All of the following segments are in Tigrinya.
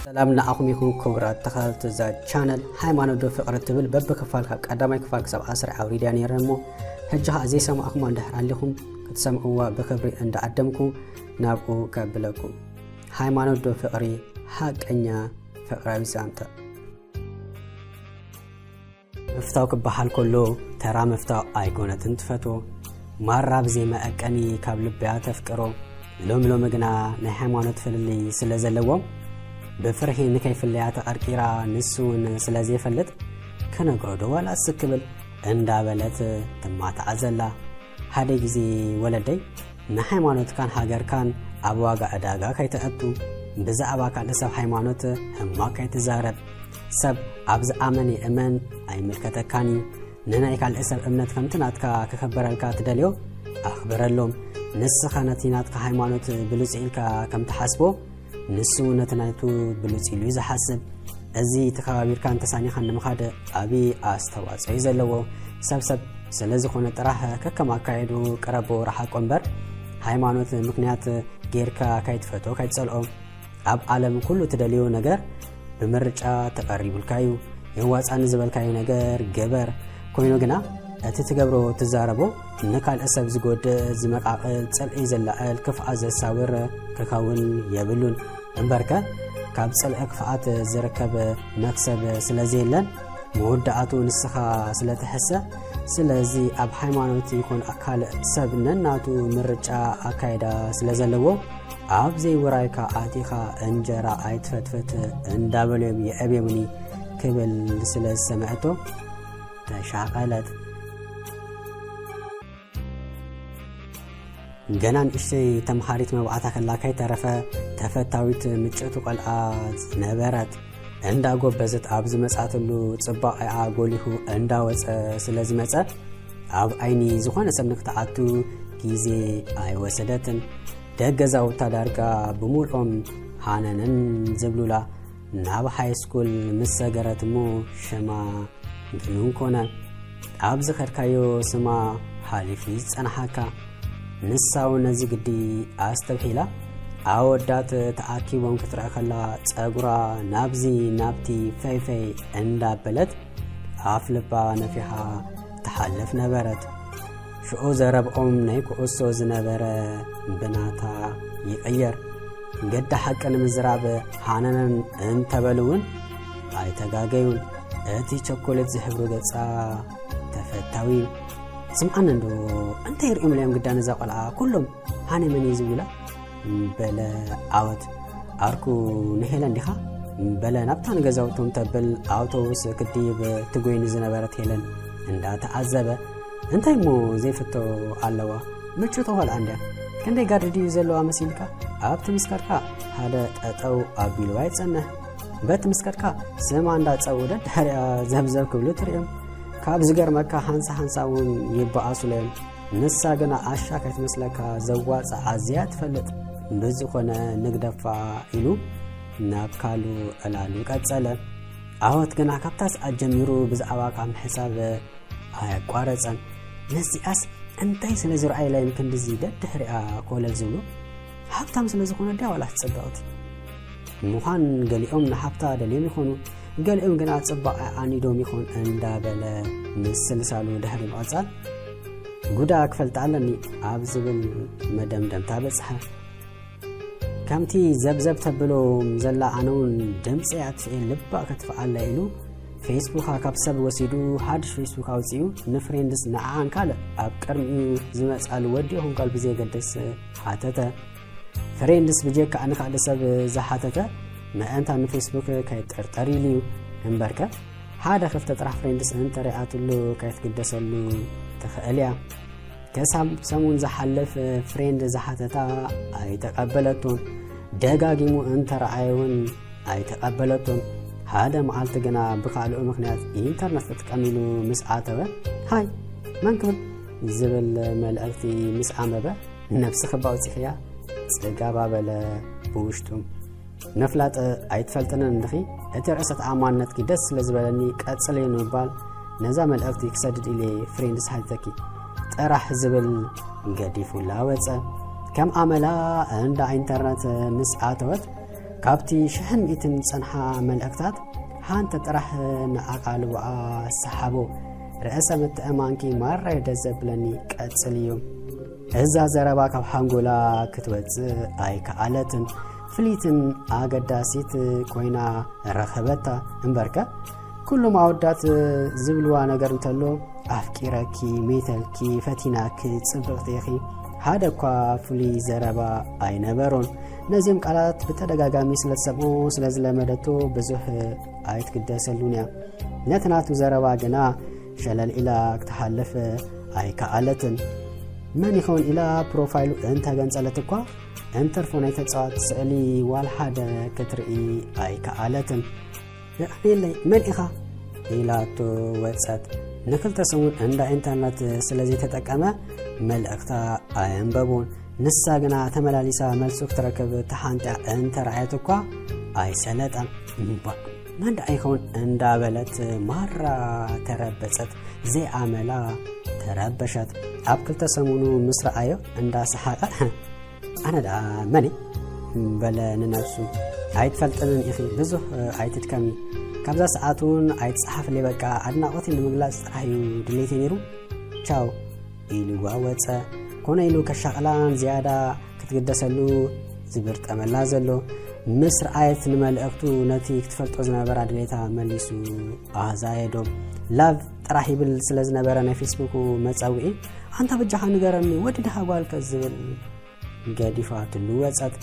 ሰላም ንዓኹም ይኹን ክቡራት ተኸታተልቲ እዛ ቻነል። ሃይማኖት ዶ ፍቕሪ ትብል በብክፋል ካብ ቀዳማይ ክፋል ክሳብ ዓሰርተ ኣውሪድያ ነይረ እሞ፣ ሕጂ ኸኣ ዘይሰማዕኩማ እንድሕር ኣሊኹም ክትሰምዕዋ ብኽብሪ እንዳዓደምኩ ናብኡ ከብለኩም። ሃይማኖት ዶ ፍቕሪ፣ ሓቀኛ ፍቕራዊ ዛንታ። ምፍታው ክበሃል ከሎ ተራ ምፍታው ኣይኮነትን ትፈትዎ። ማራ ብዘይ መዐቀኒ ካብ ልብያ ተፍቅሮ። ሎሚ ሎሚ ግና ናይ ሃይማኖት ፍልልይ ስለ ዘለዎም፣ ብፍርሂ ንከይፍለያ ተቐርቂራ፣ ንሱ እውን ስለ ዘይፈልጥ፣ ክነግሮ ዶ ዋላ እስክ ክብል እንዳበለት ትማታዕ ዘላ። ሓደ ግዜ ወለደይ፣ ንሃይማኖትካን ሃገርካን ኣብ ዋጋ ዕዳጋ ከይተእቱ፣ ብዛዕባ ካልእ ሰብ ሃይማኖት ሕማቕ ከይትዛረብ፣ ሰብ ኣብ ዝኣመነ ይእመን ኣይምልከተካን እዩ። ንናይ ካልእ ሰብ እምነት ከምቲ ናትካ ክኽበረልካ ትደልዮ ኣኽብረሎም። ንስኻ ነቲ ናትካ ሃይማኖት ብሉጽ ኢልካ ከም ትሓስቦ፣ ንሱ እውን ነቲ ናቱ ብሉጽ ኢሉ እዩ ዝሓስብ። እዚ ተኸባቢርካን ተሳኒኻን ንምኻድ ዓቢ ኣስተዋጽኦ እዩ ዘለዎ። ሰብ ሰብ ስለ ዝኾነ ጥራሕ ከከም ኣካየዱ ቅረቦ ረሓቆ እምበር፣ ሃይማኖት ምኽንያት ጌርካ ካይትፈትዎ ካይትጸልኦ። ኣብ ዓለም ኩሉ ትደልዮ ነገር ብምርጫ ተቐሪቡልካ እዩ። የዋጻኒ ዝበልካዮ ነገር ግበር። ኮይኑ ግና እቲ ትገብሮ ትዛረቦ ንካልእ ሰብ ዝጎድእ፣ ዝመቃቕል፣ ጽልኢ ዘላዕል፣ ክፍኣት ዘሳውር ክኸውን የብሉን። እምበርከ ካብ ጽልኢ ክፍኣት ዝርከብ መክሰብ ስለ ዘየለን፣ መወዳእቱ ንስኻ ስለ ትሕሰ፣ ስለዚ ኣብ ሃይማኖት ይኹን ካልእ ሰብ ነናቱ ምርጫ ኣካይዳ ስለ ዘለዎ፣ ኣብ ዘይውራይካ ኣቲኻ እንጀራ ኣይትፈትፍት እንዳበልዮም የዕብዮምኒ ክብል ስለ ዝሰምዐቶ ተሻቐለት። ገና ንእሽተይ ተምሃሪት መብዓታ ከላ ከይተረፈ ተፈታዊት ምጭእቲ ቆልዓ ዝነበረት፣ እንዳጎበዘት ኣብ ዝመጻትሉ ጽባቐኣ ጎሊሁ እንዳወጸ ስለ ዝመጸ፣ ኣብ ዓይኒ ዝኾነ ሰብ ንክትኣቱ ግዜ ኣይወሰደትን። ደገ ገዛውታ ዳርጋ ብምልኦም ሃነነን ዝብሉላ። ናብ ሃይ ስኩል ምስ ሰገረት እሞ ሽማ ግኑን ኮነ። ኣብ ዝኸድካዮ ስማ ሓሊፉ እዩ ዝጸንሓካ። ንሳ እውን ነዚ ግዲ ኣስተብሂላ፣ ኣወዳት ተኣኪቦም ክትረአ ከላ፣ ጸጉራ ናብዚ ናብቲ ፈይፈይ እንዳበለት፣ ኣፍ ልባ ነፊሓ ትሓልፍ ነበረት። ሽዑ ዘረብኦም ናይ ኩዕሶ ዝነበረ ብናታ ይቕየር። ገዲ ሓቂ ንምዝራብ ሃነነን እንተበሉ እውን ኣይተጋገዩን። እቲ ቸኮሌት ዝሕብሩ ገጻ ተፈታዊ እዩ። ስምዓኒ እንዶ፣ እንታይ ርእዮም እዮም ግዳ ነዛ ቆልዓ ኩሎም ሃነ መን እዩ ዝብሉላ? በለ ዓወት። ዓርኩ ንሄለን ዲኻ? በለ ናብታ ንገዛውቶም ተብል ኣውቶቡስ ክድይብ ትጎይኒ ዝነበረት ሄለን እንዳተዓዘበ። እንታይ እሞ ዘይፍቶ ኣለዋ? ምጭቶ ቆልዓ እንድያ። ክንደይ ጋዲ ድዩ ዘለዋ መሲልካ? ኣብቲ ምስ ከድካ ሓደ ጠጠው ኣቢልዋ ይጸንሕ። በቲ ምስ ከድካ ስማ እንዳጸውደ ድሕሪኣ ዘብዘብ ክብሉ ትርእዮም። ካብ ዝገርመካ ሓንሳ ሓንሳ እውን ይበኣሱለዮም። ንሳ ግና ዓሻ ከይትመስለካ ዘዋጽእ ኣዝያ ትፈልጥ። ብዝኾነ ንግደፋ ኢሉ ናብ ካሉ ዕላሉ ቀጸለ። ዓወት ግና ካብታ ሰዓት ጀሚሩ ብዛዕባ ካብ ምሕሳብ ኣየቋረጸን። ነዚኣስ እንታይ ስለ ዝረኣየላ እዮም ክንድዚ ደድሕሪኣ ኮለል ዝብሉ? ሃብታም ስለ ዝኾነ ድያ ዋላስ ጽብቕቲ? ምዃን ገሊኦም ንሃብታ ደልዮም ይኾኑ፣ ገሊኦም ግና ጽባቐ ዓኒዶም ይኾን እንዳበለ ምስልሳሉ ድሕሪ ምቕጻል፣ ጉዳ ክፈልጣ ኣለኒ ኣብ ዝብል መደምደምታ በጽሐ። ከምቲ ዘብዘብ ተብሎም ዘላ ኣነ እውን ድምፂ ኣጥፍኤ ልባ ከጥፍኣላ ኢሉ ፌስቡካ ካብ ሰብ ወሲዱ ሓድሽ ፌስቡክ ኣውፂኡ ንፍሬንድስ ንዓኣን ካልእ ኣብ ቅድሚኡ ዝመፃሉ ወዲ ይኹን ጓል ብዘየገድስ ሓተተ። ፍሬንድስ ብጀካ ንካልእ ሰብ ዝሓተተ ምእንታ ንፌስቡክ ከይጥርጠር ኢሉ እዩ። እምበርከ ሓደ ክልተ ጥራሕ ፍሬንድስ እንተሪኣትሉ ከይትግደሰሉ ትኽእል እያ። ከሳብ ሰሙን ዝሓልፍ ፍሬንድ ዝሓተታ ኣይተቐበለቶን። ደጋጊሙ እንተረኣየ እውን ኣይተቐበለቶን። ሓደ መዓልቲ ግና ብኻልኦ ምኽንያት ኢንተርነት ክጥቀም ኢሉ ምስ ኣተወ፣ ሃይ መን ክብል ዝብል መልእኽቲ ምስ ኣንበበ፣ ነብስኺ እባ ኣውጺኽያ ጽጋብ ኣበለ ብውሽጡ። ምፍላጥ ኣይትፈልጥንን እንድኺ፣ እቲ ርእሰ ተኣማንነትኪ ደስ ስለ ዝበለኒ ቀጽልዮ ንምባል ነዛ መልእኽቲ ክሰድድ ኢለ ፍሬንድስ ሓቲተኪ ጥራሕ ዝብል ገዲፉላ ወጸ። ከም ኣመላ እንዳ ኢንተርነት ምስ ኣተወት ካብቲ ሽሕን ሚእትን ዝጸንሓ መልእኽታት ሓንቲ ጥራሕ ንኣቓልቦኣ ሰሓቦ። ርእሰ ምትእማንኪ ማራ እዩ ደስ ዘብለኒ፣ ቀጽልዮ። እዛ ዘረባ ካብ ሓንጎላ ክትወጽእ ኣይከኣለትን። ፍልይትን ኣገዳሲት ኮይና ረኸበታ። እምበርከ ኩሎም ኣወዳት ዝብልዋ ነገር እንተሎ፣ ኣፍቂረኪ፣ ሜተልኪ፣ ፈቲናኪ፣ ጽብቕቲ ኢኺ፣ ሓደ እኳ ፍሉይ ዘረባ ኣይነበሮን። ነዚኦም ቃላት ብተደጋጋሚ ስለ ትሰምዖ፣ ስለ ዝለመደቶ ብዙሕ ኣይትግደሰሉን እያ። ነቲ ናቱ ዘረባ ግና ሸለል ኢላ ክትሓልፍ ኣይከኣለትን። መን ይኸውን ኢላ ፕሮፋይሉ እንተገንጸለት እኳ፣ እንትርፎ ናይ ተጻዋቲ ስእሊ ዋላ ሓደ ክትርኢ ኣይከኣለትን። የቐንየለይ፣ መን ኢኻ? ኢላቶ ወጸት። ንክልተ ሰሙን እንዳ ኢንተርነት ስለ ዘይተጠቀመ መልእኽታ ኣየንበቡን። ንሳ ግና ተመላሊሳ መልሱ ክትረክብ ተሓንጢያ እንተረኣየት እኳ ኣይሰለጠን። እምቧእ፣ መን ደኣ ይኸውን እንዳበለት ማራ ተረበጸት። ዘይኣመላ ተረበሸት። ኣብ ክልተ ሰሙኑ ምስ ረኣዮ እንዳሰሓቐ፣ ኣነ ደኣ መን እየ? በለ ንነብሱ። ኣይትፈልጥንን ኢኺ፣ ብዙሕ ኣይትድከሚ። ካብዛ ሰዓት እውን ኣይትጸሓፍለይ፣ በቃ ኣድናቖተይ ንምግላጽ ጥራሕ እዩ ድሌተይ ነይሩ። ቻው ኢልዋ ወጸ። ኮነ ኢሉ ከሻቕላን ዝያዳ ክትግደሰሉ ዝብርጠመላ ዘሎ። ምስ ረኣየት ንመልእኽቱ ነቲ ክትፈልጦ ዝነበራ ድሌታ መሊሱ ኣዛየዶ። ላቭ ጥራሕ ይብል ስለ ዝነበረ ናይ ፌስቡኩ መጸውዒ፣ ኣንታ በጃኻ ንገረኒ፣ ወዲ ድኻ ጓልከ ዝብል ገዲፋትሉ ወጸት።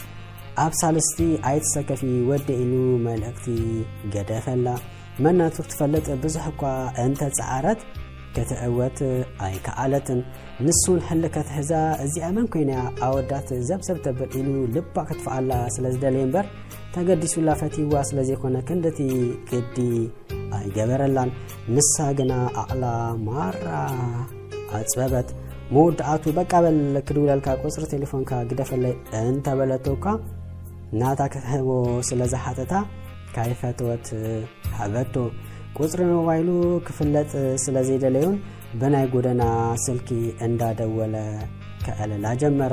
ኣብ ሳልስቲ ኣይትሰከፊ ወደ ኢሉ መልእኽቲ ገደፈላ። መነቱ ክትፈልጥ ብዙሕ እኳ እንተጸዓረት፣ ክትዕወት ኣይከኣለትን። ንሱን ሕልከት ሕዛ፣ እዚኣ መን ኮይና ኣወዳት ዘብዘብ ተብል ኢሉ ልባ ክትፍኣላ ስለ ዝደለየ እምበር፣ ተገዲሱላ ፈትይዋ ስለ ዘይኮነ ክንድቲ ግዲ ኣይገበረላን። ንሳ ግና ዓቕላ ማራ ኣጽበበት። መወዳእቱ በቃ በል ክድውለልካ ቁጽሪ ቴሌፎንካ ግደፈለይ እንተበለቶ እኳ ናታ ክትህቦ ስለ ዝሓተታ ካይፈተወት ሃበቶ። ቁጽሪ ሞባይሉ ክፍለጥ ስለ ዘይደለዩን ብናይ ጎደና ስልኪ እንዳደወለ ከዕልላ ጀመረ።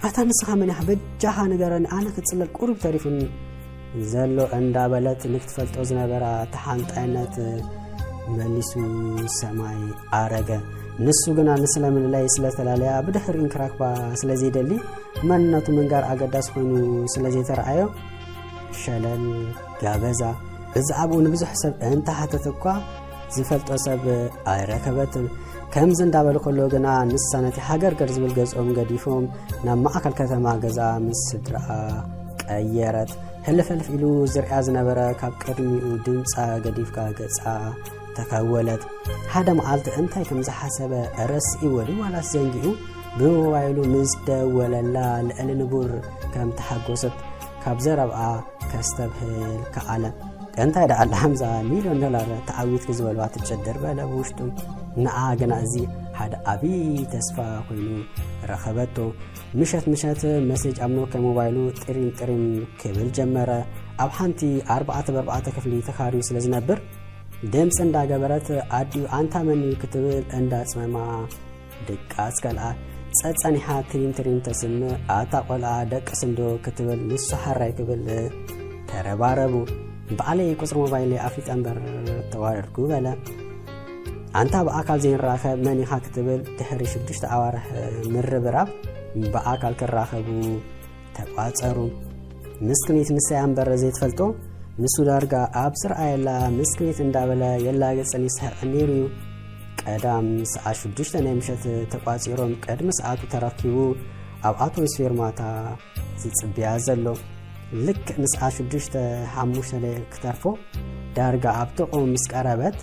ኣታ ንስኻ መን ኢኻ? በጃኻ ንገረኒ፣ ኣነ ክጽለል ቁሩብ ተሪፉኒ ዘሎ እንዳበለት ንክትፈልጦ ዝነበራ ተሓንጣይነት መሊሱ ሰማይ ኣረገ። ንሱ ግና ንስለ ምልላይ ስለ ተላለያ ብድሕሪኡ ንክረክባ ስለ ዘይደሊ መንነቱ ምንጋር ኣገዳሲ ኮይኑ ስለ ዘይተረኣዮ ሸለል ጋበዛ። ብዛዕባኡ ንብዙሕ ሰብ እንተሓተተ እኳ ዝፈልጦ ሰብ ኣይረከበትን። ከምዚ እንዳበሉ ከሎ ግና ንሳ ነቲ ሃገርገር ዝብል ገጾም ገዲፎም ናብ ማእከል ከተማ ገዛ ምስ ስድራኣ ቀየረት። ሕልፍሕልፍ ኢሉ ዝርያ ዝነበረ ካብ ቅድሚኡ ድምጻ ገዲፍካ ገጻ ተኸወለት። ሓደ መዓልቲ እንታይ ከም ዝሓሰበ ረሲእዎ ድዩ ዋላስ ዘንጊኡ ብሞባይሉ ምስ ደወለላ ልዕሊ ንቡር ከም ተሓጎሰት ካብ ዘረብኣ ከስተብህል ከኣለ። እንታይ ደኣ ኣላ ሃምዛ ሚልዮን ዶላር ተዓዊትኪ ዝበልዋ ትጭድር በለ ብውሽጡ። ንኣ ግና እዚ ሓደ ዓቢ ተስፋ ኮይኑ ረኸበቶ። ምሸት ምሸት መሴጅ ኣብ ኖኪያ ሞባይሉ ጥሪም ጥሪም ክብል ጀመረ። ኣብ ሓንቲ ኣርባዕተ ብኣርባዕተ ክፍሊ ተኻርዩ ስለ ዝነብር ድምፂ እንዳገበረት ኣዲኡ ኣንታ መን እዩ ክትብል እንዳፅመማ ድቃስ ከልኣ። ጸጸኒሓ ትሪም ትሪም ተስምዕ ኣታ ቆልዓ ደቅስ እንዶ ክትብል ንሱ ሓራይ ክብል ተረባረቡ። ባዕለይ ቁጽሪ ሞባይለይ ኣፍሊጠ እምበር ተዋረድኩ በለ። ኣንታ ብኣካል ዘይንራኸብ መን ኢኻ ክትብል ድሕሪ ሽዱሽተ ኣዋርሕ ምርብራብ ብኣካል ክራኸቡ ተቋጸሩ። ምስክኒት ንሰያ እምበር ዘይትፈልጦ ንሱ ዳርጋ ኣብ ዝረኣየላ ምስክኒት እንዳበለ የላግጽን ይስሕቕን ነይሩ እዩ። ቀዳም ሰዓት ሽዱሽተ ናይ ምሸት ተቋጺሮም ቅድሚ ሰዓቱ ተረኪቡ ኣብ ኣውቶቡስ ፌርማታ ዝጽብያ ዘሎ። ልክዕ ንሰዓት ሽዱሽተ ሓሙሽተ ደቂቕ ክተርፎ ዳርጋ ኣብ ጥቕኡ ምስ ቀረበት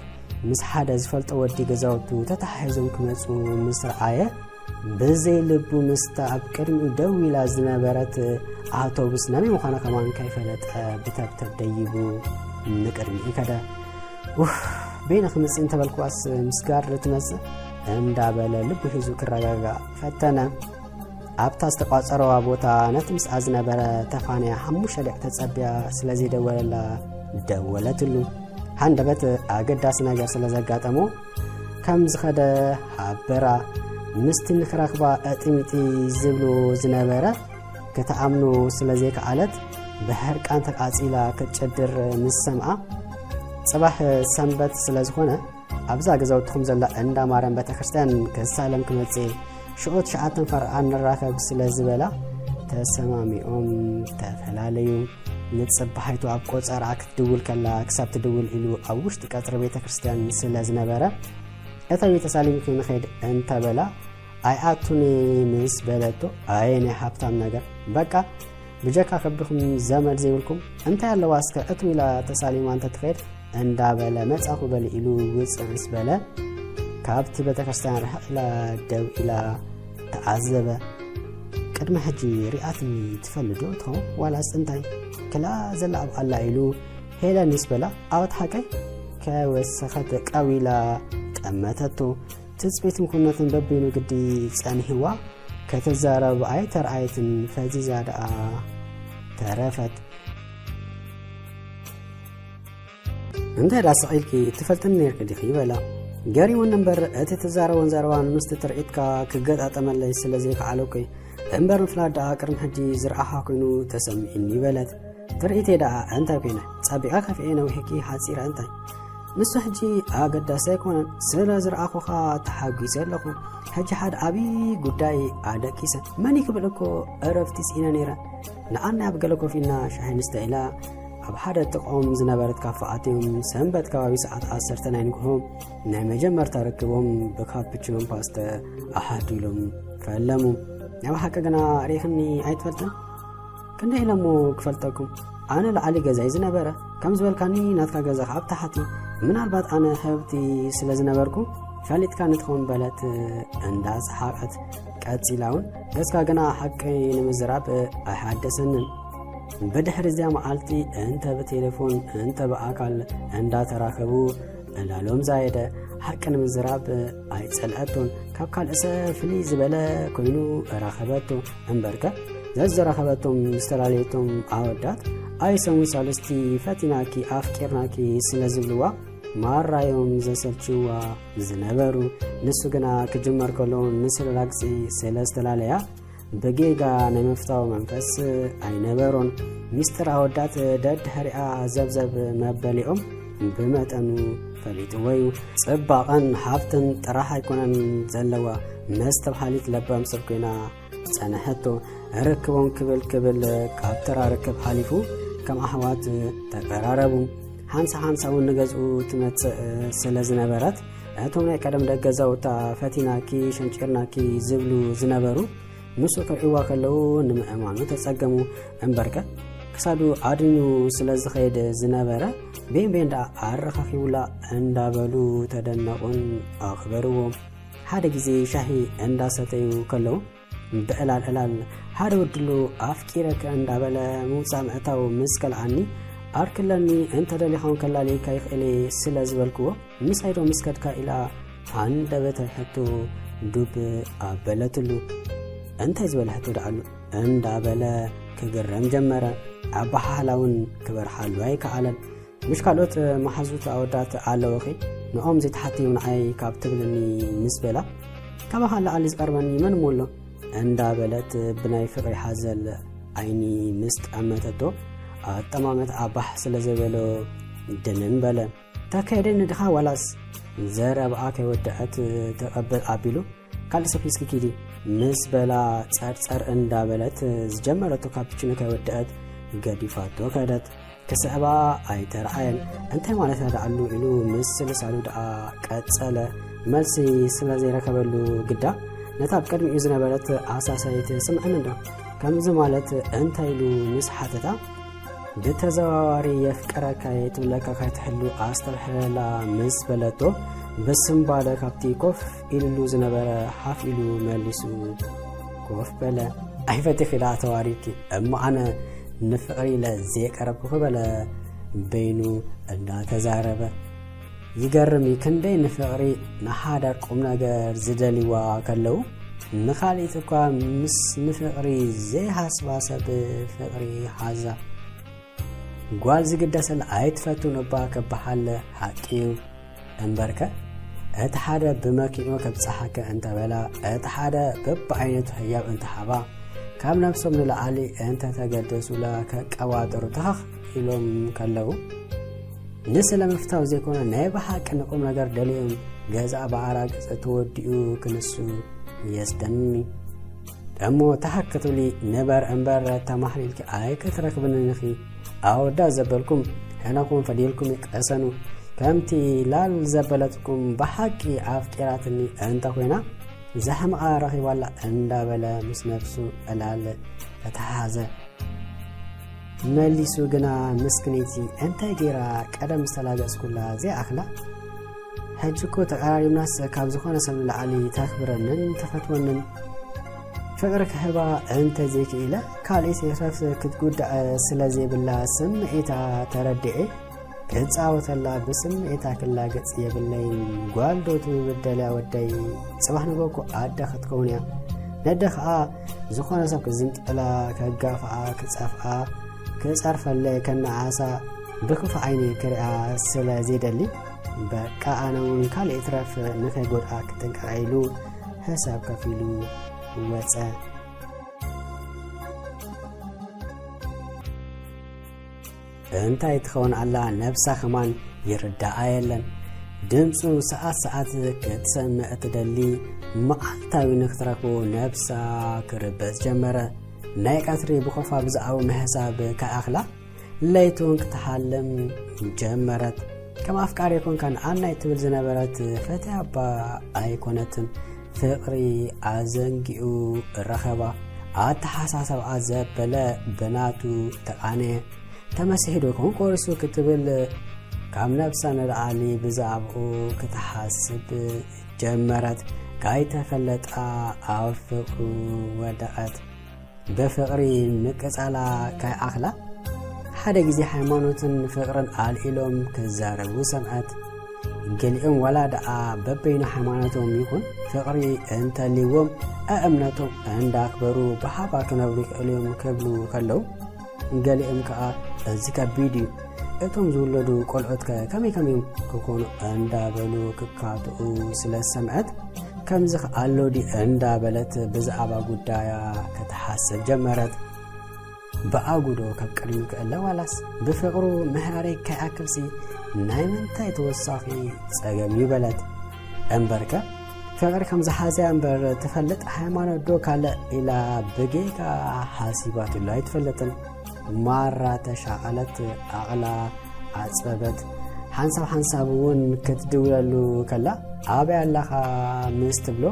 ምስ ሓደ ዝፈልጦ ወዲ ገዛውቱ ተተሓሒዞም ክመጹ ምስ ረኣየ ብዘይ ልቡ ምስታ ኣብ ቅድሚኡ ደው ኢላ ዝነበረት ኣውቶቡስ ናበይ ምዃና ከማን ከይፈለጠ ብተብተብ ደይቡ ንቅድሚኡ ከደ። ኡፍ፣ በይነ ክምፅእ እንተበልኩዋስ ምስ ጋሪ ትመፅእ እንዳበለ ልቡ ሒዙ ክረጋጋእ ፈተነ። ኣብታ ዝተቋፀረዋ ቦታ ነቲ ምስኣ ዝነበረ ተፋንያ ሓሙሽተ ደቂ ተፀብያ ስለ ዘይደወለላ ደወለትሉ። ሃንደበት ኣገዳሲ ነገር ስለ ዘጋጠሞ ከም ዝኸደ ሃበራ። ምስቲ ንክረኽባ ኣጥሚጢ ዝብሉ ዝነበረ ክትኣምኖ ስለ ዘይከኣለት ብሕርቃን ተቃጺላ ክትጭድር ምስ ሰምዓ፣ ጽባሕ ሰንበት ስለ ዝኾነ ኣብዛ ገዛውትኹም ዘላ እንዳ ማርያም ቤተክርስትያን ክሳለም ክመጽእ፣ ሽዑ ትሽዓተን ፈረቓን ንራኸብ ስለ ዝበላ ተሰማሚዖም ተፈላለዩ። ንጽባሒቱ ኣብ ቆጸራ ክትድውል ከላ፣ ክሳብ ትድውል ኢሉ ኣብ ውሽጢ ቀጽሪ ቤተክርስትያን ስለ ዝነበረ፣ እተዊ ተሳሊምኪ ንኸይድ እንተበላ፣ ኣይኣቱኒ ምስ በለቶ፣ ኣየ ናይ ሃብታም ነገር፣ በቃ ብጀካ ከብድኹም ዘመድ ዘይብልኩም እንታይ ኣለዋ እስከ እትው ኢላ ተሳሊማ እንተትኸይድ እንዳበለ፣ መጻኹ በሊ ኢሉ ውጽዕ ምስ በለ፣ ካብቲ ቤተክርስትያን ርሕቕ ኢላ ደው ኢላ ተዓዘበ። ቅድሚ ሕጂ ሪኣትኒ ትፈልጥ ዶ ትኸውን ዋላስ እንታይ? ክላ ዘላ ኣብ ኣላ ኢሉ ሄለን ምስ በላ፣ ኣወት ሓቀይ ከወሰኸት ቀዊላ ጠመተቶ። ትጽቢትን ኩነትን በበይኑ ግዲ ጸኒህዋ፣ ከተዛረብ ኣይተርኣየትን፣ ፈዚዛ ደኣ ተረፈት። እንታይ ደኣ ስቕ ኢልኪ፣ ትፈልጥኒ ነይርኪ ዲኺ? በላ። ገሪሙኒ እምበር፣ እቲ ትዛረቦን ዘረባን ምስቲ ትርኢትካ ክገጣጠመለይ ስለ ዘይከኣለኩ እምበር፣ ምፍላጥ ደኣ ቅድሚ ሕጂ ዝረኣኻ ኮይኑ ተሰሚዑኒ በለት። ትርኢተይ ደኣ እንታይ ኮይነ? ጸቢቐ ከፊኤ ነዊሕኪ ሓጺረ እንታይ? ንሱ ሕጂ ኣገዳሲ ኣይኮነን። ስለ ዝረኣኹኻ ተሓጒሰ ኣለኹ። ሕጂ ሓደ ዓብዪ ጉዳይ ኣደቂሰ። መን እዩ ክብል እኮ እረፍቲ ስኢነ ነይረ። ንኣና ኣብ ገለ ኮፍ ኢልና ሻሂ ንስተ ኢላ ኣብ ሓደ ጥቕኦም ዝነበረት ካፈ ኣትዮም ሰንበት ከባቢ ሰዓት ዓሰርተ ናይ ንግሆ ናይ መጀመርታ ርክቦም ብካፕችኖን ፓስተ ኣሃዲሎም ፈለሙ። ናይ ብሓቂ ግና ርኢኽኒ ኣይትፈልጥን? ክንደይ ኢለ እሞ ክፈልጠኩም? ኣነ ላዕሊ ገዛይ ዝነበረ፣ ከም ዝበልካኒ ናትካ ገዛ ካብ ታሕቲ። ምናልባት ኣነ ሃብቲ ስለ ዝነበርኩ ፈሊጥካኒ ትኸውን በለት እንዳሰሓቐት። ቀጺላ እውን፣ ገጽካ ግና ሓቂ ንምዝራብ ኣይሓደሰንን። ብድሕሪ እዚኣ መዓልቲ እንተ ብቴሌፎን እንተ ብኣካል እንዳተራኸቡ ዕላሎም ዛየደ። ሓቂ ንምዝራብ ኣይጸልአቶን። ካብ ካልእ ሰብ ፍልይ ዝበለ ኮይኑ ረኸበቶ። እምበርከ ዘዘራኸበቶም ዝተላለየቶም ኣወዳት ኣይሰሙን ሳልስቲ ፈቲናኪ ኣፍቂርናኪ ስለ ዝብልዋ ማራዮም ዘሰልችዋ ዝነበሩ። ንሱ ግና ክጅመር ከሎ ንስለ ላግጺ ስለ ዝተፈላለያ ብጌጋ ናይ ምፍታው መንፈስ ኣይነበሮን። ሚስጥር ኣወዳት ደድሕሪኣ ዘብዘብ መበሊኦም ብመጠኑ ፈሊጥዎ እዩ። ጽባቐን ሃብትን ጥራሕ ኣይኮነን ዘለዋ፣ መስተብሃሊት ለባም ሰብ ኮይና ጸንሐቶ። ርክቦም ክብል ክብል ካብ ተራ ርክብ ሓሊፉ ከም ኣሕዋት ተቀራረቡ። ሓንሳ ሓንሳ እውን ንገዝኡ ትመጽእ ስለ ዝነበረት፣ እቶም ናይ ቀደም ደገ ገዛውታ ፈቲናኪ ሸንጪርናኪ ዝብሉ ዝነበሩ፣ ምስኡ ክርእይዋ ከለዉ ንምእማኑ ተጸገሙ። እምበርከ ክሳዱ ኣድንዩ ስለ ዝኸይድ ዝነበረ፣ ቤን ቤን ደኣ ኣረኻኺቡላ እንዳበሉ ተደነቑን ኣኽበርዎ። ሓደ ግዜ ሻሂ እንዳሰተዩ ከለዉ፣ ብዕላል ዕላል ሓደ ወድሉ ኣፍቂረከ እንዳበለ ምውጻእ ምእታው ምስ ከልኣኒ፣ ኣርክለኒ እንተ ደሊኻ እውን ከላልየካ ይኽእል እየ ስለ ዝበልክዎ፣ ምሳይ ዶ ምስ ከድካ ኢላ ሃንደበታዊ ሕቶ ዱብ ኣበለትሉ። እንታይ ዝበለ ሕቶ ደኣሉ? እንዳበለ ክግረም ጀመረ። ኣበሃህላ እውን ክበርሓሉ ኣይከኣለን። ምሽ ካልኦት መሓዙት ኣወዳት ኣለውኺ፣ ንኦም ዘይትሓትዩ ንዓይ ካብ ትብልኒ ምስ በላ፣ ካባኻ ንላዕሊ ዝቐርበኒ መን እሞ ኣሎ? እንዳበለት ብናይ ፍቕሪ ሓዘል ዓይኒ ምስ ጠመተቶ፣ ኣጠማመት ኣባሕ ስለ ዘበሎ ድንን በለ። ተካየደኒ ድኻ ዋላስ? ዘረባኣ ከይወደአት ተቐበል ኣቢሉ፣ ካልእ ሰብ ሒዝኪ ኪዲ ምስ በላ ጸርጸር እንዳበለት ዝጀመረቶ ካፕቺኖ ከይወደአት ገዲፋቶ ከደት። ክስዕባ ኣይተረኣየን። እንታይ ማለት እያ ደኣሉ ኢሉ ምስ ልሳኑ ደኣ ቀጸለ። መልሲ ስለ ዘይረከበሉ ግዳ ነታ ኣብ ቅድሚኡ ዝነበረት ኣሳሳይት ስምዕኒ እንዶ ከምዚ ማለት እንታይ ኢሉ ምስ ሓተታ፣ ብተዘዋዋሪ የፍቅረካ እየ ትብለካ ከይትሕሉ ኣስተብሕለላ ምስ በለቶ፣ ብስምባደ ካብቲ ኮፍ ኢልሉ ዝነበረ ሓፍ ኢሉ መሊሱ ኮፍ በለ። ኣይፈቲኺ ደኣ ተዋሪድኪ እሞ ኣነ ንፍቕሪ ኢለ ዘየቀረብኩኺ በለ በይኑ እንዳተዛረበ። ይገርም እዩ ክንደይ ንፍቕሪ ንሓዳር ቁም ነገር ዝደልይዋ ከለዉ ንኻልኢት እኳ ምስ ንፍቕሪ ዘይሃስባ ሰብ ፍቕሪ ሓዛ። ጓል ዝግደሰላ ኣይትፈቱን እባ ክበሃል ሓቂ እዩ። እምበርከ እቲ ሓደ ብመኪንኡ ከብጽሓከ እንተበላ፣ እቲ ሓደ በብዓይነቱ ህያብ እንተሃባ፣ ካብ ነብሶም ንላዕሊ እንተተገደሱላ ከቀባጥሩ ተኸኽ ኢሎም ከለዉ፣ ንስለ ምፍታው ዘይኮነ ናይ ብሓቂ ንቁም ነገር ደልዮም ገዛ ብኣራግጽ ተወዲኡ ክንሱ የስደምም እዩ። እሞ ተሓክ ክትብሊ ንበር እምበር ተማሕሊልኪ ኣይክትረክብንን ኢኺ። ኣወዳት ዘበልኩም ሕነኹም ፈዲልኩም ይቀሰኑ። ከምቲ ላል ዘበለትኩም ብሓቂ ኣፍቂራትኒ እንተኾይና ዘሕምቓ ረኺባላ እንዳበለ ምስ ነብሱ ዕላል ተተሓሓዘ። መሊሱ ግና ምስክነይቲ እንታይ ገይራ ቀደም ዝተላገጽኩላ ዘይኣኽላ? ሕጂ እኮ ተቀራሪብናስ ካብ ዝኾነ ሰብ ንላዕሊ ተኽብረንን ተፈትወንን። ፍቅሪ ክህባ እንተ ዘይክኢለ ካልእ ይትረፍ ክትጉዳእ ስለ ዘይብላ ስምዒታ ተረዲኤ ክጻወተላ ብስምዒታ ክላገጽ የብለይን። ጓል ዶ ትብደልያ ወደይ? ጽባሕ ንግሆ እኮ ኣደ ክትከውን እያ። ነደ ከኣ ዝኾነ ሰብ ክዝንጥላ፣ ከጋፍኣ፣ ክጸፍኣ፣ ክጸርፈለ፣ ከነኣሳ ብክፉእ ዓይኒ ክሪኣ ስለ ዘይደሊ፣ በቃ ኣነ እውን ካልእ ይትረፍ ንኸይጎድኣ ክጥንቀቕ ኢሉ ሕሳብ ከፊሉ ወጸ። እንታይ ትኸውን ኣላ ነብሳ ከማን ይርዳኣ የለን። ድምፁ ሰዓት ሰዓት ክትሰምዕ ትደሊ፣ መዓልታዊ ንክትረኽቦ ነብሳ ክርበጽ ጀመረ። ናይ ቀትሪ ብኾፋ ብዛዕባኡ ምሕሳብ ከኣኽላ፣ ለይቱን ክትሓልም ጀመረት። ከም ኣፍቃሪ ኮንካ ንኣናይ ትብል ዝነበረት ፈትያ እባ ኣይኮነትን። ፍቕሪ ኣዘንጊኡ ረኸባ። ኣተሓሳሰብኣ ዘበለ ብናቱ ተቓነየ። ተመሲሒ ዶ ኮን ቆሪሱ ክትብል ካብ ነብሳ ንላዕሊ ብዛዕባኡ ክትሓስብ ጀመረት። ካይተፈለጣ ኣብ ፍቕሩ ወደቐት። ብፍቕሪ ምቅጻላ ካይኣኽላ፣ ሓደ ግዜ ሃይማኖትን ፍቕርን ኣልዒሎም ክዛረቡ ሰምዐት። ገሊኦም ዋላ ደኣ በበይኑ ሃይማኖቶም ይኹን ፍቕሪ እንተልይዎም፣ ኣእምነቶም እንዳኽበሩ ብሓባር ክነብሩ ይኽእሉ እዮም ክብሉ ከለዉ፣ ገሊኦም ከኣ፣ "እዚ ከቢድ እዩ፣ እቶም ዝውለዱ ቆልዑትከ ከመይ ከመዮም ክኾኑ?" እንዳበሉ ክካትኡ ስለ ዝሰምዐት፣ "ከምዚ ከ ኣሎ ድዩ?" እንዳበለት ብዛዕባ ጉዳያ ክትሓስብ ጀመረት። "ብኣጉዶ ካብ ቅድሚ ክእለ ዋላስ ብፍቕሩ ምሕራረይ ከይኣክልሲ ናይ ምንታይ ተወሳኺ ጸገም እዩ?" በለት። እምበርከ ፍቕሪ ከም ዝሓዘያ እምበር ትፈልጥ ሃይማኖት ዶ ካልእ ኢላ ብጌጋ ሓሲባትሉ ኣይትፈልጥን። ማራ ተሻቐለት፣ ዓቕላ ዓጸበት። ሓንሳብ ሓንሳብ እውን ክትድውለሉ ከላ፣ "ኣበይ ኣለኻ?" ምስ ትብሎ፣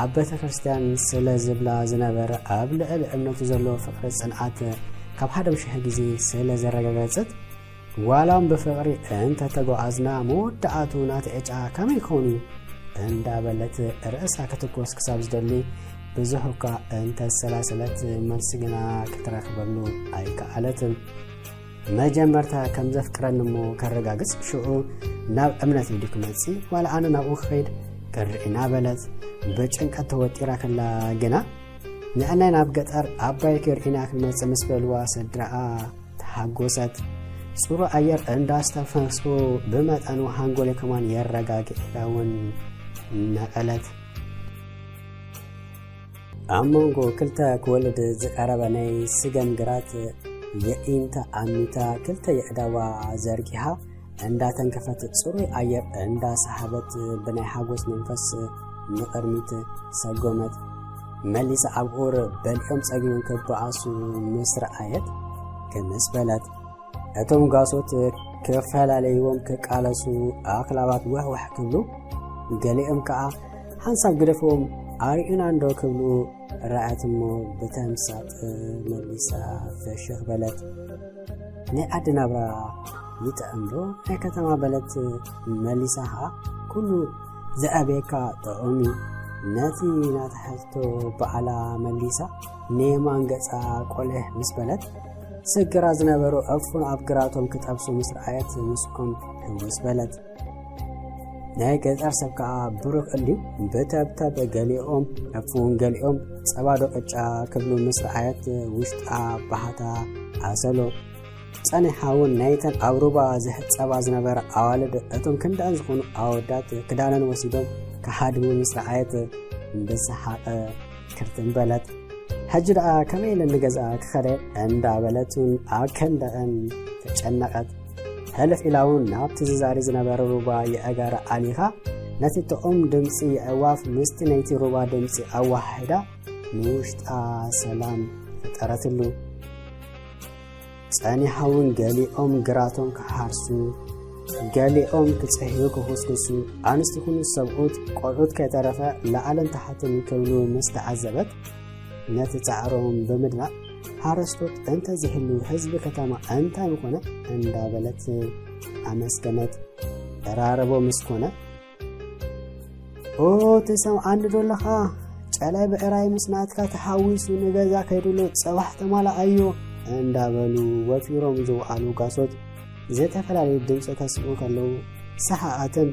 ኣብ ቤተ ክርስቲያን ስለ ዝብላ ዝነበረ፣ ኣብ ልዕሊ እምነቱ ዘለዎ ፍቕሪ ጽንዓት ካብ ሓደ ሺሕ ግዜ ስለ ዘረጋገጸት፣ "ዋላ እውን ብፍቕሪ እንተ ተጓዓዝና፣ መወዳእቱ ናቲ ዕጫ ከመይ ክኸውን እዩ?" እንዳበለት ርእሳ ክትኮስ ክሳብ ዝደሊ፣ ብዙሕ እኳ እንተሰላሰለት፣ መልሲ ግና ክትረኽበሉ ኣይከኣለትን። መጀመርታ ከም ዘፍቅረኒ እሞ ከረጋግጽ፣ ሽዑ ናብ እምነተይ ድዩ ክመጽእ፣ ዋላ ኣነ ናብኡ ክኸይድ ክርኢ ኢና በለት። ብጭንቀት ተወጢራ ከላ ግና፣ ንዕናይ ናብ ገጠር ኣባይኪ ርኢና ክንመጽእ ምስ በልዋ፣ ስድራኣ ተሓጎሰት። ጽሩይ ኣየር እንዳስተንፈስኩ፣ ብመጠኑ ሃንጎለይ ከማን የረጋግእ ኢላ እውን ነቐለት። ኣብ መንጎ ክልተ ክወልድ ዝቐረበ ናይ ስገም ግራት የዒንታ ኣሚታ፣ ክልተ የእዳዋ ዘርጊሓ እንዳተንከፈት፣ ጽሩይ ኣየር እንዳሰሓበት፣ ብናይ ሓጎስ መንፈስ ንቕድሚት ሰጎመት። መሊሳ ኣብ ኡር በሊዖም ጸጊቦም ክበኣሱ ምስ ረኣየት፣ ክምስ በለት። እቶም ጓሶት ክፈላለይዎም ክቃለሱ፣ ኣኽላባት ዋሕ ዋሕ ክብሉ፣ ገሊኦም ከኣ ሓንሳብ ግደፍዎም ኣርእዩና እንዶ ክብሉ ረኣየት እሞ ብተምሳጥ መሊሳ ፍሽኽ በለት። ናይ ዓዲ ናብራ ይጥዕም ዶ ናይ ከተማ በለት መሊሳ ከኣ፣ ኩሉ ዘዕብየካ ጥዑም እዩ። ነቲ ናታ ሕቶ ባዕላ መሊሳ ንየማን ገጻ ቆልሕ ምስ በለት፣ ስግራ ዝነበሩ ዕፉን ኣብ ግራቶም ክጠብሱ ምስ ረኣየት ምስኦም ህውስ በለት። ናይ ገጠር ሰብ ከኣ ብሩኽ እንድዩ፣ ብተብተብ ገሊኦም ዕፉን ገሊኦም ጸባ ዶ ቅጫ ክብሉ ምስ ረኣየት ውሽጣ ባህታ ኣሰሎ። ጸኒሓ እውን ናይተን ኣብ ሩባ ዝሕጸባ ዝነበራ ኣዋልድ እቶም ክንደኣን ዝኾኑ ኣወዳት ክዳነን ወሲዶም ክሃድሙ ምስ ረኣየት ብሰሓቕ ክርትም በለት። ሕጂ ደኣ ከመይ ኢለ ንገዝኣ ክኸደ እንዳበለት እውን ኣብ ክንደአን ተጨነቐት። ሕልፍ ኢላ እውን ናብቲ ዝዛሪ ዝነበረ ሩባ የእጋራ ኣሊኻ ነቲ ጥዑም ድምፂ የእዋፍ ምስቲ ናይቲ ሩባ ድምፂ ኣዋሃሂዳ ንውሽጣ ሰላም ፈጠረትሉ። ጸኒሓ እውን ገሊኦም ግራቶም ክሓርሱ፣ ገሊኦም ክጽሕዩ ክኹስኩሱ፣ ኣንስቲ ይኹኑ ሰብኡት ቆልዑት ከይተረፈ ላዕልን ታሕትን ክብሉ ምስ ተዓዘበት፣ ነቲ ጻዕሮም ብምድናቕ፣ ሓረስቶት እንተዘይህሉ ህዝቢ ከተማ እንታይ ምኾነ እንዳበለት ኣመስገነት። ዕራርቦ ምስ ኮነ፣ ኦ ትሰምዓኒ ዶ ኣለኻ? ጨላይ ብዕራይ ምስ ናትካ ተሓዊሱ ንገዛ ከይድሉ ጽባሕ ተማላኣዮ እንዳበሉ ወፊሮም ዝውዓሉ ጓሶት ዝተፈላለዩ ድምፂ ከስምዑ ከለዉ ሰሓኣትን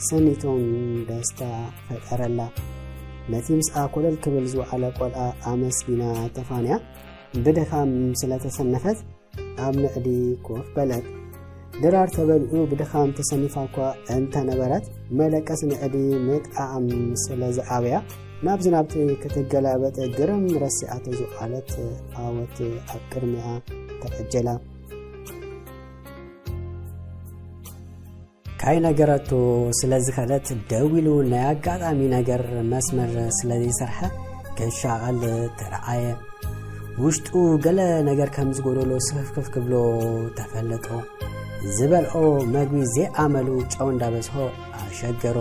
ሰኒቶም ደስታ ፈጠረላ። ነቲ ምስኣ ኮለል ክብል ዝውዓለ ቆልዓ ኣመስጊና ተፋንያ ብድኻም ስለተሰነፈት ኣብ ምዕዲ ኮፍ በለት። ድራር ተበሊዑ ብድኻም ተሰኒፋ እኳ እንተነበረት፣ መለቀስ ምዕዲ ምጥዓም ስለ ዝኣበያ፣ ናብዚ ናብቲ ክትገላበጥ ግርም ረሲዓቶ ዝውዓለት ዓወት ኣብ ቅድሚኣ ተቐጀላ። ካይነገረቶ ስለ ዝኸደት ደዊሉ ናይ ኣጋጣሚ ነገር መስመር ስለ ዘይሰርሐ ክሻቐል ተረኣየ። ውሽጡ ገለ ነገር ከም ዝጎደሎ ስኽፍክፍ ክብሎ ተፈለጦ። ዝበልዖ መግቢ ዘይኣመሉ ጨው እንዳበዝሖ ኣሸገሮ።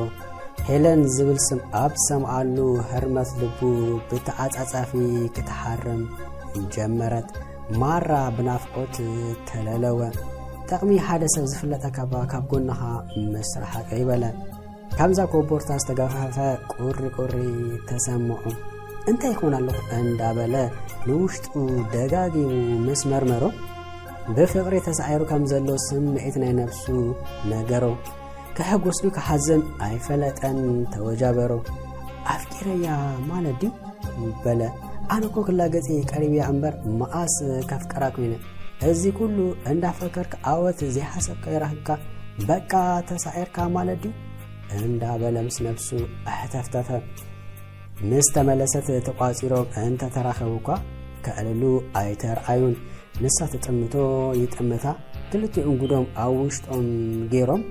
ሄለን ዝብል ስም ኣብ ዝሰምዓሉ ህርመት ልቡ ብተዓጻጻፊ ክትሓርም ጀመረት። ማራ ብናፍቆት ተለለወ። ጥቕሚ ሓደ ሰብ ዝፍለጠካ እባ ካብ ጎንኻ ምስ ረሓቀ ይበለ። ካብዛ ኮቦርታ ዝተገፋፈፈ ቁሪ ቁሪ ተሰምዖ። እንታይ ይኾን ኣለኹ እንዳበለ ንውሽጡ ደጋጊሙ ምስ መርመሮ፣ ብፍቕሪ ተሳዒሩ ከም ዘሎ ስምዒት ናይ ነብሱ ነገሮ። ክሕጎስ ድዩ ክሓዝን ኣይፈለጠን፣ ተወጃበሮ። ኣፍቂረያ ማለት ድዩ? በለ። ኣነ እኮ ክላገጽ ቀሪብያ እምበር መኣስ ከፍቅራ ኮይነ። እዚ ኩሉ እንዳፈከርክ ዓወት ዘይሓሰብካ ይረኽብካ፣ በቃ ተሳዒርካ ማለት ድዩ? እንዳበለ ምስ ነብሱ ኣሕተፍተፈ። ምስ ተመለሰት ተቋጺሮም እንተተራኸቡ እኳ ከዕልሉ ኣይተርኣዩን። ንሳ ትጥምቶ ይጥምታ፣ ክልቲኦም ጉዶም ኣብ ውሽጦም ገይሮም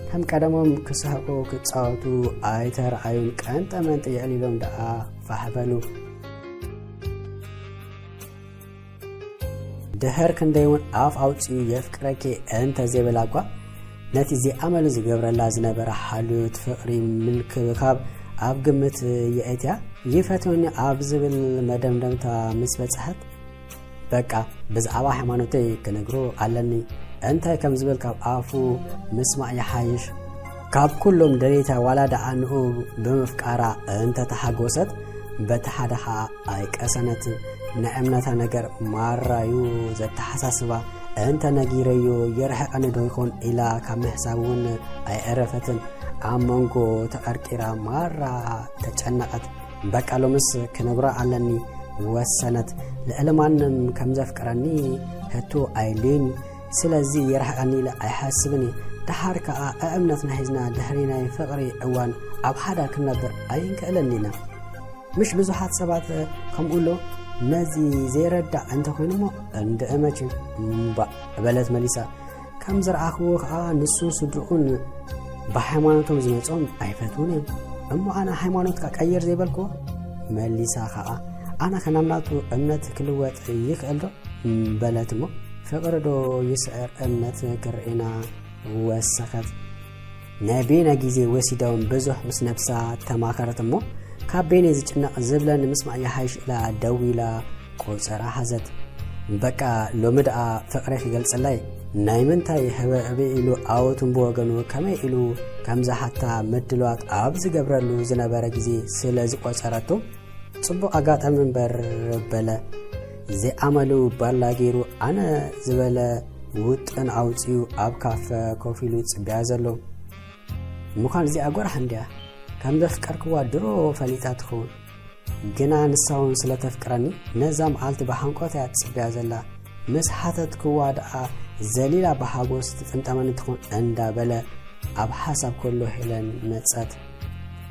ከም ቀደሞም ክስሕቁ ክጻወቱ ኣይተርኣዩን። ቀንጠ መንጠ የዕሊሎም ደኣ ፋሕ በሉ። ድሕር ክንደይ እውን ኣፍ ኣውጺኡ የፍቅረኪ እንተ ዘይበላ እኳ፣ ነቲ ዘይኣመሉ ዝገብረላ ዝነበረ ሓልዮት ፍቕሪ ምንክብኻብ ኣብ ግምት የእትያ፣ ይፈትወኒ ኣብ ዝብል መደምደምታ ምስ በጽሐት፣ በቃ ብዛዕባ ሃይማኖተይ ክነግሮ ኣለኒ፣ እንታይ ከም ዝብል ካብ ኣፉ ምስማዕ ይሓይሽ። ካብ ኩሎም ደሌታ ዋላ ደኣ ንኡ ብምፍቃራ እንተተሓጎሰት፣ በቲ ሓደ ኸኣ ኣይቀሰነትን። ናይ እምነታ ነገር ማራዩ ዘተሓሳስባ። እንተ ነጊረዮ የርሕቐኒ ዶ ይኾን ኢላ ካብ ምሕሳብ እውን ኣይዕረፈትን። ኣብ መንጎ ተቐርቂራ ማራ ተጨነቐት። በቃ ሎምስ ክነግሮ ኣለኒ ወሰነት። ልዕሊ ማንም ከም ዘፍቅረኒ ህቱ ኣይልዩን። ስለዚ የርሕቐኒ ኢለ ኣይሓስብን እየ። ደሓር ከኣ ኣእምነትና ሒዝና ድሕሪ ናይ ፍቕሪ እዋን ኣብ ሓዳር ክንነብር ኣይንክእልን ኢና። ምሽ ብዙሓት ሰባት ከምኡ ኣሎ። ነዚ ዘይረዳእ እንተኾይኑ እሞ እንድዒ መቸም እምባእ በለት መሊሳ። ከም ዝረኣኽዎ ከኣ ንሱን ስድርኡን ብሃይማኖቶም ዝመጾም ኣይፈትዉን እዮም። እሞ ኣነ ሃይማኖትካ ቀይር ዘይበልክዎ? መሊሳ ከኣ ኣነ ከናምናቱ እምነት ክልወጥ ይኽእል ዶ? በለት እሞ ፍቕሪ ዶ ይስዕር እምነት ክርኢና ወሰኸት። ናይ ቤና ግዜ ወሲዶም ብዙሕ ምስ ነብሳ ተማኸረት እሞ ካብ ቤኒ ዝጭነቕ ዝብለኒ ምስማዕ ይሓይሽ ኢላ ደዊላ ቆጸራ ሓዘት። በቃ ሎሚ ደኣ ፍቕሪ ክገልጸላይ ናይ ምንታይ ህበ ህበ ኢሉ ኣወቱን ብወገኑ ከመይ ኢሉ ከም ዝሓታ ምድልዋት ኣብ ዝገብረሉ ዝነበረ ግዜ ስለ ዝቆጸረቶ ጽቡቕ ኣጋጣሚ እምበር በለ። ዘይኣመሉ ባላ ገይሩ ኣነ ዝበለ ውጥን ኣውጺኡ ኣብ ካፈ ኮፍ ኢሉ ጽብያ ዘሎ። ምዃን እዚኣ ጎራሕ እንድያ ከም ዘፍቀርክዋ ድሮ ፈሊጣ ትኸውን። ግና ንሳ እውን ስለ ተፍቅረኒ ነዛ መዓልቲ ብሃንቆት እያ ትጽብያ ዘላ። ምስ ሓተትክዋ ደኣ ዘሊላ ብሓጎስ ትጥምጠመኒ ትኾን እንዳበለ ኣብ ሓሳብ ከሎ ሄለን መጸት።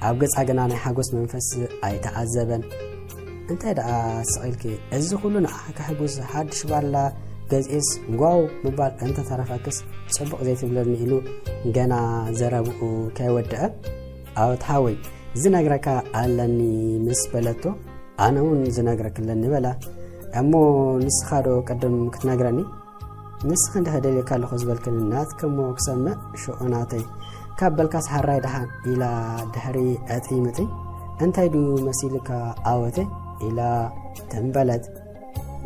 ኣብ ገጻ ግና ናይ ሓጎስ መንፈስ ኣይተዓዘበን። እንታይ ደኣ ስቕ ኢልኪ? እዚ ኩሉ ንዓኺ ከሕጉስ ሓድሽ ባላ ገዚኤስ ጓው ምባል እንተተረፈክስ ጽቡቕ ዘይትብለኒ ኢሉ ገና ዘረብኡ ከይወድአ፣ ኣወት ሓወይ ዝነግረካ ኣለኒ ምስ በለቶ፣ ኣነ እውን ዝነግረክ ኣለኒ በላ። እሞ ንስኻ ዶ ቅድም ክትነግረኒ? ንስኺ እንድሕር ደልየካ ኣለኹ ዝበልክኒ ናትኪ እሞ ክሰምዕ ሽዑ ናተይ ካብ በልካስ ሓራይ ደሓን ኢላ ድሕሪ ዕጥይ ምጥይ እንታይ ድዩ መሲልካ ኣወተይ ኢላ ትንበለት።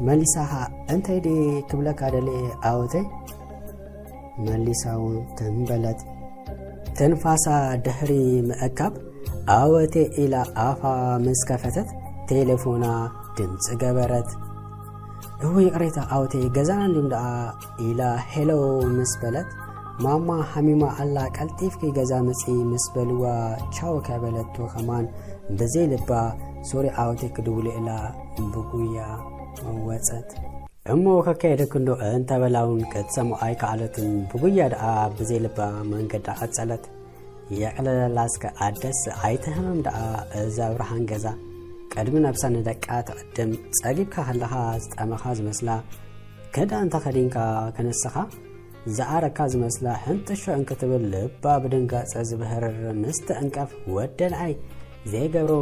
መሊሳ ኸዓ እንታይ ድየ ክብለካ ደልየ ኣወተይ መሊሳ እውን ትንበለት። ትንፋሳ ድሕሪ ምእካብ ኣወቴ ኢላ ኣፋ ምስ ከፈተት ቴሌፎና ድምፂ ገበረት። እው ይቕሬታ ኣወቴ ገዛና እንዲም ደኣ ኢላ ሄሎ ምስ በለት ማማ ሓሚማ ኣላ ቀልጢፍኪ ገዛ ምፂ ምስ በልዋ ቻው ከበለቶ ከማን ብዘይ ልባ ሶሪ ኣወቴ ክድውሉ ኢላ ብጉያ ወፀት። እሞ ከካየደክንዶ እንተበላውን ክትሰምዖ ኣይከኣለትን። ብጉያ ደኣ ብዘይ ልባ መንገዳ ቀጸለት። የዕለለላ እስከ ኣደስ ኣይትህመም ደኣ እዛ ብርሃን ገዛ። ቅድሚ ነብሳ ንደቃ ትዕድም። ጸጊብካ ከለኻ ዝጠመኻ ዝመስላ። ክዳን ተኸዲንካ ከነስኻ ዝኣረካ ዝመስላ ሕንጥሾ እንክትብል ልባ ብድንጋጸ ዝብህርር ምስ ትዕንቀፍ ወደንኣይ ዘይገብሮ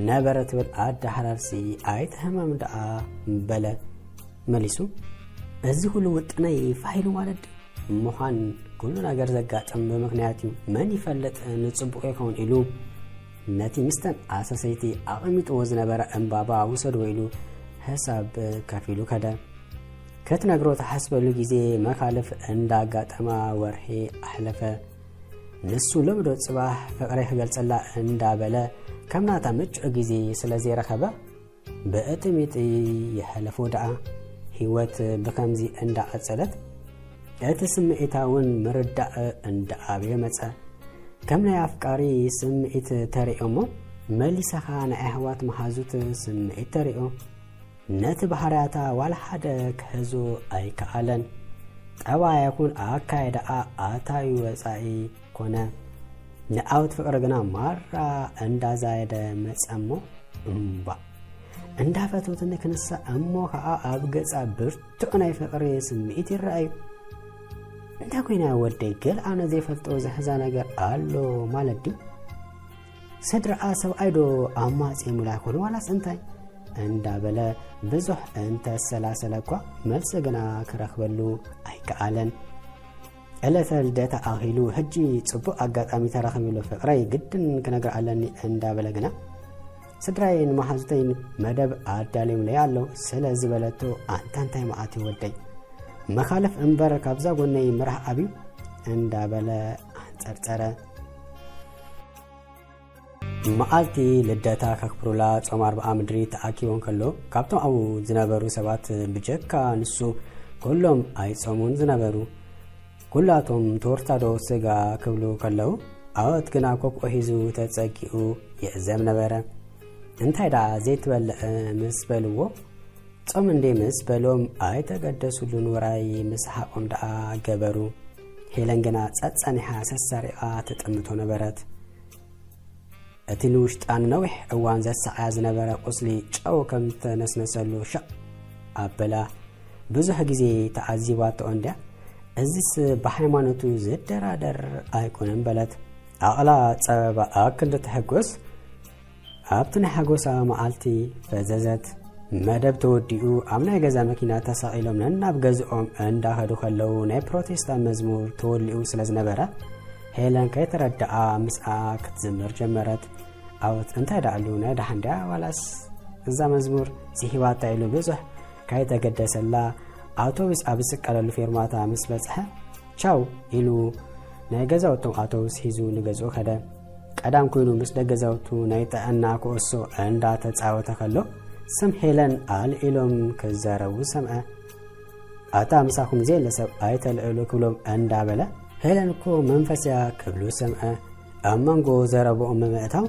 ነበረ ትብል ኣዳሓላልሲ ኣይትህመም ደኣ በለ። መሊሱ፣ እዚ ኩሉ ውጥነይ ፋሕ ኢሉ ማለት ድዩ? ምዃን ኩሉ ነገር ዘጋጥም ብምኽንያት እዩ። መን ይፈልጥ ንጽቡቕ ይኸውን ኢሉ ነቲ ምስተን ኣሰሰይቲ ኣቐሚጥዎ ዝነበረ ዕምባባ ውሰድዎ ኢሉ ሕሳብ ከፊሉ ከደ። ክትነግሮ ትሓስበሉ ግዜ መኻልፍ እንዳጋጠማ ወርሒ ኣሕለፈ። ንሱ ሎሚ ዶ ጽባሕ ፍቕረይ ክገልጸላ እንዳበለ ከም ናታ ምቹእ ግዜ ስለ ዘይረኸበ ብእጥሚጢ የሕለፎ ደኣ። ህይወት ብኸምዚ እንዳቐጸለት እቲ ስምዒታ እውን ምርዳእ እንዳኣበየ መጸ። ከም ናይ ኣፍቃሪ ስምዒት ተሪኦ እሞ መሊሳ ኸኣ ናይ ኣሕዋት መሓዙት ስምዒት ተሪኦ። ነቲ ባህርያታ ዋላ ሓደ ክሕዞ ኣይከኣለን። ጠባያ ይኹን ኣካይዳኣ ኣታዊ ወጻኢ ኮነ። ንኣወት ፍቕሪ ግና ማራ እንዳዛየደ መጸ እሞ እምባእ እንዳፈተወትኒ ክንሳ እሞ ኸኣ ኣብ ገጻ ብርቱዕ ናይ ፍቕሪ ስምዒት ይረኣዩ። እንታይ ኮይና ወደይ ገለ ኣነ ዘይፈልጦ ዝሕዛ ነገር ኣሎ ማለት ድዩ? ስድራኣ ሰብኣይ ዶ ኣማጺኦምላ ይኾኑ ዋላስ እንታይ? እንዳበለ ብዙሕ እንተሰላሰለ እኳ መልሲ ግና ክረኽበሉ ኣይከኣለን። ዕለተ ልደታ ኣኺሉ ሕጂ ጽቡቕ ኣጋጣሚ ተረኺቡሉ ፍቕረይ ግድን ክነግራ ኣለኒ እንዳበለ ግና ስድራይ ንመሓዙተይ መደብ ኣዳልዮምለይ ኣለዉ ስለ ዝበለቶ ኣንታ እንታይ መዓት እዩ ወደይ መኻልፍ እምበር ካብዛ ጎነይ ምራሕ ኣብዩ እንዳበለ ኣንጸርጸረ። መዓልቲ ልደታ ከክብሩላ ጾም ኣርብዓ ምድሪ ተኣኪቦም ከሎ ካብቶም ኣብኡ ዝነበሩ ሰባት ብጀካ ንሱ ኩሎም ኣይጾሙን ዝነበሩ። ኩላቶም ቶርታ ዶ ስጋ ክብሉ ከለዉ ኣወት ግና ኮኮ ሒዙ ተጸጊኡ ይዕዘብ ነበረ። እንታይ ደኣ ዘይትበልዕ ምስ በልዎ ጾም እንዴ ምስ በሎም ኣይተገደሱሉን ውራይ ምስሓቖም ደኣ ገበሩ። ሄለን ግና ጸጸኒሓ ሰሳሪቓ ትጥምቶ ነበረት። እቲ ንውሽጣ ንነዊሕ እዋን ዘሳቕያ ዝነበረ ቁስሊ ጨው ከም ተነስነሰሉ ሸቕ ኣበላ። ብዙሕ ግዜ ተዓዚባቶ እንድያ፣ እዚስ ብሃይማኖቱ ዝደራደር ኣይኮነን በለት። ዓቕላ ጸበባ ኣክል ትሕጎስ ኣብቲ ናይ ሓጎሳ መዓልቲ ፈዘዘት። መደብ ተወዲኡ ኣብ ናይ ገዛ መኪና ተሳቒሎም ነናብ ገዝኦም እንዳኸዱ ከለዉ ናይ ፕሮቴስታንት መዝሙር ተወሊዑ ስለ ዝነበረ ሄለን ከይተረድኣ ምስኣ ክትዝምር ጀመረት። ኣወት እንታይ ደኣሉ ናይ ደሓን ድያ ዋላስ እዛ መዝሙር ስሒባታ ኢሉ ብዙሕ ከይተገደሰላ ኣውቶቡስ ኣብ ዝስቀለሉ ፌርማታ ምስ በጽሐ ቻው ኢሉ ናይ ገዛውቶም ኣውቶቡስ ሒዙ ንገዝኡ ከደ። ቀዳም ኮይኑ ምስ ደገዛውቱ ናይ ጥዕና ኩዕሶ እንዳተጻወተ ከሎ ስም ሄለን ኣልዒሎም ክዛረቡ ሰምዐ። ኣታ ምሳኹም ዘየለ ሰብ ኣይተልዕሉ ክብሎም እንዳበለ ሄለን እኮ መንፈስ እያ ክብሉ ሰምዐ። ኣብ መንጎ ዘረብኦም ብምእታው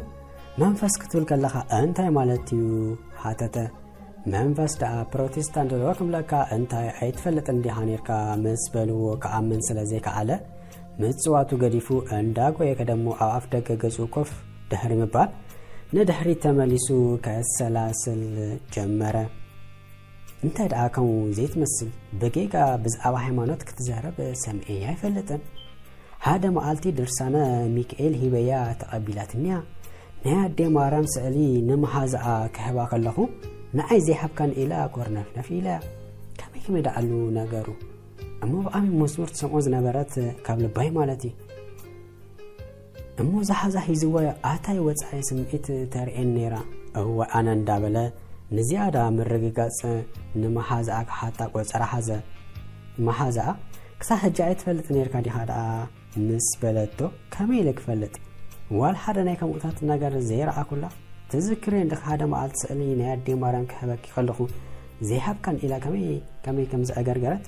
መንፈስ ክትብል ከለኻ እንታይ ማለት እዩ ሓተተ። መንፈስ ደኣ ፕሮቴስታንት ዶ ክብለካ እንታይ ኣይትፈልጥን ዲኻ ኔርካ ምስ በልዎ ክኣምን ስለ ዘይከኣለ ምጽዋቱ ገዲፉ እንዳጎየ ከደሞ ኣብ ኣፍ ደገ ገዝኡ ኮፍ ድሕሪ ምባል ንድሕሪት ተመሊሱ ከሰላስል ጀመረ። እንታይ ደኣ ከምኡ ዘይትመስል ብጌጋ ብዛዕባ ሃይማኖት ክትዛረብ ሰምዔ ኣይፈልጥን። ሓደ መዓልቲ ድርሳነ ሚካኤል ሂበያ ተቐቢላትንያ። ናይ ኣዴ ማርያም ስእሊ ንመሓዛኣ ክህባ ከለኹ ንዓይ ዘይሃብካን ኢላ ኮርነፍነፍ ኢለ። ከመይ ከመይ ደኣሉ ነገሩ? እሞ ብኣሚ መስሙር ትሰምዖ ዝነበረት ካብ ልባይ ማለት እዩ። እሞ ዝሓዛ ሒዝዋ ኣታይ ወጻኢ ስምዒት ተርእየን ነይራ። እወ ኣነ እንዳበለ ንዝያዳ ምርግጋጽ ንመሓዛኣ ክሓታ ቆጸራ ሓዘ። መሓዛኣ ክሳብ ሕጂ ኣይትፈልጥ ነርካ ዲኻ ደኣ ምስ በለቶ ከመይ ኢለ ክፈልጥ? ዋላ ሓደ ናይ ከምኡታት ነገር ዘይረኣኩላ። ትዝክሬ እንድኻ ሓደ መዓልቲ ስእሊ ናይ ኣዴ ማርያም ክህበኪ ከለኹ ዘይሃብካን ኢላ ከመይ ከመይ ከም ዘዕገርገረት?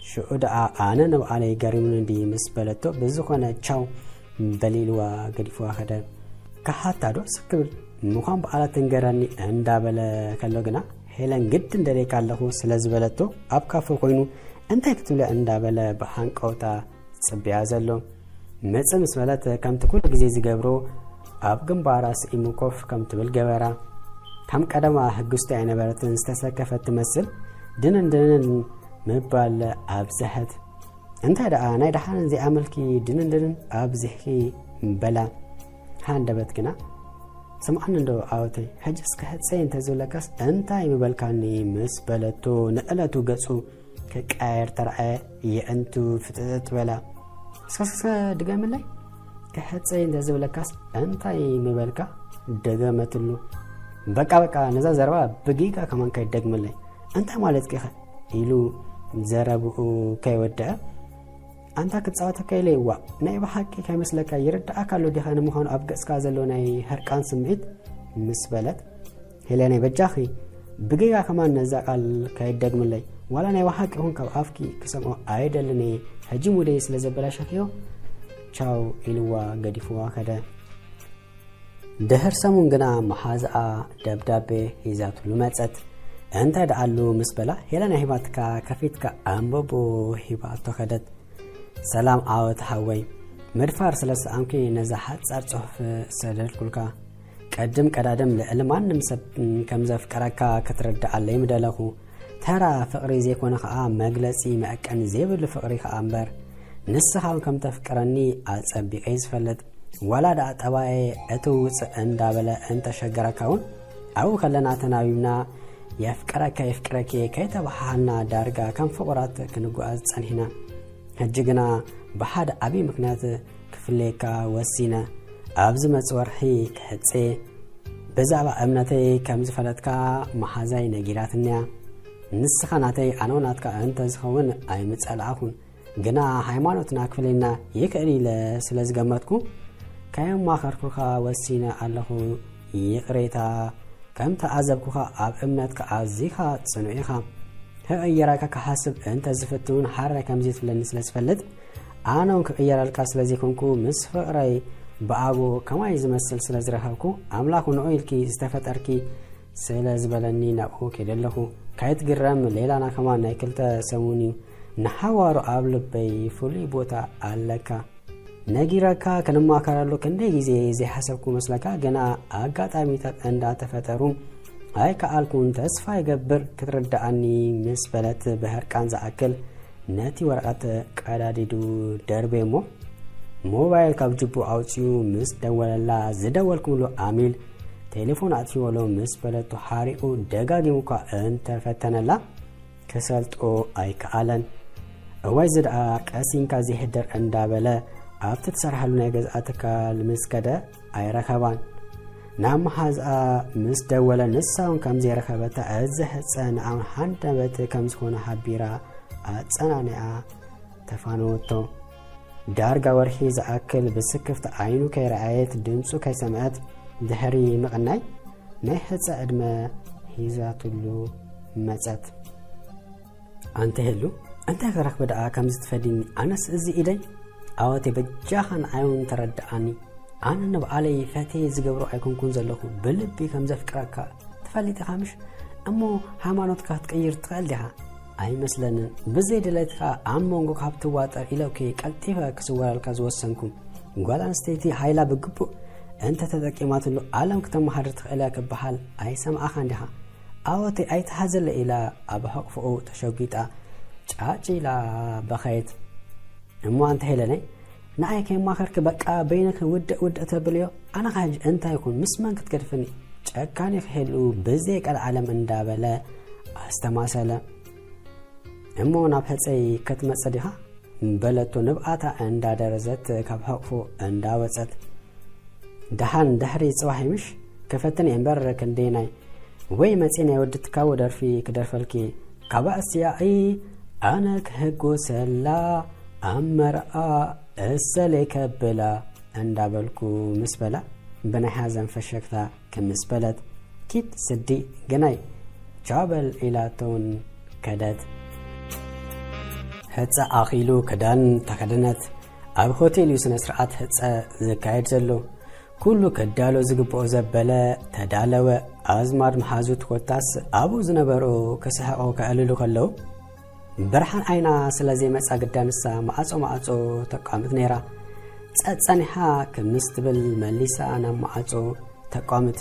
ሽዑ ደኣ ኣነ ንብዓለይ ገሪሙኒ እንዲ ምስ በለቶ ብዝኾነ ቻው በሊልዋ ገዲፍዋ ከደ። ክሓታ ዶ ስክ ብል ምዃን በዓላ ትንገረኒ እንዳበለ ከሎ ግና ሄለን ግድ እንደልየካ ኣለኹ ስለ ዝበለቶ ኣብ ካፈ ኮይኑ እንታይ ክትብለ እንዳበለ ብሃንቀውታ ጽብያ ዘሎ። መጽ ምስ በለት ከምቲ ኩሉ ግዜ ዝገብሮ ኣብ ግንባራ ስኢሙ ኮፍ ከም ትብል ገበራ። ከም ቀደማ ህግስቲ ኣይነበረትን ዝተሰከፈት ትመስል ድንን ድንን ምባል ኣብዝሐት። እንታይ ደኣ ናይ ደሓንን ዘይኣመልኪ ድንን ድንን ኣብዚሕኪ በላ። ሃንደበት ግና ስምዓኒ እንዶ ዓወተይ ሕጂ እስከ ሕጸይ እንተዝብለካስ እንታይ ምበልካኒ ምስ በለቶ ንዕለቱ ገጹ ክቀያየር ተራእየ። የእንቱ ፍጥጥጥ በላ። እስከ እስከ ድገምለይ ክሕጸይ እንተዝብለካስ እንታይ ምበልካ ደገመትሉ። በቃ በቃ ነዛ ዘረባ ብጌጋ ከማን ከይደግምለይ እንታይ ማለት ቂኸ ኢሉ ዘረብኡ ከይወደአ ኣንታ ክጻወተካ ኢለ ይዋ ናይ ብሓቂ ከይመስለካ ይርድኣካ ኣሎ ዲኻ ንምዃኑ ኣብ ገጽካ ዘሎ ናይ ሕርቃን ስምዒት ምስ በለት ሄለነይ በጃኺ ብጌጋ ከማን ነዛ ቃል ከይደግምለይ ዋላ ናይ ብሓቂ ይኹን ካብ ኣፍኪ ክሰምዖ ኣይደልን እየ ሕጂ ሙደይ ስለ ዘበላሸኽዮ ቻው ኢልዋ ገዲፍዋ ከደ። ድሕር ሰሙን ግና መሓዝኣ ደብዳቤ ሒዛትሉ መጸት። እንታይ ደኣሉ ምስ በላ ሄለና ሂባትካ ከፊትካ ኣንብቦ ሂባቶ ከደት። ሰላም ዓወት ሓወይ፣ ምድፋር ስለ ዝሰኣንኩ ነዛ ሓጻር ጽሑፍ ሰደድኩልካ። ቀድም ቀዳድም ልዕሊ ማንም ሰብ ከም ዘፍቅረካ ክትርድኣለይ ምደለኹ። ተራ ፍቕሪ ዘይኮነ ኸኣ መግለጺ መዕቀኒ ዘይብሉ ፍቕሪ ኸኣ እምበር። ንስኻ እውን ከም ተፍቅረኒ ኣጸቢቐ እየ ዝፈልጥ። ዋላ ደኣ ጠባየ ዕትው ውጽእ እንዳበለ እንተሸገረካ እውን ኣብኡ ከለና ተናቢብና የፍቅረካ የፍቅረኪ ከይተባሃሃልና ዳርጋ ከም ፍቑራት ክንጓዓዝ ጸኒሕና። ሕጂ ግና ብሓደ ዓብዪ ምኽንያት ክፍለየካ ወሲነ። ኣብ ዝመጽእ ወርሒ ክሕጽ እየ። ብዛዕባ እምነተይ ከም ዝፈለጥካ መሓዛይ ነጊራትንያ። ንስኻ ናተይ ኣነ እውን ናትካ እንተዝኸውን ኣይምጸላእኹን። ግና ሃይማኖትና ክፍለየና ይኽእል ኢለ ስለ ዝገመትኩ ከየማኸርኩኻ ወሲነ ኣለኹ። ይቕሬታ። ከም ተዓዘብኩኻ ኣብ እምነትካ ኣዚኻ ጽኑዕ ኢኻ። ክቕይረካ ክሓስብ እንተ ዝፍትን እውን ሓራይ ከምዚ ትብለኒ ስለ ዝፈልጥ ኣነ እውን ክቕየረልካ ስለ ዘይኮንኩ ምስ ፍቕረይ ብኣግኡ ከማይ ዝመስል ስለ ዝረኸብኩ ኣምላኽ ንዑ ኢልኪ ዝተፈጠርኪ ስለ ዝበለኒ ናብኡ ከይደ ኣለኹ። ካይትግረም ሌላና ከማን ናይ ክልተ ሰሙን እዩ። ንሓዋሩ ኣብ ልበይ ፍሉይ ቦታ ኣለካ። ነጊረካ ክንማከረሉ ክንደይ ግዜ ዘይሓሰብኩ መስለካ፣ ግና ኣጋጣሚታት እንዳተፈጠሩ ኣይከኣልኩን። ተስፋ ይገብር ክትርድኣኒ ምስ በለት ብህርቃን ዝኣክል ነቲ ወረቐት ቀዳዲዱ ደርቤ እሞ ሞባይል ካብ ጅቡ ኣውጺኡ ምስ ደወለላ ዝደወልኩምሉ ኣሚል ቴሌፎን ኣጥፊወሎ ምስ በለቱ ሓሪቑ ደጋጊሙ እኳ እንተፈተነላ ክሰልጦ ኣይከኣለን። እዋይ እዚ ደኣ ቀሲንካ ዘይሕደር እንዳበለ ኣብቲ ትሰርሓሉ ናይ ገዝኣ ትካል ምስ ከደ ኣይረኸባን። ናብ መሓዝኣ ምስ ደወለ ንሳ እውን ከም ዘይረኸበታ እዚ ሕጸ ንኣውን ሃንደበት ከም ዝኾነ ሓቢራ ኣጸናኒዓ ተፋነወቶ። ዳርጋ ወርሒ ዝኣክል ብስክፍቲ ዓይኑ ከይረኣየት ድምጹ ከይሰምዐት ድሕሪ ምቕናይ ናይ ሕጸ ዕድመ ሒዛትሉ መጸት። ኣንቲ ሄሉ እንታይ ክረኽቢ ደኣ ከምዚ ትፈዲኒ ኣነስ እዚ ኢደይ ኣወቴ በጃኻ ንዓይ እውን ተረድኣኒ። ኣነ ንብዓለይ ፈትየ ዝገብሮ ኣይኮንኩን ዘለኹ ብልቢ ከም ዘፍቅረካ ትፈልጥ ኢኻ ምሽ? እሞ ሃይማኖትካ ክትቅይር ትኽእል ዲኻ? ኣይመስለንን። ብዘይ ድሌትካ ኣብ መንጎ ካብ ትዋጠር ኢለውኪ ቀልጢፈ ክስወረልካ ዝወሰንኩ። ጓል ኣንስተይቲ ሓይላ ብግቡእ እንተ ተጠቂማትሉ ዓለም ክተመሃድር ትኽእል እያ ክበሃል ኣይሰማዕኻን ዲኻ? ኣወተይ ኣይትሓዘለ ኢላ ኣብ ሕቕፍኡ ተሸጒጣ ጫጭ ኢላ በኸየት። እሞ ኣንተ ሄለነይ ንኣይ ከይማኸርኪ በቃ በይንኺ ውድእ ውድእ ተብልዮ? ኣነ ኸ ሕጂ እንታይ ይኹን ምስ መን ክትገድፍኒ? ጨካን ኢኺ ሄሉ ብዘይ ቀልዓለም እንዳበለ ኣስተማሰለ። እሞ ናብ ሕፀይ ከትመፀ ዲኻ? በለቶ ንብኣታ እንዳደረዘት ካብ ሕቕፉ እንዳወፀት። ደሓን ድሕሪ ፅባሕ ይምሽ ክፈትን እየ እምበር ክንደየናይ ወይ መፂ ናይ ወዲ ትካቦ ደርፊ ክደርፈልኪ። ካባእ እስያኢ ኣነ ክህጎሰላ ኣብ መርዓ እሰለይ ከብላ እንዳበልኩ ምስ በላ ብናይ ሓዘን ፈሸግታ ክምስ በለት። ኪድ ስዲ ግናይ ቻበል ኢላቶን ከደት። ሕፀ ኣኺሉ ክዳን ተኸደነት። ኣብ ሆቴል እዩ ስነ ስርዓት ሕፀ ዝካየድ ዘሎ። ኩሉ ክዳሎ ዝግብኦ ዘበለ ተዳለወ። ኣዝማድ መሓዙት ኮታስ ኣብኡ ዝነበሩ ክስሕቑ ከዕልሉ ከለዉ ብርሓን ዓይና ስለ ዘይመጻ ግዳ ንሳ ማዕጾ ማዕጾ ተቋምት ነይራ። ጸጸኒሓ ክምስ ትብል መሊሳ ናብ ማዕጾ ተቋምት።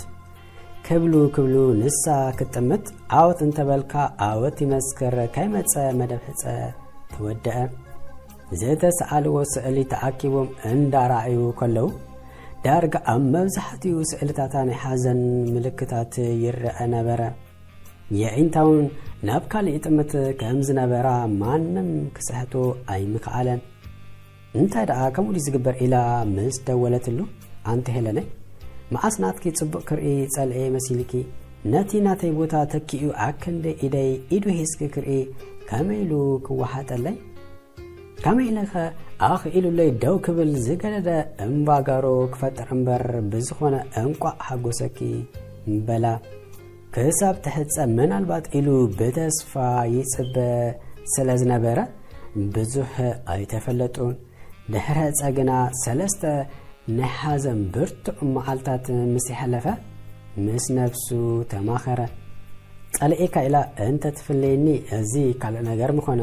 ክብሉ ክብሉ ንሳ ክትጥምት ዓወት እንተበልካ ዓወት ይመስክር ከይመጸ መደብ ሕጸ ተወደአ። ዝተሰኣልዎ ስእሊ ተኣኪቦም እንዳረኣዩ ከለዉ ዳርጋ ኣብ መብዛሕትኡ ስእልታታ ናይ ሓዘን ምልክታት ይረአ ነበረ። የዒንታ እውን ናብ ካልእ ይጥምት ከም ዝነበራ ማንም ክስሕቶ ኣይምኸኣለን። እንታይ ደኣ ከምኡ ድዩ ዝግበር ኢላ ምስ ደወለትሉ፣ ኣንቲ ሄለነይ፣ መዓስ ናትኪ ጽቡቕ ክርኢ ጸልኤ መሲልኪ፣ ነቲ ናተይ ቦታ ተኪኡ ኣክንዲ ኢደይ ኢዱ ሒዝኪ ክርኢ ከመይ ኢሉ ክወሓጠለይ? ከመይ ኢለኸ ኣኽኢሉለይ ደው ክብል ዝገደደ እምባጋሮ ክፈጥር እምበር ብዝኾነ እንቋዕ ሓጎሰኪ በላ። ክሳብ ትሕጸ ምናልባት ኢሉ ብተስፋ ይጽበ ስለ ዝነበረ ብዙሕ ኣይተፈለጡን። ድሕሪ ሕጸ ግና ሰለስተ ናይ ሓዘን ብርቱዕ መዓልታት ምስ የሕለፈ ምስ ነብሱ ተማኸረ። ጸልኤካ ኢላ እንተ ትፍለየኒ እዚ ካልእ ነገር ምኾነ።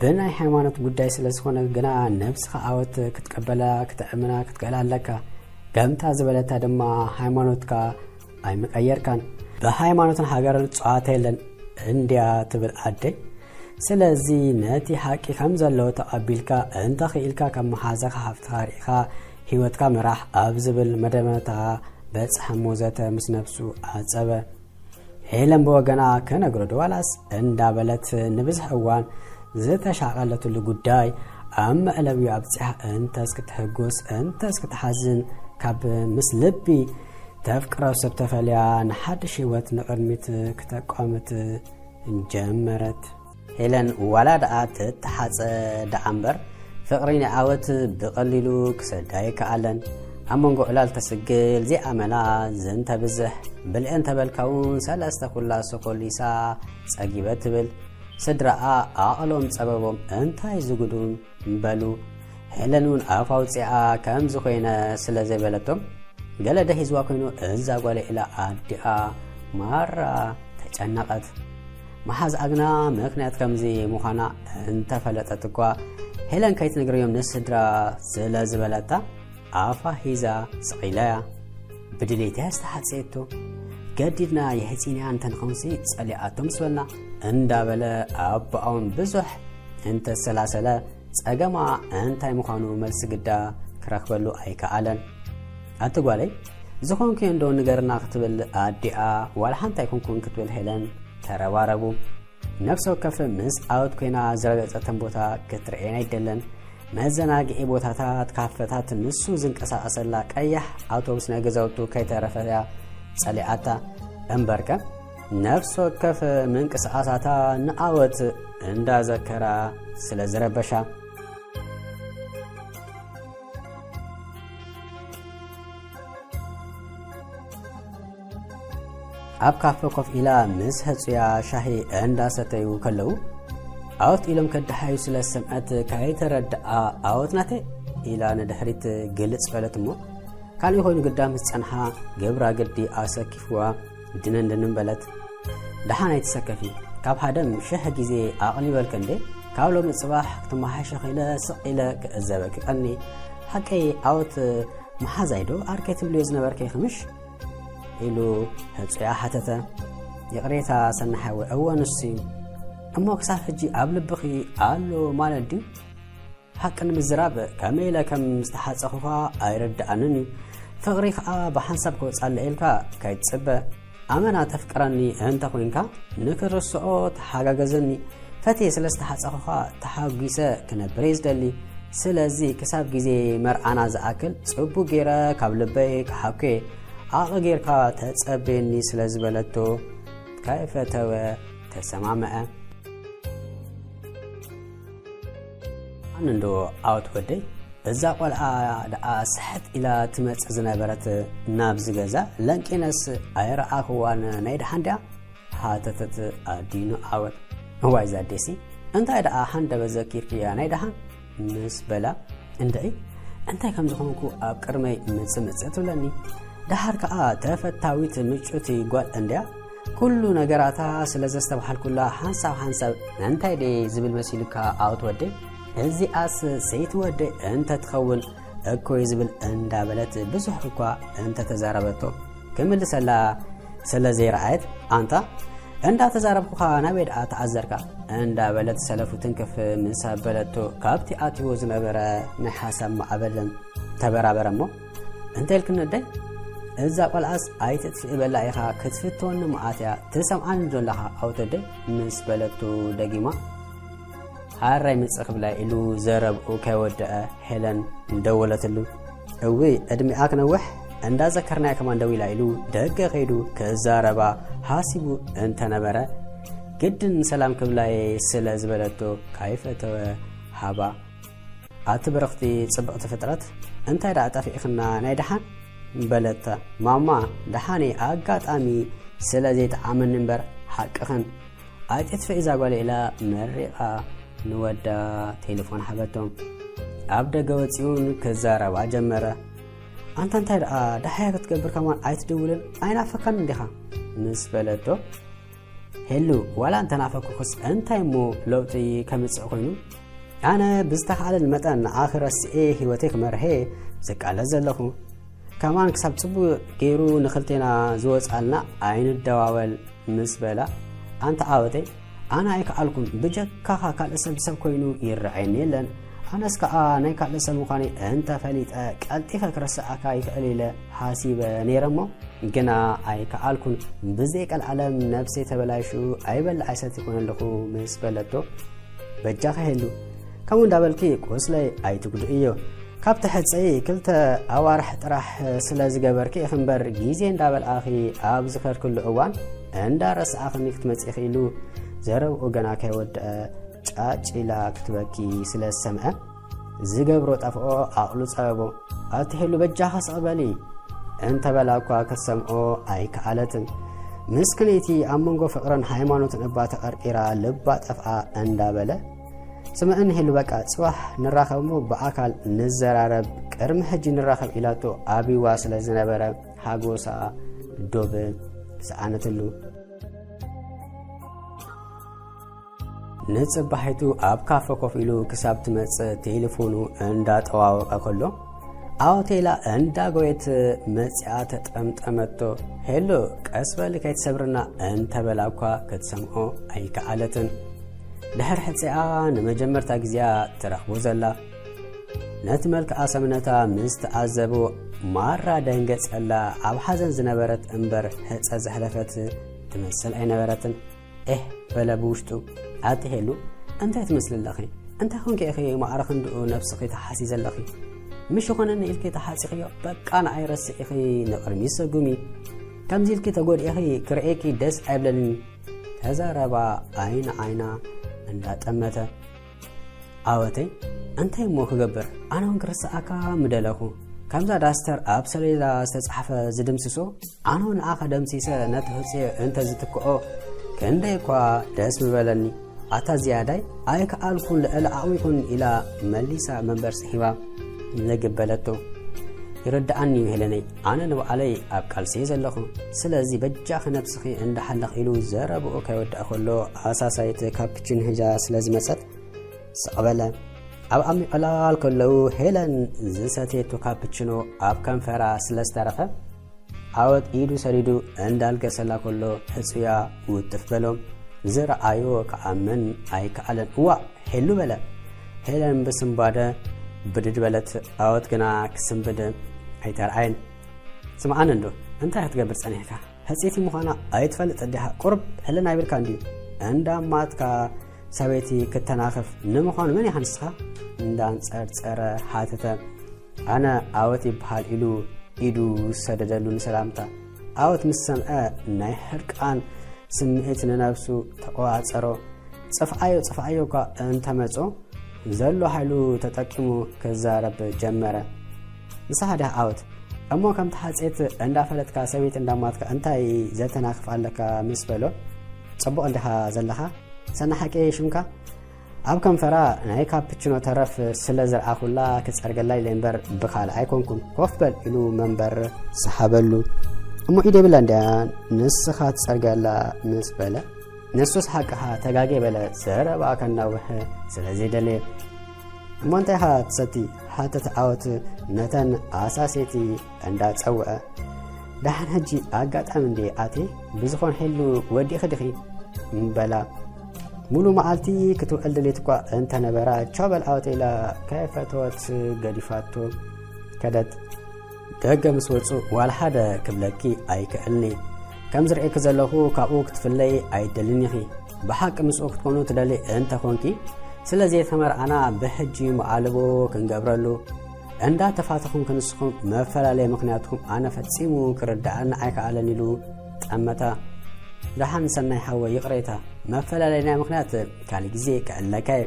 ብናይ ሃይማኖት ጉዳይ ስለ ዝኾነ ግና ነብስኻ ዓወት ክትቀበላ ክትእምና ክትክእል ኣለካ። ከምታ ዝበለታ ድማ ሃይማኖትካ ኣይምቀየርካን። ብሃይማኖትን ሃገርን ጸዋታ የለን እንድያ ትብል ኣደይ። ስለዚ ነቲ ሓቂ ከም ዘሎ ተቐቢልካ እንተ ኽኢልካ ከም መሓዛኻ ሃፍትኻ ርኢኻ ህይወትካ ምራሕ ኣብ ዝብል መደምደምታ በጽሐ እሞ ዘተ ምስ ነብሱ ዓጸበ። ሄለን ብወገና ክነግሮ ድዋላስ እንዳበለት ንብዝሕ እዋን ዝተሻቐለትሉ ጉዳይ ኣብ መዕለቢኡ ኣብጺሓ እንተስ ክትሕጎስ እንተስ ክትሓዝን ካብ ምስ ልቢ ተፍቅሮ ሰብ ተፈልያ ንሓድሽ ህይወት ንቕድሚት ክተቋምት ጀመረት። ሄለን ዋላ ደኣ ትተሓጸ ደኣ እምበር ፍቕሪ ንዓወት ብቐሊሉ ክሰዳ ኣይከኣለን። ኣብ መንጎ ዕላል ተስግል ዘይኣመላ ዝንተ ብዝሕ ብልኤን ተበልካ እውን ሰለስተ ኩላሶ ኮሊሳ ጸጊበ ትብል። ስድራኣ ኣቕሎም ጸበቦም እንታይ ዝጉዱን በሉ። ሄለን እውን ኣፍ ኣውጺኣ ከምዚ ኮይነ ስለ ዘይበለቶም ገለ ደሂዝዋ ኮይኑ እዛ ጓለ ኢላ ኣዲኣ ማራ ተጨነቐት። መሓዝኣ ግና ምኽንያት ከምዚ ምዃና እንተፈለጠት እኳ ሄለን ከይትነግረዮም ንስድራ ስለ ዝበለታ ኣፋ ሂዛ ስቕ ኢላ እያ። ብድሌት እያ ዝተሓጽየቶ። ገዲድና የሕጺንያ እንተንኸውንሲ ጸሊኣቶ ምስ በልና እንዳበለ ኣቦኣውን ብዙሕ እንተሰላሰለ ጸገማ እንታይ ምዃኑ መልሲ ግዳ ክረኽበሉ ኣይከኣለን። ኣቲ ጓለይ ዝኾንኩዮ እንዶ ንገርና ክትብል ኣዲኣ ዋላ ሓንቲ ኣይኮንኩን ክትብል ሄለን ተረባረቡ። ነፍሲ ወከፍ ምስ ዓወት ኮይና ዝረገጸተን ቦታ ክትርእየን ኣይደለን። መዘናግዒ ቦታታት፣ ካፈታት፣ ንሱ ዝንቀሳቐሰላ ቀያሕ ኣውቶቡስ ናይ ገዛውቱ ከይተረፈ እያ ጸሊኣታ። እምበርከ ነፍሲ ወከፍ ምንቅስቓሳታ ንዓወት እንዳዘከራ ስለ ዝረበሻ። ኣብ ካፈ ኮፍ ኢላ ምስ ህጹያ ሻሂ እንዳሰተዩ ከለዉ ዓወት ኢሎም ከደሓዩ ስለ ዝሰምዐት ከይተረድኣ ዓወት ናተይ ኢላ ንድሕሪት ግልጽ በለት እሞ ካልእ ኮይኑ ግዳ ምስ ጸንሓ ግብራ ግዲ ኣሰኪፍዋ ድንን ድንን በለት። ደሓን ኣይትሰከፊ ካብ ሃደም ሽሕ ግዜ ኣቕሊበልኪ እንዴ ካብ ሎሚ ጽባሕ ክትመሓየሸኺ ኢለ ስቕ ኢለ ክዕዘበኪ ቀኒ ሓቀይ ዓወት መሓዛይ ዶ ኣርከይ ትብልዮ ዝነበርኪ ኢኺ ምሽ? ኢሉ ህጹያ ሓተተ። ይቕሬታ ሰናሓዊ፣ እወ ንሱ እዩ። እሞ ክሳብ ሕጂ ኣብ ልብኺ ኣሎ ማለት ድዩ? ሓቂ ንምዝራብ ከመይ ኢለ ከም ዝተሓጸኹኻ ኣይርድኣንን እዩ። ፍቕሪ ከኣ ብሓንሳብ ክወጻለ ኢልካ ከይትጽበ። ኣመና ተፍቅረኒ እንተ ኾይንካ ንክርስኦ ተሓጋገዘኒ። ፈትየ ስለ ዝተሓጸኹኻ ተሓጒሰ ክነብር እየ ዝደሊ። ስለዚ ክሳብ ግዜ መርዓና ዝኣክል ጽቡቕ ገይረ ካብ ልበይ ክሓብኩ እየ። ዓቐ ጌርካ ተጸበየኒ ስለ ዝበለቶ ከይፈተወ ተሰማምዐ። ኣነ እንዶ ኣወት ወደይ፣ እዛ ቆልዓ ደኣ ስሕት ኢላ ትመጽእ ዝነበረት ናብዚ ገዛ ለንቂነስ ኣይረኣኽዋን፣ ናይ ደሓን ድያ? ሓተተት ኣዲኑ ኣወት። እዋይ ዛዴሲ፣ እንታይ ደኣ ሃንደበት ዘኪርክያ ናይ ደሓን? ምስ በላ፣ እንድዒ እንታይ ከም ዝኾንኩ ኣብ ቅድመይ ምጽእ ምጽእ ትብለኒ። ደሓር ከኣ ተፈታዊት ምጭውቲ ጓል እንድያ። ኩሉ ነገራታ ስለ ዘስተብሃልኩላ ሓንሳብ ሓንሳብ እንታይ ድየ ዝብል መሲሉካ ኣወት ወደይ? እዚኣስ ሰይቲ ወደይ እንተ ትኸውን እኮ እዩ ዝብል እንዳበለት ብዙሕ እኳ እንተ ተዛረበቶ ክምልሰላ ስለ ዘይረኣየት፣ ኣንታ እንዳተዛረብኩኻ ናበይ ደኣ ተኣዘርካ? እንዳበለት ሰለፉ ትንክፍ ምስ ኣበለቶ ካብቲ ኣትይዎ ዝነበረ ናይ ሓሳብ ማዕበል ተበራበረ እሞ፣ እንተ ኢልክኒ ኣደይ፣ እዛ ቆልዓስ ኣይትጥፍኢ በላ ኢኻ ክትፍትወኒ መዓት እያ ትሰምዓኒ ዶ ኣለኻ ኣወት ኣደይ? ምስ በለቱ ደጊማ፣ ሓራይ ምጽእ ክብላ ኢሉ ዘረብኡ ከይወደአ ሄለን ደወለትሉ። እውይ ዕድሚኣ ክነውሕ እንዳዘከርናያ ከማን ደዊላ ኢሉ ደገ ከይዱ ክዛረባ ሓሲቡ እንተነበረ፣ ግድን ሰላም ክብላየ ስለ ዝበለቶ ካይፈተወ ሃባ። ኣቲ ብርኽቲ ጽብቕቲ ፍጥረት፣ እንታይ ደኣ ጠፊእኽና ናይ ደሓን? በለታ። ማማ፣ ደሓን እየ፣ ኣጋጣሚ ስለ ዘይጠዓመኒ እምበር ሓቅኽን። ኣይትጥፍኢ እዛ ጓል ኢላ መሪቓ ንወዳ ቴሌፎን ሃበቶ። ኣብ ደገ ወጺኡን ክዛረባ ጀመረ። ኣንታ እንታይ ደኣ ደሓያ ክትገብር ከማን ኣይትድውልን? ኣይናፈካን እንዲኻ? ምስ በለቶ። ሄሉ፣ ዋላ እንተናፈኩኽስ እንታይ እሞ ለውጢ ከምጽእ ኮይኑ? ኣነ ብዝተኻእለኒ መጠን ንዓኺ ረሲኤ ህይወተይ ክመርሔ ዝቃለስ ዘለኹ። ከማን ክሳብ ጽቡቕ ገይሩ ንኽልቴና ዝወጻልና ኣይንደዋወል ምስ በላ፣ ኣንታ ዓወተይ፣ ኣነ ኣይከኣልኩን፣ ብጀካኻ ካልእ ሰብ ሰብ ኮይኑ ይረኣየኒ የለን። ኣነስ ከኣ ናይ ካልእ ሰብ ምዃነይ እንተፈሊጠ ቀልጢፈ ክረስዓካ ይኽእል ኢለ ሓሲበ ነይረ እሞ፣ ግና ኣይከኣልኩን። ብዘይ ቀልዓለም ነብሰይ ተበላሽዩ ኣይበልዕ ኣይሰቲ ኮነ ኣለኹ ምስ በለቶ፣ በጃኺ ሄሉ፣ ከምኡ እንዳበልኪ ቁስለይ ኣይትጉድእዮ። ካብ ትሕጸይ ክልተ ኣዋርሕ ጥራሕ ስለ ዝገበርኪ ኢኺ እምበር፣ ግዜ እንዳበልኣኺ ኣብ ዝኸድክሉ እዋን እንዳረሳዕኽኒ ክትመጺ ኢኺ ኢሉ ዘረብኡ ገና ከይወደአ ጫጭ ኢላ ክትበኪ ስለ ዝሰምዐ፣ ዝገብሮ ጠፍኦ፣ ዓቕሉ ጸበቦ። ኣቲ ሄሉ በጃኺ ስቕ በሊ እንተበላ እኳ ክትሰምዖ ኣይከኣለትን። ምስክነይቲ ኣብ መንጎ ፍቕርን ሃይማኖትን እባ ተቐርቂራ ልባ ጠፍኣ እንዳበለ፣ ስምዕኒ ሄሉ በቃ ጽባሕ ንራኸብ እሞ ብኣካል ንዘራረብ፣ ቅድሚ ሕጂ ንራኸብ ኢላቶ ኣብይዋ ስለ ዝነበረ ሓጎሳ ዶብ ሰኣነትሉ። ንጽባሒቱ ኣብ ካፈ ኮፍ ኢሉ ክሳብ ትመጽእ ቴሌፎኑ እንዳጠዋወቐ ከሎ፣ ኣወቴላ እንዳጎየት መጺኣ ተጠምጠመቶ። ሄሎ፣ ቀስ በሊ ከይትሰብርና እንተበላ እኳ ክትሰምዖ ኣይከኣለትን። ድሕሪ ሕጽኣ ንመጀመርታ ግዜኣ ትረኽቦ ዘላ። ነቲ መልክዓ ሰብነታ ምስ ተዓዘቦ ማራ ደንገጸላ። ኣብ ሓዘን ዝነበረት እምበር ሕጸ ዘሕለፈት ትመስል ኣይነበረትን። ኤህ በለ ብውሽጡ። ኣቲ ሄሉ፣ እንታይ ትመስሊ ኣለኺ? እንታይ ኮንኪ ኢኺ ማዕረ ክንድኡ ነብስኺ ተሓሲ ዘለኺ? ምሽ ይኾነኒ ኢልኪ ተሓጺኽዮ፣ በቃ ንዓይ ረስዒኺ ንቕድሚት ሰጉሚ። ከምዚ ኢልኪ ተጎዲእኺ ክርእየኪ ደስ ኣይብለንን። ተዛረባ ዓይኒ ዓይና እንዳጠመተ። ኣወተይ፣ እንታይ እሞ ክገብር? ኣነ እውን ክርስዓካ ምደለኹ። ከምዛ ዳስተር ኣብ ሰሌዳ ዝተጻሕፈ ዝድምስሶ፣ ኣነ እውን ንዓኻ ደምሲሰ ነቲ ህጽዮ እንተ ዝትክኦ፣ ክንደይ እኳ ደስ ምበለኒ። ኣታ ዝያዳይ ኣይከኣልኩን፣ ልዕሊ ዓቕሚኹን ኢላ መሊሳ መንበር ስሒባ ልግብ በለቶ። ይርድኣኒ እዩ ሄለነይ፣ ኣነ ንባዕለይ ኣብ ቃልሲ እየ ዘለኹ። ስለዚ በጃኺ ነብስኺ እንዳሓለኽ ኢሉ ዘረብኡ ከይወድኣ ከሎ ኣሳሳይት ካፕችን ሂዛ ስለ ዝመጸት ስቕ በለ። ኣብ ኣሚቐላል ከለዉ ሄለን ዝሰትየቶ ካፕችኖ ኣብ ከንፈራ ስለ ዝተረፈ፣ ዓወት ኢዱ ሰዲዱ እንዳልገሰላ ከሎ ህጹያ ውጥፍ በሎ። ዝረኣዮ ክኣምን ኣይከኣለን። "እዋእ፣ ሄሉ!" በለ። ሄለን ብስንባደ ብድድ በለት። ዓወት ግና ክስንብድ ኣይተርኣየን። "ስምዓኒ እንዶ፣ እንታይ ክትገብር ጸኒሕካ? ህጽይቲ ምዃና ኣይትፈልጥ እንዲኻ? ቁሩብ ህልና ኣይብልካ እንድዩ? እንዳማትካ ሰበይቲ ክተናኽፍ ንምዃኑ መን ኢኻ ንስኻ?" እንዳንጸርጸረ ሓተተ። "ኣነ ዓወት ይበሃል" ኢሉ ኢዱ ሰደደሉ ንሰላምታ። ዓወት ምስ ሰምዐ ናይ ሕርቃን ስምዒት ንነብሱ ተቆጻጸሮ። "ጽፍዓዮ፣ ጽፍዓዮ እኳ እንተመጾ ዘሎ ሓይሉ ተጠቂሙ ክዛረብ ጀመረ። "ንስኻ ዲኻ ዓወት? እሞ ከምቲ ሓጼት እንዳፈለጥካ ሰበይቲ እንዳማትካ እንታይ ዘተናኽፍ ኣለካ?" ምስ በሎ፣ "ጽቡቕ እንዲኻ ዘለኻ? ሰናይ ሓቂ ሽምካ?" ኣብ ከንፈራ ናይ ካፕችኖ ተረፍ ስለ ዝረኣኹላ ክጸርገላ ኢለ እምበር ብኻልእ ኣይኮንኩን። "ኮፍ በል" ኢሉ መንበር ሰሓበሉ። "እሞ ኢድ የብላ እንድያ ንስኻ ትጸርገላ" ምስ በለ፣ ንሱስ ሓቅኻ ተጋጌ በለ ዘረባ ከናውሕ ስለ ዘይደለየ። "እሞ እንታይ ኢኻ ትሰቲ?" ሓተተ ዓወት ነተን ኣሳሴቲ እንዳጸውዐ። "ደሓን ሕጂ ኣጋጣሚ እንዴ ኣትየ፣ ብዝኾን ሄሉ ወዲእኺ ዲኺ?" በላ። ሙሉ መዓልቲ ክትውዕል ድሌት እኳ እንተነበራ፣ "ቻው በል ዓወት" ኢላ ከይፈተወት ገዲፋቶ ከደት። ደገ ምስ ወጹ ዋላ ሓደ ክብለኪ ኣይክእልኒ። ከም ዝርእየኪ ዘለኹ ካብኡ ክትፍለይ ኣይደልን ኢኺ። ብሓቂ ምስኡ ክትኮኑ ትደሊ እንተኾንኪ፣ ስለ ዘይተመርዓና ብሕጂ መዓልቦ ክንገብረሉ። እንዳ ተፋተኹም ክንስኹም መፈላለየ ምኽንያትኩም ኣነ ፈጺሙ ክርድኣኒ ኣይከኣለን ኢሉ ጠመታ። ደሓን ሰናይ ሓወይ ይቕሬታ፣ መፈላለይና ምኽንያት ካልእ ግዜ ክዕለካ እየ።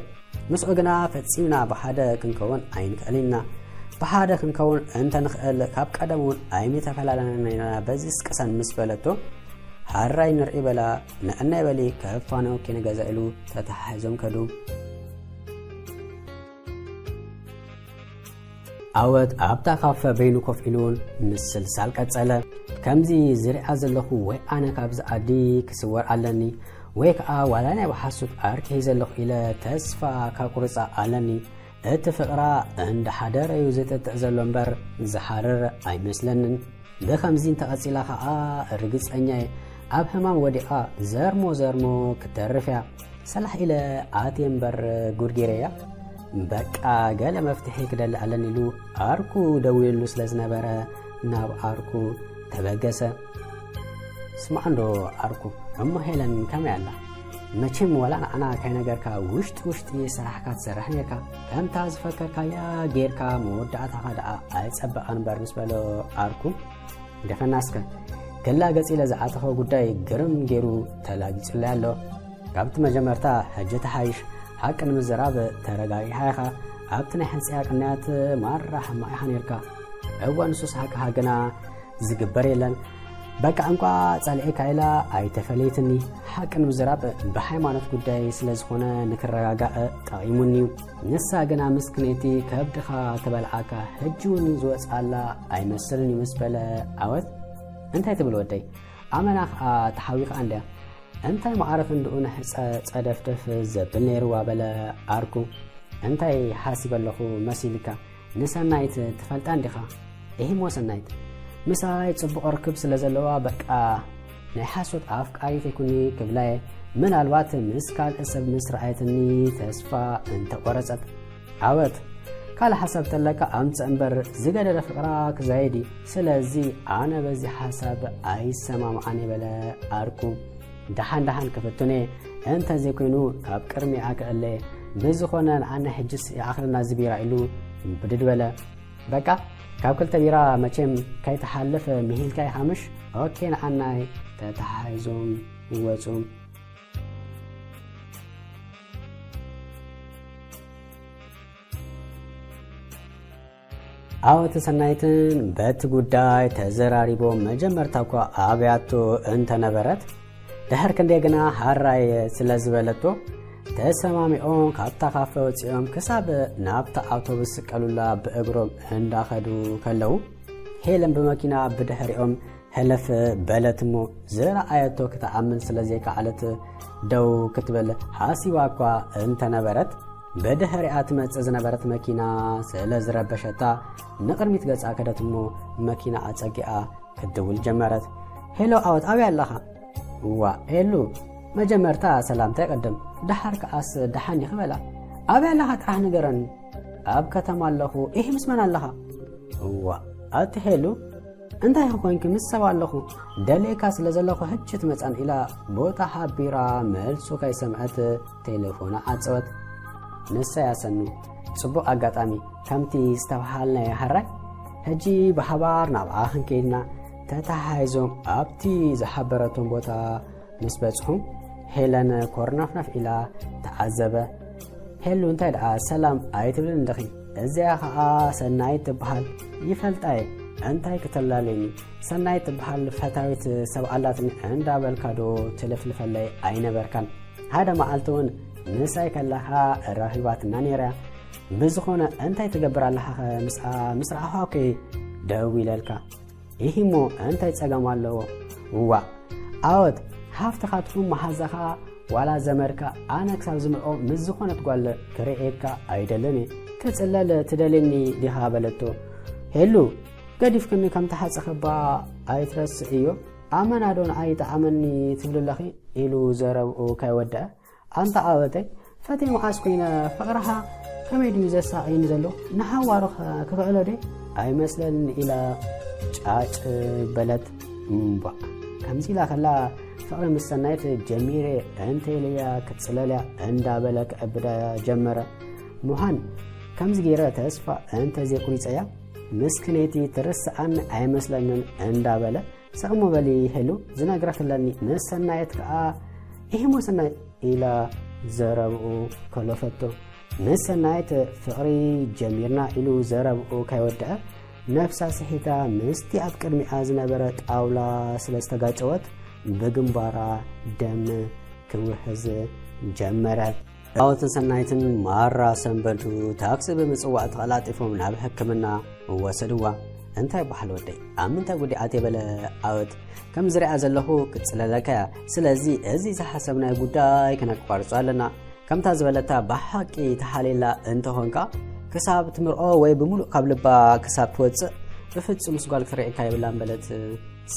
ምስኡ ግና ፈጺምና ብሓደ ክንከውን ኣይንክእልን ኢና። ብሓደ ክንከውን እንተንኽእል ካብ ቀደም እውን ኣይምተፈላለናን ኢና፣ በዚስ ቅሰን ምስ በለቶ፣ ሃራይ ንርኢ በላ፣ ንዕናይ በሊ ከፋንወኪ ንገዛ ኢሉ ተተሓሒዞም ከዱ። ዓወት ኣብታ ካፈ በይኑ ኮፍ ኢሉ ምስልሳል ቀጸለ። ከምዚ ዝሪኣ ዘለኹ ወይ ኣነ ካብዚ ዓዲ ክስወር ኣለኒ ወይ ከኣ ዋላ ናይ ብሓሶት ዓርኪ ሒዘ ኣለኹ ኢለ ተስፋ ከቁርጻ ኣለኒ። እቲ ፍቕራ እንዳሓደረ እዩ ዝጥጥእ ዘሎ እምበር ዝሓርር ኣይመስለንን። ብኸምዚ እንተቐጺላ ከኣ ርግጸኛ እየ ኣብ ሕማም ወዲቓ ዘርሞ ዘርሞ ክትተርፍ እያ። ሰላሕ ኢለ ኣትየ እምበር ጉድ ገይረያ። በቃ ገለ መፍትሒ ክደሊ ኣለኒ ኢሉ ዓርኩ ደዊሉሉ ስለ ዝነበረ ናብ ዓርኩ ተበገሰ። ስማዕ እንዶ ዓርኩ፣ እሞ ሄለን ከመይ ኣላ? መቸም ዋላ ንዓና ከይነገርካ ውሽጢ ውሽጢ ስራሕካ ትሰርሕ ነርካ። ከምታ ዝፈከርካያ ጌርካ መወዳእታኻ ደኣ ኣይጸበቐን እምበር ምስ በሎ ዓርኩ፣ ደፈናስከ ክላገጽ ኢለ ዝኣተኸ ጉዳይ ግርም ገይሩ ተላጊጹለይ ኣሎ። ካብቲ መጀመርታ ሕጂ ተሓይሽ፣ ሓቂ ንምዝራብ ተረጋጊኻ ኢኻ። ኣብቲ ናይ ሕንጽያ ቅንያት ማራ ሕማቕ ኢኻ ነርካ። እወ ንሱስ ሓቅኻ ግና ዝግበር የለን። በቃ እንቋዕ ጸሊኤካ ኢላ ኣይተፈለየትኒ። ሓቂ ንምዝራብ ብሃይማኖት ጉዳይ ስለ ዝኾነ ንክረጋጋእ ጠቒሙኒ እዩ። ንሳ ግና ምስክነይቲ ከብድኻ ትበልዓካ፣ ሕጂ እውን ዝወጽኣላ ኣይመስልን እዩ ምስ በለ ዓወት፣ እንታይ ትብል ወደይ? ኣመና ኸኣ ተሓዊቓ እንድያ። እንታይ መዓረ ክንድኡ ንሕጸ ጸደፍደፍ ዘብል ነይርዋ በለ ዓርኩ። እንታይ ሓሲበ ኣለኹ መሲልካ? ንሰናይት ትፈልጣ እንዲኻ? እሂሞ ሰናይት ምሳይ ጽቡቕ ርክብ ስለ ዘለዋ በቃ ናይ ሓሶት ኣፍቃሪት ይኩኒ ክብላ እየ። ምናልባት ምስ ካልእ ሰብ ምስ ረኣየትኒ ተስፋ እንተቆረጸት። ዓወት ካልእ ሓሳብ ተለካ ኣምጽእ እምበር ዝገደደ ፍቕራ ክዛየድ እዩ። ስለዚ ኣነ በዚ ሓሳብ ኣይሰማምዓን እየ በለ ዓርኩ። ደሓን ደሓን ክፍትኖ እየ፣ እንተዘይኮይኑ ካብ ቅድሚኣ ክእለ እየ። ብዝኾነ ንዓና ሕጅስ ይኣኽለና እዚ ቢራ ኢሉ ብድድ በለ። በቃ ካብ ክልተ ቢራ መቸም ከይተሓልፍ ምሂልካ ኢኻ ምሽ? ኦኬ ንዓናይ ተተሓሒዞም ወጹ። ዓወትን ሰናይትን በቲ ጉዳይ ተዘራሪቦም መጀመርታ እኳ ኣብያቶ እንተነበረት፣ ድሕር ክንደይ ግና ሃራይ ስለ ዝበለቶ፣ ተሰማሚዖም ካብታ ካፈ ወጺኦም ክሳብ ናብታ ኣውቶቡስ ዝስቀሉላ ብእግሮም እንዳኸዱ ከለዉ፣ ሄለን ብመኪና ብድሕሪኦም ሕልፍ በለት እሞ፣ ዝረኣየቶ ክትኣምን ስለ ዘይከኣለት ደው ክትብል ሓሲባ እኳ እንተነበረት፣ ብድሕሪኣ ትመጽእ ዝነበረት መኪና ስለ ዝረበሸታ ንቕድሚት ገጻ ከደት እሞ መኪና ኣጸጊኣ ክትድውል ጀመረት። "ሄሎ ኣወት፣ ኣበይ ኣለኻ?" "እዋ ሄሉ፣ መጀመርታ ሰላምታ ይቐድም፣ ደሓር ከኣስ ደሓን ኢኺ በላ። ኣበይ ኣለኻ ጥራሕ ንገረኒ?" "ኣብ ከተማ ኣለኹ። ኢሂ፣ ምስ መን ኣለኻ?" "እዋ ኣቲ ሄሉ፣ እንታይ ኮንኪ? ምስ ሰብ ኣለኹ፣ ደልየካ ስለ ዘለኹ ሕጂ ትመጻን" ኢላ ቦታ ሓቢራ መልሱ ከይሰምዐት ቴሌፎና ዓጸወት። ንሳ ያሰኑ ጽቡቕ ኣጋጣሚ ከምቲ ዝተባሃልናዮ ሃራይ ሕጂ ብሓባር ናብኣ ክንከይድና ተተሓሒዞም ኣብቲ ዝሓበረቶም ቦታ ምስ በጽሑ ሄለን ኮርናፍናፍ ኢላ ተዓዘበ። "ሄሉ እንታይ ደኣ ሰላም ኣይትብልን እንድኺ? እዚኣ ኸኣ ሰናይት ትበሃል። ይፈልጣ እየ። እንታይ ክተላለኒ? ሰናይት ትበሃል ፈታዊት ሰብ ኣላትኒ እንዳበልካ ዶ ትልፍልፈለይ ኣይነበርካን? ሓደ መዓልቲ እውን ምሳይ ከለኻ ረኺባትና ነይራ። ብዝኾነ እንታይ ትገብር ኣለኻ ኸ? ምስኣ ምስ ረኣኹ እኮ ደው ኢለልካ። ኢሂ እሞ እንታይ ጸገም ኣለዎ?" "እዋእ ኣወት፣ ሃፍትኻ ትኹን መሓዛኻ ዋላ ዘመድካ፣ ኣነ ክሳብ ዝምርዖ ምስ ዝኾነት ጓል ክርእየካ ኣይደልን እየ። ክጽለል ትደልየኒ ዲኻ?" በለቶ። "ሄሉ፣ ገዲፍክኒ ከም ተሓጸኸባ ኣይትረስዕዮ። ኣመና ዶ ንዓይ ይጠዓመኒ ትብሊ ኣለኺ?" ኢሉ ዘረብኡ ከይወደአ፣ "ኣንታ ኣወተይ፣ ፈትየ መዓስ ኮይነ ፍቕርኻ ከመይ ድዩ ዘሳቕየኒ ዘሎ? ንሓዋሩኸ ክኽእሎ ድየ? ኣይመስለንን" ኢላ ጫጭ በለት። እምቧእ፣ ከምዚ ኢላ ከላ ፍቕሪ ምስ ሰናይት ጀሚረ እንተ ኢለያ ክትጽለልያ እንዳበለ ክዕብዳ ጀመረ። ምዃን ከምዚ ገይረ ተስፋ እንተ ዘይቁሪጸያ ምስክነይቲ ትርስዓኒ ኣይመስለንን እንዳበለ፣ "ስቕ እሞ በሊ ሄሉ፣ ዝነግረክለኒ ምስ ሰናየት ከኣ ኢሂ እሞ ሰናይ" ኢላ ዘረብኡ ከለፈቶ። ምስ ሰናይት ፍቕሪ ጀሚርና ኢሉ ዘረብኡ ከይወደአ፣ ነፍሳ ስሒታ ምስቲ ኣብ ቅድሚኣ ዝነበረ ጣውላ ስለ ዝተጋጨወት ብግንባራ ደም ክውሕዝ ጀመረ። ኣወትን ሰናይትን ማራ ሰንበዱ ታክሲ ብምጽዋዕ ተቐላጢፎም ናብ ሕክምና ወሰድዋ። "እንታይ በሃል ወደይ፣ ኣብ ምንታይ ጉዳይ ኣትየ?" በለ ኣወት። "ከም ዝሪኣ ዘለኹ ክጽለለካ እያ። ስለዚ እዚ ዝሓሰብናዮ ጉዳይ ክነቋርጾ ኣለና። ከምታ ዝበለታ ብሓቂ ተሓልየላ እንተኾንካ፣ ክሳብ ትምርዖ ወይ ብምሉእ ካብ ልባ ክሳብ ትወጽእ፣ ብፍጹም ምስ ጓል ክትርእየካ የብላን" በለት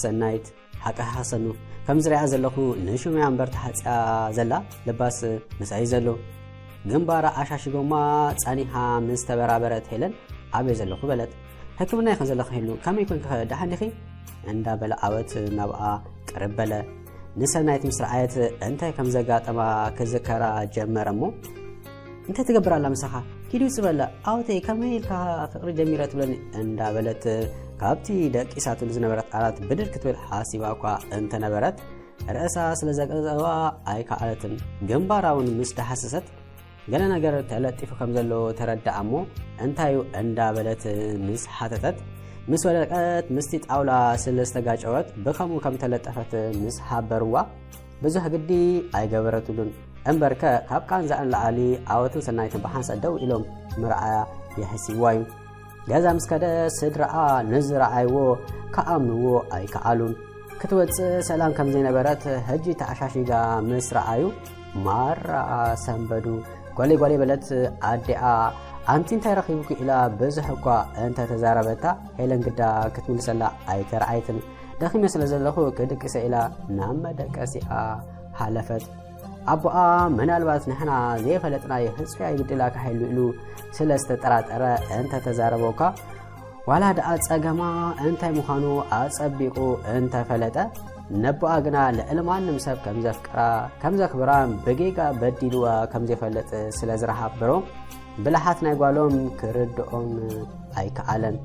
ሰናይት። ሓቂ ሃሰኑ፣ ከም ዝሪኣ ዘለኹ ንሽሙያ እምበር ተሓጽያ ዘላ፣ ልባስ ምሳይ ዘሎ። ግንባራ ኣሻሺጎማ ጸኒሓ ምስ ተበራበረት ሄለን፣ "ኣበይ ዘለኹ?" በለት። "ሕክምና ኢኸ ዘለኹ ሄሉ፣ ከመይ ኮንኪ ኸ? ደሓን ዲኺ?" እንዳበለ ኣወት ናብኣ ቅርብ በለ። ንሰናይት ምስ ረኣየት እንታይ ከም ዘጋጠማ ክዝከራ ጀመረ እሞ፣ "እንታይ ትገብር ኣላ ምሳኻ? ኪድ ውጽእ በላ። ኣወተይ ከመይ ኢልካ ፍቕሪ ጀሚረ ትብለኒ?" እንዳበለት ካብቲ ደቂሳትሉ ዝነበረት ዓራት ብድር ክትብል ሓሲባ እኳ እንተነበረት፣ ርእሳ ስለ ዘቀዘዋ ኣይከኣለትን። ግንባራ እውን ምስ ዳሃሰሰት ገለ ነገር ተለጢፉ ከም ዘሎ ተረድኣ እሞ፣ "እንታይ እዩ?" እንዳበለት ምስ ሓተተት፣ ምስ ወደቀት ምስቲ ጣውላ ስለ ዝተጋጨወት ብኸምኡ ከም ተለጠፈት ምስ ሓበርዋ፣ ብዙሕ ግዲ ኣይገበረትሉን። እምበርከ ካብ ቃንዛኣ ንላዕሊ ኣወትን ሰናይትን ብሓንሳእ ደው ኢሎም ምርኣያ የሕሲዋ እዩ። ገዛ ምስ ከደ ስድራኣ ንዝረኣይዎ ክኣምንዎ ኣይከኣሉን። ክትወጽእ ሰላም ከም ዘይነበረት ሕጂ ተኣሻሺጋ ምስ ረኣዩ ማራ ሰንበዱ። "ጓለይ ጓለይ" በለት ኣዲኣ። "ኣንቲ እንታይ ረኺቡኪ?" ኢላ ብዙሕ እኳ እንተተዛረበታ፣ ሄለን ግዳ ክትምልሰላ ኣይተረኣየትን። "ደኺመ ስለ ዘለኹ ክድቅሰ" ኢላ ናብ መደቀሲኣ ሓለፈት። ኣቦኣ ምናልባት ንሕና ዘይፈለጥናዮ ህጹይ ኣይብድላካ ሄሉ ኢሉ ስለ ዝተጠራጠረ እንተተዛረበ እኳ፣ ዋላ ደኣ ጸገማ እንታይ ምዃኑ ኣጸቢቑ እንተፈለጠ፣ ነቦኣ ግና ልዕሊ ማንም ሰብ ከም ዘፍቅራ፣ ከም ዘኽብራን ብጌጋ በዲልዋ ከም ዘይፈልጥ ስለ ዝረሓብሮ፣ ብልሓት ናይ ጓሎም ክርድኦም ኣይከኣለን።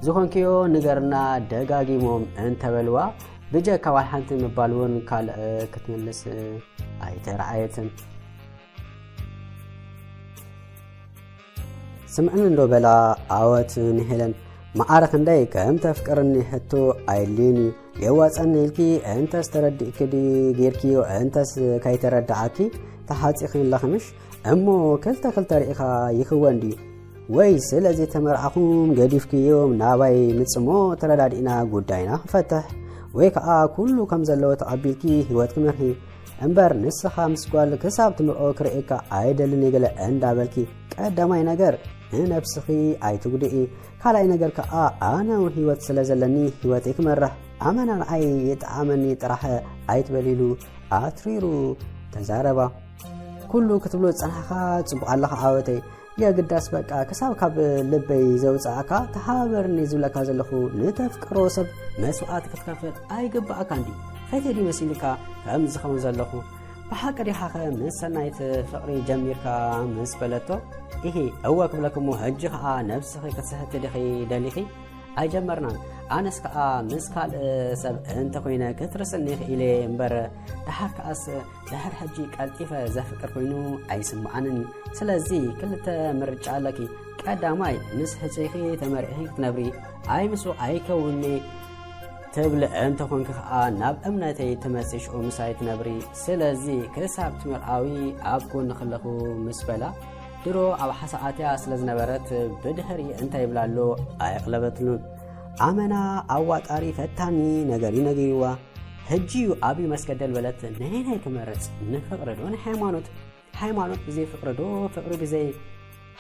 "ዝኾንክዮ ንገርና" ደጋጊሞም እንተበልዋ፣ ብጀካ ዋላ ሓንቲ ምባል እውን ካልእ ክትምልስ ኣይተረኣየትን። "ስምዕኒ እንዶ" በላ ኣወት ንሄለን፣ "መዓረ ክንደይ ከም ተፍቅርኒ ሕቶ ኣየድልዮን እዩ። የዋጸኒ ኢልኪ እንተስ ተረዲእኪ ድዩ ጌርክዮ፣ እንተስ ከይተረድኣኪ ተሓጺኺ ኣለኺ ምሽ? እሞ ክልተ ክልተ ርኢኻ ይኽወን ድዩ? ወይ ስለ ዘይተመርዓኹም ገዲፍክዮም ናባይ ምጽሞ ተረዳዲእና ጉዳይና ክንፈትሕ፣ ወይ ከኣ ኩሉ ከም ዘለዎ ተቐቢልኪ ህይወት ክመርሒ። እምበር ንስኻ ምስ ጓል ክሳብ ትምርዖ ክርእየካ ኣይደልን እየ" ገለ እንዳበልኪ ቀዳማይ ነገር ንነብስኺ ኣይትጉድኢ። ካልኣይ ነገር ከኣ ኣነ እውን ህይወት ስለ ዘለኒ ህይወተይ ክመርሕ፣ ኣመና ንዓይ ይጥዓመኒ ጥራሕ ኣይትበል ኢሉ ኣትሪሩ ተዛረባ። ኩሉ ክትብሎ ዝጸናሕካ ጽቡቕ ኣለኻ ዓወተይ። የግዳስ በቃ ክሳብ ካብ ልበይ ዘውጽኣካ ተሓባበርኒ ዝብለካ ዘለኹ ንተፍቅሮ ሰብ መስዋዕቲ ክትከፍል ኣይግባኣካን ድዩ? ፈትየ ድዩ መሲልካ ከም ዝኸውን ዘለኹ? ብሓቂ ዲኻኸ ምስ ሰናይት ፍቕሪ ጀሚርካ ምስ በለቶ፣ ኢሂ እወ ክብለክሞ ሕጂ ኸኣ ነብስኺ ክትስሕቲ ዲኺ ደሊኺ? ኣይጀመርናን። ኣነስ ከኣ ምስ ካልእ ሰብ እንተኾይነ ክትርስኒ ኢኺ ኢለ እምበር፣ ደሓር ከኣስ ድሕር ሕጂ ቀልጢፈ ዘፍቅር ኮይኑ ኣይስምዓንን እዩ። ስለዚ ክልተ ምርጫ ኣለኪ። ቀዳማይ ምስ ሕጹይኺ ተመርዒኺ ክትነብሪ፣ ኣይ ምስኡ ኣይከውንኒ ትብሊ እንተኾንኪ ከኣ ናብ እምነተይ ትመጺ ሽዑ ምሳይ ትነብሪ። ስለዚ ክሳብ ትምርዓዊ ኣብ ጎንኺ ኣለኹ ምስ በላ፣ ድሮ ኣብ ሓሳኣትያ ስለ ዝነበረት ብድሕሪ እንታይ ይብላ ኣሎ ኣየቕለበትሉን። ኣመና ኣዋጣሪ ፈታኒ ነገር እዩ ነጊርዋ። ሕጂ እዩ ኣብዩ መስገደል በለት። ነየናይ ክመርጽ? ንፍቕሪ ዶ ንሃይማኖት? ሃይማኖት ብዘይ ፍቕሪ ዶ ፍቕሪ ብዘይ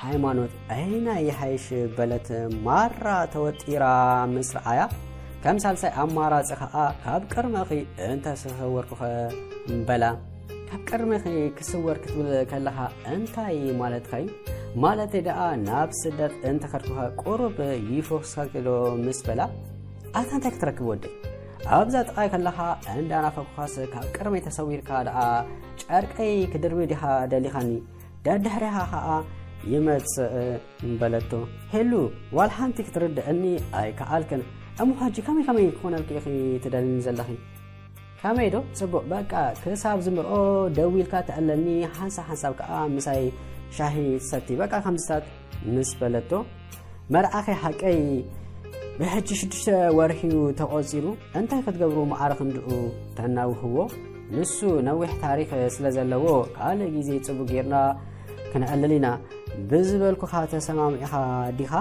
ሃይማኖት? ኣየናይ ይሓይሽ በለት ማራ ተወጢራ ምስ ረኣያ። ከም ሳልሳይ ኣማራጺ ኸኣ ካብ ቅድመኺ እንተሰወርኩኸ በላ። ካብ ቅድመኺ ክስወር ክትብል ከለኻ እንታይ ማለትካ እዩ? ማለተይ ደኣ ናብ ስደት እንተኸድኩኸ ቁሩብ ይፈስካ ዶ ምስ በላ። ኣታ እንታይ ክትረክብ ወደይ? ኣብዛ ጥቓይ ከለኻ እንዳናፈኩኻስ ካብ ቅድመይ ተሰዊርካ ደኣ ጨርቀይ ክድርቢ ዲኻ ደሊኻኒ? ደድሕሬኻ ኸኣ ይመጽእ በለቶ። ሄሉ ዋላ ሓንቲ ክትርድእኒ ኣይከኣልክን። እሞ ሕጂ ከመይ ከመይ ክኾነልኪ ኢኺ ትደልኒ ዘለኺ? ከመይ ዶ ጽቡቕ፣ በቃ ክሳብ ዝምርኦ ደዊልካ ትዕለኒ፣ ሓንሳብ ሓንሳብ ከኣ ምሳይ ሻሂ ትሰቲ፣ በቃ ከምዚታት ምስ በለቶ፣ መርዓኺ ሓቀይ ብሕጂ ሽዱሽተ ወርሒ እዩ ተቖጺሩ፣ እንታይ ክትገብሩ ማዕረ ክንድኡ ተናውህዎ? ንሱ ነዊሕ ታሪኽ ስለ ዘለዎ ካልእ ግዜ ጽቡቕ ጌርና ክንዕልል ኢና። ብዝበልኩኻ ተሰማሚዕኻ ዲኻ?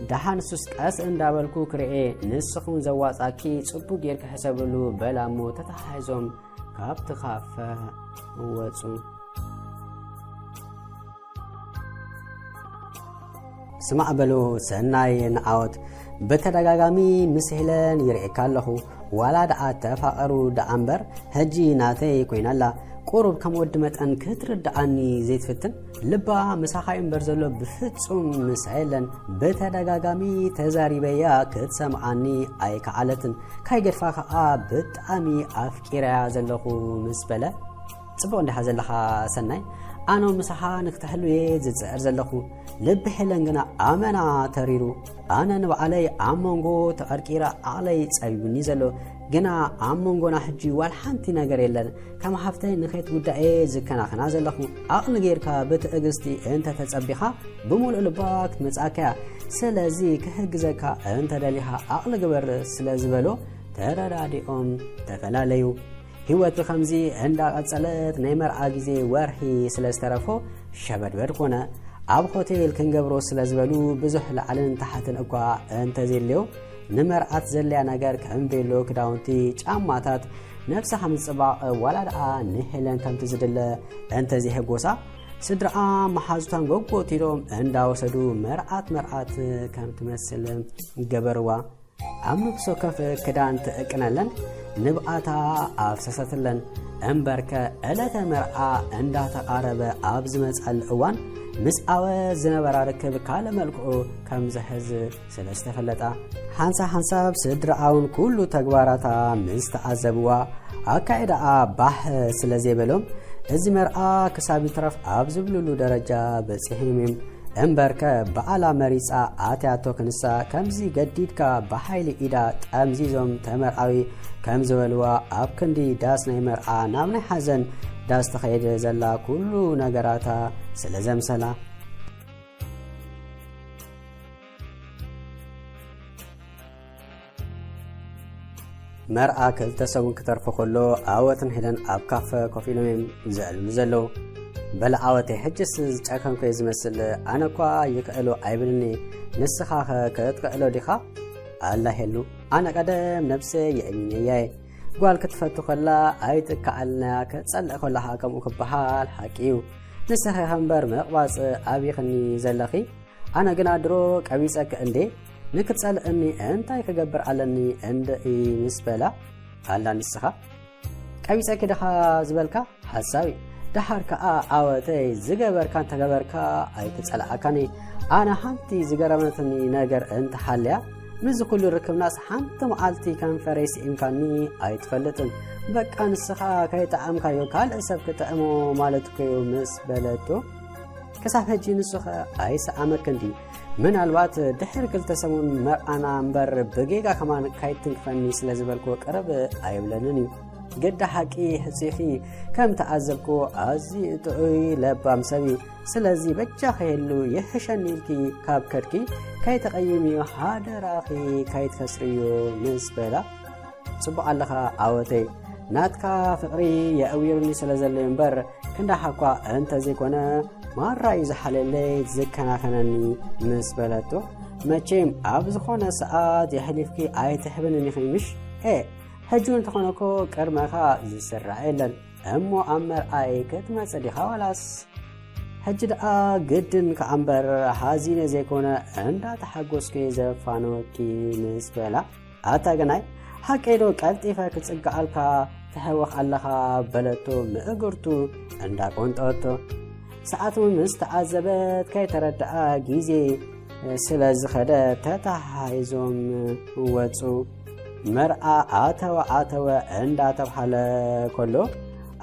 ደሓን ንሱስ ቀስ እንዳበልኩ ክርኤ፣ ንስኺ እውን ዘዋጻኪ ጽቡቕ ጌርኪ ሕሰብሉ በላ እሞ ተተሓሒዞም ካብቲ ካፈ ወጹ። ስማዕ በሉ ሰናይ ንዓወት፣ ብተደጋጋሚ ምስ ሄለን ይርእየካ ኣለኹ። ዋላ ደኣ ተፋቐሩ ደኣ እምበር፣ ሕጂ ናተይ ኮይና ኣላ። ቁሩብ ከም ወዲ መጠን ክትርድኣኒ ዘይትፍትን? ልባ ምሳኻ እዩ እምበር ዘሎ ብፍጹም ምሳ የለን። ብተደጋጋሚ ተዛሪበያ ክትሰምዓኒ ኣይከኣለትን። ካይገድፋ ከኣ ብጣዕሚ ኣፍቂረያ ዘለኹ ምስ በለ፣ ጽቡቕ እንዲኻ ዘለኻ ሰናይ፣ ኣነ ምሳኻ ንክትሕሉ እየ ዝጽዕር ዘለኹ። ልቢ ሄለን ግና ኣመና ተሪሩ። ኣነ ንባዕለይ ኣብ መንጎ ተቐርቂረ ዓቕለይ ጸቢቡኒ ዘሎ። ግና ኣብ መንጎና ሕጂ ዋላ ሓንቲ ነገር የለን። ከም ሓፍተይ ንኸይትጉዳእ እየ ዝከናኸና ዘለኹ። ዓቕሊ ጌርካ ብትዕግስቲ እንተ ተጸቢኻ ብምሉእ ልባ ክትመጽኣካ እያ። ስለዚ ክሕግዘካ እንተ ደሊኻ ዓቕሊ ግበር ስለ ዝበሎ ተረዳዲኦም ተፈላለዩ። ህይወት ብኸምዚ እንዳቐጸለት ናይ መርዓ ግዜ ወርሒ ስለ ዝተረፎ ሸበድበድ ኮነ። ኣብ ሆቴል ክንገብሮ ስለ ዝበሉ ብዙሕ ላዕልን ታሕትን እኳ እንተዘየድልዮ ንመርዓት ዘድልያ ነገር ከም ቤሎ፣ ክዳውንቲ፣ ጫማታት፣ ነብስኻ ምጽባቕ ዋላ ደኣ ንሄለን ከምቲ ዝድለ እንተዘይሕጎሳ ስድራኣ መሓዙታን ጎጎት ኢሎም እንዳወሰዱ መርዓት መርዓት ከም ትመስል ገበርዋ። ኣብ ነፍሲ ወከፍ ክዳን ትዕቅነለን፣ ንብኣታ ኣፍሰሰትለን። እምበርከ ዕለተ መርዓ እንዳተቓረበ ኣብ ዝመጻሉ እዋን ምስ ዓወት ዝነበራ ርክብ ካልእ መልክዑ ከም ዝሕዝ ስለ ዝተፈለጣ፣ ሓንሳብ ሓንሳብ ስድራኣውን ኩሉ ተግባራታ ምስ ተዓዘብዋ ኣካይዳኣ ባህ ስለ ዘይበሎም፣ እዚ መርዓ ክሳብ ይትረፍ ኣብ ዝብልሉ ደረጃ በጺሖም እዮም። እምበርከ ባዕላ መሪጻ ኣትያቶ ክንሳ ከምዚ ገዲድካ ብሓይሊ ኢዳ ጠምዚዞም ተመርዓዊ ከም ዝበልዋ ኣብ ክንዲ ዳስ ናይ መርዓ ናብ ናይ ሓዘን ዳስ ተኸይደ ዘላ ኩሉ ነገራታ ስለ ዘምሰላ። መርዓ ክልተ ሰሙን ክተርፎ ከሎ ዓወትን ሄለን ኣብ ካፈ ኮፍ ኢሎም እዮም ዘዕልሉ ዘለዉ። በል ዓወተይ፣ ሕጅስ ዝጨከንኩ እየ ዝመስል፣ ኣነ እኳ ይክእሎ ኣይብልኒ፣ ንስኻኸ ክትክእሎ ዲኻ? ኣላ ሄሉ፣ ኣነ ቀደም ነብሰይ የእሚነያ እየ። ጓል ክትፈቱ ከላ ኣይትከኣልና፣ ክትጸልእ ከላኻ ከምኡ ክበሃል ሓቂ እዩ። ንስኺ ኸ እምበር ምቕባጽ ኣብይኽኒ ዘለኺ፣ ኣነ ግና ድሮ ቀቢጸኪ እንዴ፣ ንክትጸልእኒ እንታይ ክገብር ኣለኒ እንድዒ ምስ በላ፣ ኣላ ንስኻ ቀቢጸኪ ድኻ ዝበልካ ሓሳዊ፣ ደሓር ከኣ ዓወተይ ዝገበርካን ተገበርካ ኣይትጸልኣካኒ። ኣነ ሓንቲ ዝገረመትኒ ነገር እንተሓልያ፣ ምስዚ ኩሉ ርክብናስ ሓንቲ መዓልቲ ከንፈረይ ስኢምካኒ ኣይትፈልጥን። በቃ ንስኻ ከይጠዓምካዮ ካልእ ሰብ ክጥዕሞ ማለት እኮ እዩ ምስ በለቶ፣ ክሳብ ሕጂ ንሱ ኸ ኣይሰኣመክን ድዩ? ምናልባት ድሕሪ ክልተ ሰሙን መርዓና እምበር ብጌጋ ከማን ካይትንክፈኒ ስለ ዝበልክዎ ቅርብ ኣይብለንን እዩ። ግዳ ሓቂ ሕጺኺ ከም ተዓዘብክዎ ኣዝዩ ጥዑይ ለባም ሰብ እዩ። ስለዚ በጃኺ ሄሉ ይሕሸኒ ኢልኪ ካብ ከድኪ ከይተቐይምዮ ሓደራኺ ካይትከስርዮ ምስ በላ፣ ጽቡቕ ኣለኻ ዓወተይ፣ ናትካ ፍቕሪ የእዊሩኒ ስለ ዘሎ እምበር ክንዳኻ እኳ እንተዘይኮነ ማራ እዩ ዝሓልየለይ ዝከናኸነኒ ምስ በለቶ፣ መቸም ኣብ ዝኾነ ሰዓት የሕሊፍኪ ኣይትሕብንን ኢኺ ምሽ? ኤ ሕጂ እውን እንተኾነ እኮ ቅድመኻ ዝስራዕ የለን እሞ ኣብ መርዓይ ክትመጽእ ዲኻ ዋላስ? ሕጂ ደኣ ግድን ከኣ እምበር ሓዚነ ዘይኮነ እንዳተሓጎስኩ እየ ዘፋንወኪ ምስ በላ፣ ኣታ ግናይ ሓቀይ ዶ ቀልጢፈ ክጽግዓልካ ትሕወኽ ኣለኻ በለቶ ምእግርቱ እንዳቆንጠወቶ። ሰዓት እውን ምስ ተዓዘበት ከይተረድኣ ግዜ ስለ ዝኸደ ተተሓሒዞም ወጹ። መርዓ ኣተወ ኣተወ እንዳተብሃለ ከሎ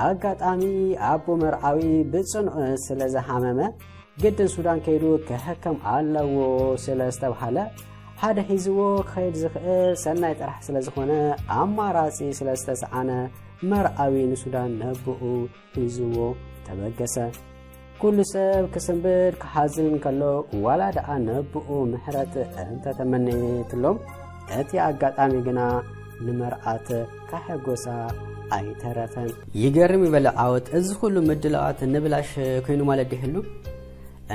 ኣጋጣሚ ኣቦ መርዓዊ ብጽኑዕ ስለ ዝሓመመ ግድን ሱዳን ከይዱ ክሕከም ኣለዎ ስለ ዝተብሃለ ሓደ ሒዝዎ ክኸይድ ዝኽእል ሰናይ ጥራሕ ስለ ዝኾነ ኣማራጺ ስለ ዝተሰኣነ መርዓዊ ንሱዳን ነብኡ ሒዝዎ ተበገሰ። ኩሉ ሰብ ክስንብድ ክሓዝን ከሎ ዋላ ደኣ ነብኡ ምሕረት እንተተመነየትሎም እቲ ኣጋጣሚ ግና ንመርዓት ከሐጎሳ ኣይተረፈን። ይገርም ይበለ ዓወት፣ እዚ ኩሉ ምድላዋት ንብላሽ ኮይኑ ማለት ድሕሉ?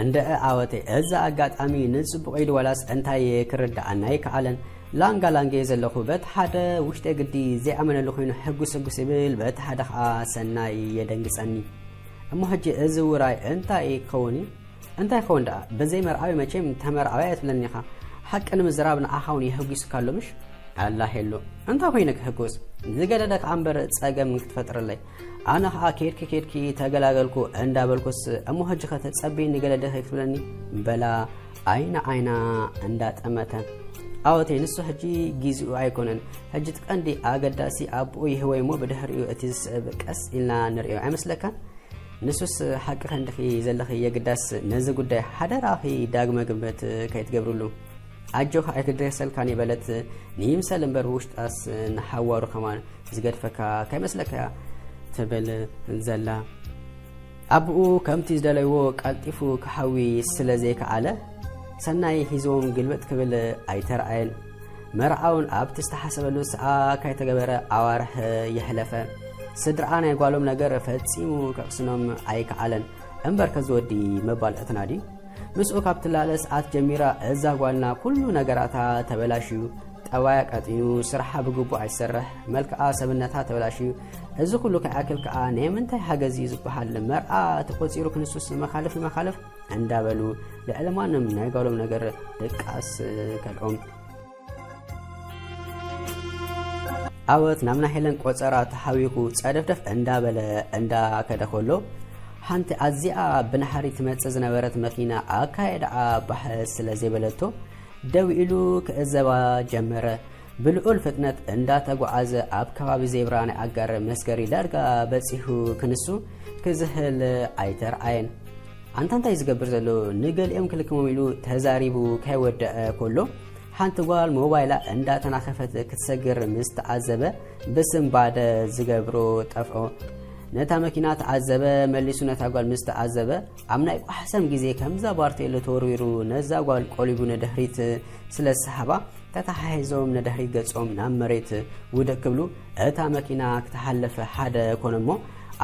እንደእ ዓወተይ፣ እዚ ኣጋጣሚ ንጽቡቕ ኢሉ ዋላስ እንታይ ክርድኣና ኣይከኣለን። ላንጋ ላንገየ ዘለኹ፣ በቲ ሓደ ውሽጠ ግዲ ዘይኣመነሉ ኮይኑ ሕጉስ ሕጉስ ይብል፣ በቲ ሓደ ኸኣ ሰናይ የደንግጸኒ። እሞ ሕጂ እዚ ውራይ እንታይ ክኸውን እዩ? እንታይ ክኸውን ደኣ? ብዘይ መርዓዊ መቸም ተመርዓዊ ኣይትብለኒ ኢኻ። ሓቂ ንምዝራብ ንዓኻ እውን የሕጒስካ ኣሎ ምሽ? ኣላ ሄሉ፣ እንታይ ኮይነ ክሕጎስ? ዝገደደ ከኣ እምበር ጸገም ክትፈጥረለይ። ኣነ ከኣ ኬድኪ ኬድኪ ተገላገልኩ እንዳበልኩስ፣ እሞ ሕጂ ኸ ተጸብይኒ ገለ ዲኺ ክትብለኒ? በላ ዓይና ዓይና እንዳጠመተ። ኣወተይ፣ ንሱ ሕጂ ጊዜኡ ኣይኮነን። ሕጂ እቲ ቀንዲ ኣገዳሲ ኣቦኡ ይህወይ እሞ ብድሕሪኡ እቲ ዝስዕብ ቀስ ኢልና ንርእዮ ኣይመስለካን? ንሱስ ሓቂ ከንድኺ ዘለኺ የግዳስ ነዚ ጉዳይ ሓደራኺ ዳግመ ግምት ከይትገብርሉ። ኣጆኻ ኣይክድረሰልካን እየ በለት ንይምሰል እምበር ብውሽጣስ ንሓዋሩ ከማን ዝገድፈካ ከይመስለካ እያ ትብል ዘላ። ኣቦኡ ከምቲ ዝደለይዎ ቀልጢፉ ክሓዊ ስለ ዘይከኣለ ሰናይ ሒዝዎም ግልብጥ ክብል ኣይተረኣየን። መርዓውን ኣብቲ ዝተሓሰበሉ ሰዓት ከይተገበረ ኣዋርሕ የሕለፈ። ስድራኣ ናይ ጓሎም ነገር ፈጺሙ ከቕስኖም ኣይከኣለን። እምበር ከዚ ወዲ መባልዕትና ድዩ? ምስኡ ካብ ትላለ ሰዓት ጀሚራ እዛ ጓልና ኩሉ ነገራታ ተበላሽዩ፣ ጠባያ ቀጢኑ፣ ስርሓ ብግቡእ ኣይሰርሕ፣ መልክዓ ሰብነታ ተበላሽዩ። እዚ ኩሉ ከይኣክል ከኣ ናይ ምንታይ ሓገዝ እዩ ዝበሃል? መርዓ ተቆጺሩ ክንሱስ መኻልፍ መኻልፍ እንዳበሉ ልዕሊ ማንም ናይ ጓሎም ነገር ድቃስ ከልኦም። ዓወት ናብ ናይ ሄለን ቆጸራ ተሓዊኹ ጸደፍደፍ እንዳበለ እንዳከደ ከሎ፣ ሓንቲ ኣዚኣ ብናሕሪ ትመጽእ ዝነበረት መኪና ኣካየዳኣ ባሕ ስለ ዘይበለቶ፣ ደው ኢሉ ክእዘባ ጀመረ። ብልዑል ፍጥነት እንዳተጓዓዘ ኣብ ከባቢ ዜብራ ናይ ኣጋር መስገሪ ዳርጋ በጺሑ ክንሱ ክዝህል ኣይተርኣየን። ኣንታ እንታይ ዝገብር ዘሎ? ንገሊኦም ክልክሞም ኢሉ ተዛሪቡ ከይወደአ ከሎ፣ ሓንቲ ጓል ሞባይላ እንዳተናኸፈት ክትሰግር ምስ ተዓዘበ፣ ብስንባደ ዝገብሮ ጠፍኦ። ነታ መኪና ተዓዘበ፣ መሊሱ ነታ ጓል ምስ ተዓዘበ፣ ኣብ ናይ ቋሕሰም ግዜ ከምዛ ባርቴሎ ተወርዊሩ ነዛ ጓል ቆሊቡ ንድሕሪት ስለ ዝሰሓባ፣ ተተሓሒዞም ንድሕሪት ገጾም ናብ መሬት ውድቅ ክብሉ፣ እታ መኪና ክትሓልፍ ሓደ ኮነ እሞ፣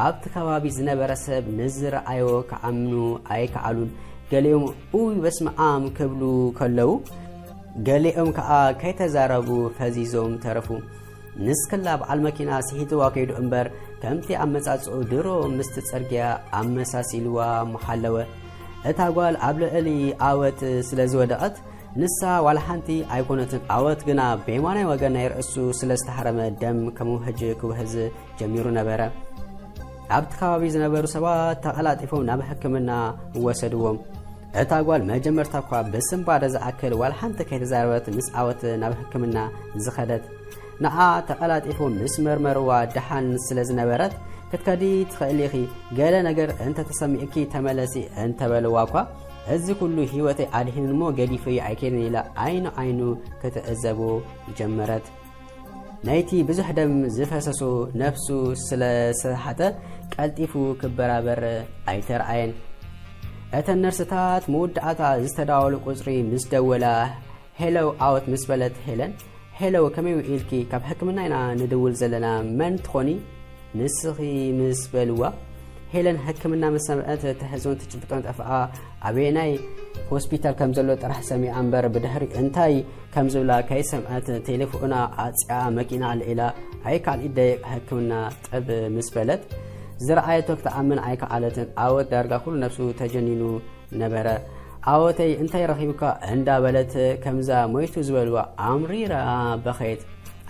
ኣብቲ ከባቢ ዝነበረ ሰብ ንዝረኣዮ ክኣምኑ ኣይከኣሉን። ገሊኦም "ኡይ በስመ ኣም" ክብሉ ከለዉ፣ ገሊኦም ከኣ ከይተዛረቡ ፈዚዞም ተረፉ። ንስክላ በዓል መኪና ስሒትዋ ከይዱ እምበር፣ ከምቲ ኣመጻጽኡ ድሮ ምስቲ ጽርግያ ኣመሳሲልዋ ምሓለወ። እታ ጓል ኣብ ልዕሊ ዓወት ስለ ዝወደቐት፣ ንሳ ዋላ ሓንቲ ኣይኮነትን። ዓወት ግና ብየማናይ ወገን ናይ ርእሱ ስለ ዝተሃረመ፣ ደም ከም ውሕጅ ክውሕዝ ጀሚሩ ነበረ። ኣብቲ ከባቢ ዝነበሩ ሰባት ተቐላጢፎም ናብ ሕክምና ወሰድዎም። እታ ጓል መጀመርታ እኳ ብስንባደ ዝኣክል ዋላ ሓንቲ ከይተዛረበት፣ ምስ ዓወት ናብ ሕክምና ዝኸደት። ንዓ ተቐላጢፎም ምስ መርመርዋ፣ ደሓን ስለ ዝነበረት፣ "ክትከዲ ትኽእሊ ኢኺ፣ ገለ ነገር እንተተሰሚዕኪ ተመለሲ" እንተበልዋ እኳ፣ "እዚ ኩሉ ህይወተይ ኣድሒኑ እሞ ገዲፈዮ ኣይከይድን" ኢላ ዓይኑ ዓይኑ ክትዕዘቦ ጀመረት። ናይቲ ብዙሕ ደም ዝፈሰሶ ነፍሱ ስለ ሰሓተ፣ ቀልጢፉ ክበራበር ኣይተረኣየን። እተን ነርስታት መወዳእታ ዝተዳወሉ ቁጽሪ ምስ ደወላ፣ "ሄሎ ዓወት" ምስ በለት ሄለን፣ "ሄሎ፣ ከመይ ውዒልኪ? ካብ ሕክምና ኢና ንድውል ዘለና። መን ትኾኒ?" "ንስኺ?" ምስ በልዋ፣ ሄለን ሕክምና ምስ ሰምዐት፣ ተሕዝኦን ትጭብጦን ጠፍኣ። ኣበየናይ ሆስፒታል ከም ዘሎ ጥራሕ ሰሚዓ እምበር፣ ብድሕሪ እንታይ ከም ዝብላ ከይሰምዐት፣ ቴሌፎና ዓጽያ መኪና ኣልዒላ፣ "ኣይከኣልኢት ደቂቕ ሕክምና" ጠብ ምስ በለት፣ ዝረኣየቶ ክትኣምን ኣይከኣለትን። ዓወት ዳርጋ ኩሉ ነብሱ ተጀኒኑ ነበረ። "ዓወተይ፣ እንታይ ረኺቡካ?" እንዳበለት፣ ከምዛ ሞይቱ ዝበልዋ ኣምሪራ በኸየት።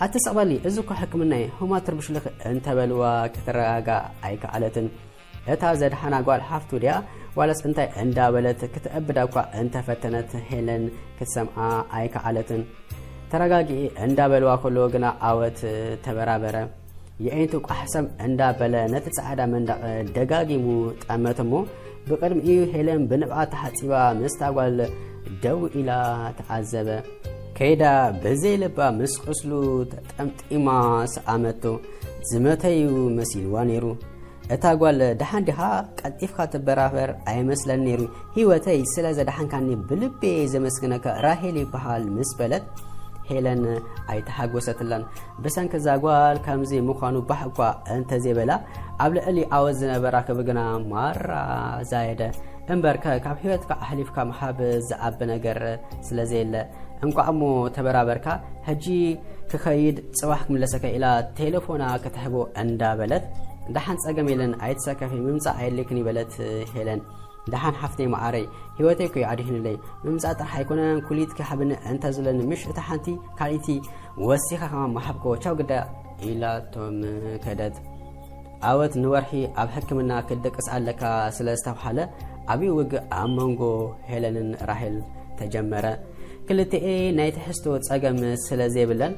"ኣቲ ስቕ በሊ፣ እዚ እኮ ሕክምና እዩ፣ ህሙማት ትርብሽልኺ" እንተበልዋ፣ ክትረጋጋእ ኣይከኣለትን። እታ ዘድሓና ጓል ሓፍቱ ድያ ዋላስ እንታይ እንዳበለት ክትእብዳ እኳ እንተፈተነት፣ ሄለን ክትሰምዓ ኣይከኣለትን። "ተረጋግኢ" እንዳበልዋ ከለዉ ግና ዓወት ተበራበረ። የዒንቱ ቋሕሰም እንዳበለ ነቲ ጻዕዳ መንደቕ ደጋጊሙ ጠመት እሞ፣ ብቕድሚኡ ሄለን ብንብዓት ተሓጺባ ምስታ ጓል ደው ኢላ ተዓዘበ። ከይዳ ብዘይ ልባ ምስ ቁስሉ ተጠምጢማ ሰኣመቶ። ዝመተዩ መሲልዋ ነይሩ። እታ ጓል፣ "ደሓን ዲኻ? ቀልጢፍካ ትበራበር ኣይመስለን ነይሩ። ህይወተይ፣ ስለ ዘድሓንካኒ ብልቤ ዘመስግነካ፣ ራሄል ይበሃል" ምስ በለት፣ ሄለን ኣይተሓጎሰትላን። ብሰንኪ እዛ ጓል ከምዚ ምዃኑ ባህ እኳ እንተዘይበላ፣ ኣብ ልዕሊ ዓወት ዝነበራ ክብሪ ግና ማራ ዛየደ። እምበርከ፣ ካብ ህይወትካ ኣሕሊፍካ ምሃብ ዝዓቢ ነገር ስለ ዘየለ፣ እንቋዕ እሞ ተበራበርካ። ሕጂ ክኸይድ፣ ጽባሕ ክምለሰካ ኢላ ቴሌፎና ክትሕቦ እንዳበለት፣ "ደሓን ጸገም የለን፣ ኣይትሰከፊ፣ ምምጻእ ኣየድልየክን" ይበለት ሄለን። "ደሓን ሓፍተይ መዓረይ፣ ህይወተይ እኮ እዩ ኣድሂኑለይ። ምምጻእ ጥራሕ ኣይኮነን፣ ኩሊት ክሃብኒ እንተ ዝብለኒ፣ ምሽ እታ ሓንቲ ካልኢቲ ወሲኻ ከማን ምሃብክዎ፣ ቻው ግዳ" ኢላቶም ከደት። ዓወት ንወርሒ ኣብ ሕክምና ክትደቅስ ኣለካ ስለ ዝተብሃለ፣ ዓብዪ ውግእ ኣብ መንጎ ሄለንን ራሄል ተጀመረ። ክልቲኤ ናይ ትሕዝቶ ጸገም ስለ ዘይብለን፣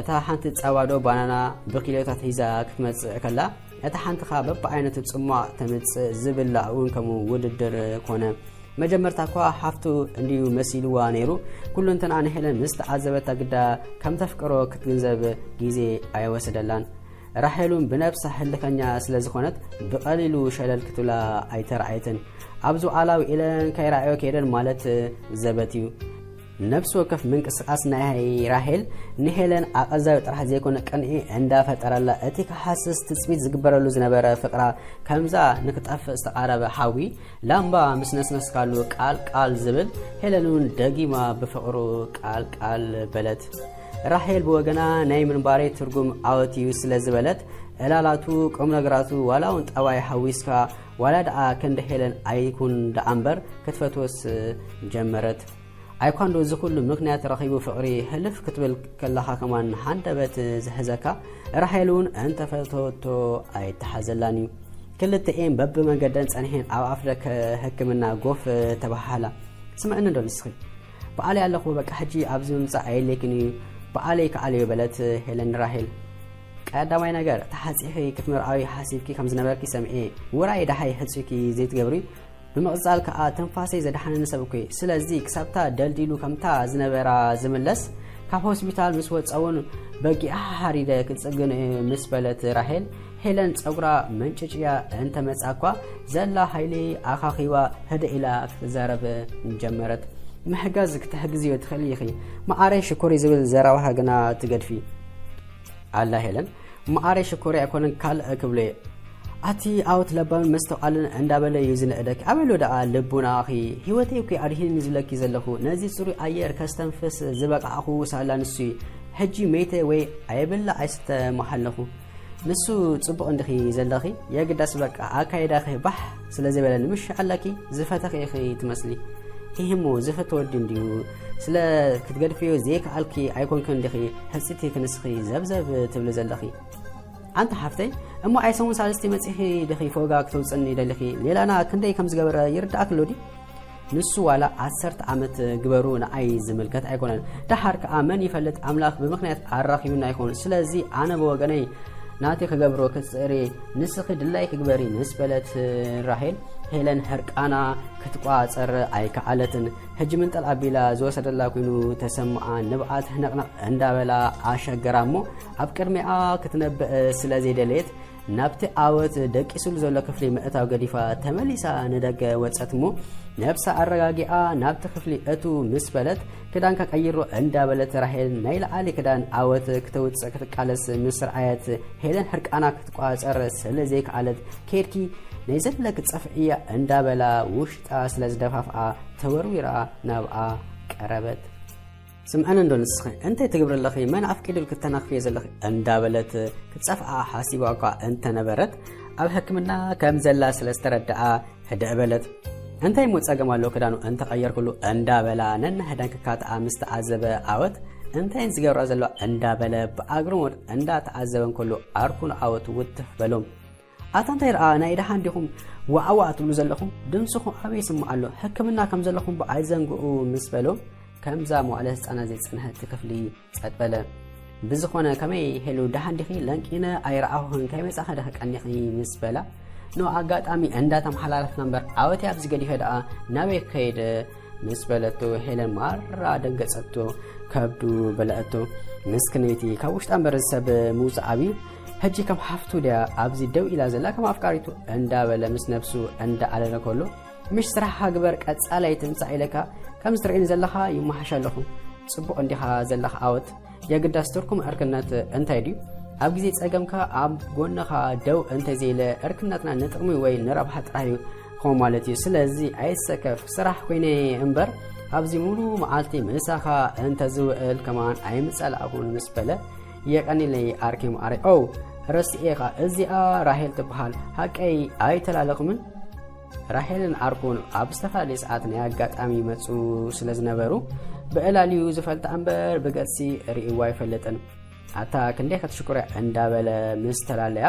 እታ ሓንቲ ጸባዶ ባናና ብኪሎታት ሒዛ ክትመጽእ ከላ፣ እታ ሓንቲ ኸኣ በብዓይነቱ ጽሟቕ ተምጽእ፣ ዝብላዕ እውን ከምኡ ውድድር ኮነ። መጀመርታ እኳ ሓፍቱ እንድዩ መሲልዋ ነይሩ። ኩሉ እንተንኣ ንሄለን ምስ ተዓዘበታ ግዳ ከም ተፍቅሮ ክትግንዘብ ግዜ ኣይወሰደላን። ራሄል እውን ብነብሳ ህልኸኛ ስለ ዝኾነት ብቐሊሉ ሸለል ክትብላ ኣይተራእየትን። ኣብ ዝውዓላ ውዒለን ከይረኣዮ ከይደን ማለት ዘበት እዩ። ነብሲ ወከፍ ምንቅስቓስ ናይ ራሄል ንሄለን ኣቐዛዊ ጥራሕ ዘይኮነ ቅንኢ እንዳፈጠረላ፣ እቲ ክሃስስ ትጽቢት ዝግበረሉ ዝነበረ ፍቕራ ከምዛ ንክጠፍእ ዝተቓረበ ሓዊ ላምባ ምስ ነስነስካሉ ቃል ቃል ዝብል፣ ሄለን እውን ደጊማ ብፍቕሩ ቃል ቃል በለት። ራሄል ብወገና ናይ ምንባረይ ትርጉም ዓወት እዩ ስለ ዝበለት፣ ዕላላቱ፣ ቁም ነገራቱ፣ ዋላ እውን ጠባይ ሓዊስካ፣ ዋላ ደኣ ክንዲ ሄለን ኣይኩን ደኣ እምበር ክትፈትወስ ጀመረት። ኣይኳ እንዶ እዚ ኩሉ ምኽንያት ረኺቡ ፍቕሪ ህልፍ ክትብል ከለኻ ከማን ሃንደበት ዝሕዘካ፣ ራሄል እውን እንተፈተወቶ ኣይተሓዘላን እዩ። ክልተኤን በብመንገደን ጸኒሐን ኣብ ኣፍደገ ሕክምና ጎፍ ተበሃሃላ። "ስምዕኒ እንዶ ንስኺ፣ በዓለይ ኣለኹ፣ በቃ ሕጂ ኣብዚ ምምጻእ ኣየድልየክን እዩ፣ በዓለይ ከኣልዮ" በለት ሄለን ንራሄል። "ቀዳማይ ነገር፣ ተሓጺኺ ክትምርዓዊ ሓሲብኪ ከም ዝነበርኪ ሰሚዐ፣ ውራይ ደሃይ ሕጹይኪ ዘይትገብሪ? ብምቕጻል ከኣ ትንፋሰይ ዘድሓነኒ ሰብ እኮ እየ። ስለዚ ክሳብታ ደልዲሉ ከምታ ዝነበራ ዝምለስ፣ ካብ ሆስፒታል ምስ ወጸ እውን በጊዓ ሓሪደ ክጽግኖ እየ" ምስ በለት ራሄል፣ ሄለን ጸጉራ መንጭጭያ እንተመጻ እኳ፣ ዘላ ሃይሊ ኣኻኺባ ህድእ ኢላ ክትዛረብ ጀመረት። "ምሕጋዝ ክትሕግዝዮ ትኽእሊ ኢኺ መዓረይ ሽኮሪ" ዝብል ዘረባኻ ግና ትገድፊ ኣላ ሄለን። "መዓረይ ሽኮሪ ኣይኮነን፣ ካልእ ክብሎ እየ። ኣቲ ዓወት ለባምን መስተውዓልን እንዳበለ እዩ ዝንእደኪ። ኣበይ ኣሎ ደኣ ልቡናኺ? ህይወተይ እኮ ኣድሂንኒ ዝብለኪ ዘለኹ። ነዚ ጽሩይ ኣየር ከስተንፍስ ዝበቃዕኩ ሳላ ንሱ እዩ። ሕጂ መይተ ወይ ኣይብላ ኣይስተ ምሃለኹ። ንሱ ጽቡቕ እንዲኺ ዘለኺ፣ የግዳስ በቃ ኣካይዳኺ ባሕ ስለ ዘይበለኒ ምሽ ኣለኪ፣ ዝፈተኺ ኢኺ ትመስሊ። ኢሂሞ ዝፈተ ወዲ እንድዩ፣ ስለ ክትገድፍዮ ዘይከኣልኪ ኣይኮንክን እንዲኺ ሕጽቲ ክንስኺ ዘብዘብ ትብሊ ዘለኺ። ኣንታ ሓፍተይ፣ እሞ ኣይ ሰሙን ሳልስቲ መጺኺ ዲኺ ፎጋ ክተውጽኒ ደሊኺ? ሌላና ክንደይ ከም ዝገበረ ይርድኣኪ ኣሎ ድዩ? ንሱ ዋላ ዓሰርተ ዓመት ግበሩ ንኣይ ዝምልከት ኣይኮነን። ደሓር ከኣ መን ይፈልጥ፣ ኣምላኽ ብምኽንያት ኣራኺቡና ይኸውን። ስለዚ ኣነ ብወገነይ ናተይ ክገብሮ ክጽዕር እየ፣ ንስኺ ድላይኪ ግበሪ ምስ በለት ራሄል፣ ሄለን ሕርቃና ክትቋጸር ኣይከኣለትን። ሕጂ ምንጠል ኣቢላ ዝወሰደላ ኮይኑ ተሰምዓ። ንብኣ ትሕነቕነቕ እንዳበላ ኣሸገራ እሞ ኣብ ቅድሚኣ ክትነብእ ስለ ዘይደለየት ናብቲ ዓወት ደቂሱሉ ዘሎ ክፍሊ ምእታው ገዲፋ ተመሊሳ ንደገ ወጸት እሞ ነብሳ ኣረጋጊኣ ናብቲ ክፍሊ እቱ ምስ በለት ክዳንካ ቀይሮ እንዳበለት ራሄል ናይ ላዕሊ ክዳን ዓወት ክተውጽእ ክትቃለስ ምስ ረኣየት ሄለን ሕርቃና ክትቋጸር ስለ ዘይከኣለት ኬድኪ ናይ ዘለክ ጸፍዕያ እንዳበላ ውሽጣ ስለ ዝደፋፍኣ ተወርዊራ ናብኣ ቀረበት። ስምዐኒ እንዶ ንስኺ እንታይ ትግብሪ ኣለኺ? መን ኣፍቂዱልኪ ተናኽፍዮ ዘለኺ? እንዳበለት ክትጸፍዓ ሓሲባ እኳ እንተነበረት ኣብ ሕክምና ከም ዘላ ስለ ዝተረድኣ ህድእ በለት። እንታይ እሞ ጸገም ኣሎ ክዳኑ እንተቐየርኩሉ? እንዳበላ ነንሕደን ክካትዓ ምስ ተዓዘበ ዓወት እንታይን ዝገብራ ዘለዋ እንዳበለ ብኣግርሞት እንዳተዓዘበን ከሎ ኣርኩን ዓወት ውትፍ በሎም። ኣታ እንታይ ደኣ ናይ ደሓን ዲኹም ዋዕዋዕ ትብሉ ዘለኹም? ድምስኹም ኣበይ ይስማዕ ኣሎ? ሕክምና ከም ዘለኹም ብኣይ ዘንግኡ ምስ በሎም ከምዛ መዋዕለ ህጻናት ዘይጸንሐት ክፍሊ ጸጥ በለ። ብዝኾነ ከመይ ሄሉ ደሓን ዲኺ? ለንቂነ ኣይረኣኹኽን ከይመጻኺ ዲኺ ቀኒኺ ምስ በላ ኖ ኣጋጣሚ እንዳተመሓላለፍና እምበር ዓወት ኣብዚ ገዲፈ ደኣ ናበይ ክኸይድ ምስ በለቶ ሄለን ማራ ደንገጸቶ ከብዱ በለአቶ። ምስክነይቲ ካብ ውሽጣ እምበር ሰብ ምውጻእ ኣብዩ ሕጂ ከም ሓፍቱ ድያ ኣብዚ ደው ኢላ ዘላ ከም ኣፍቃሪቱ እንዳበለ ምስ ነብሱ እንዳኣለለ ከሎ ምሽ ስራሕኻ ግበር ቀጻላይ ትምጻእ ኢለካ ከም ዝትርእኒ ዘለኻ ይመሓሽ ኣለኹ። ጽቡቕ እንዲኻ ዘለኻ ዓወት። የግዳስ ትርኩም ዕርክነት እንታይ ድዩ? ኣብ ግዜ ጸገምካ ኣብ ጎንኻ ደው እንተዘይለ ዕርክነትና ንጥቕሚ ወይ ንረብሓ ጥራሕ እዩ ክኸውን ማለት እዩ። ስለዚ ኣይትሰከፍ። ስራሕ ኮይነ እምበር ኣብዚ ሙሉ መዓልቲ ምሳኻ እንተዝውዕል ከማን ኣይምጸላእኹን ምስ በለ የቀኒለይ ኣርኪ መዓረይ። ኦ ረሲኤኻ እዚኣ ራሄል ትበሃል ሓቀይ ኣይተላለኹምን? ራሄልን ዓርኩን ኣብ ዝተፈላለየ ሰዓት ናይ ኣጋጣሚ ይመጹ ስለ ዝነበሩ ብዕላልዩ ዝፈልጣ እምበር ብገጽሲ ርእይዋ ኣይፈልጥን። ኣታ ክንደይ ክትሽኩርያ እንዳበለ ምስ ተላለያ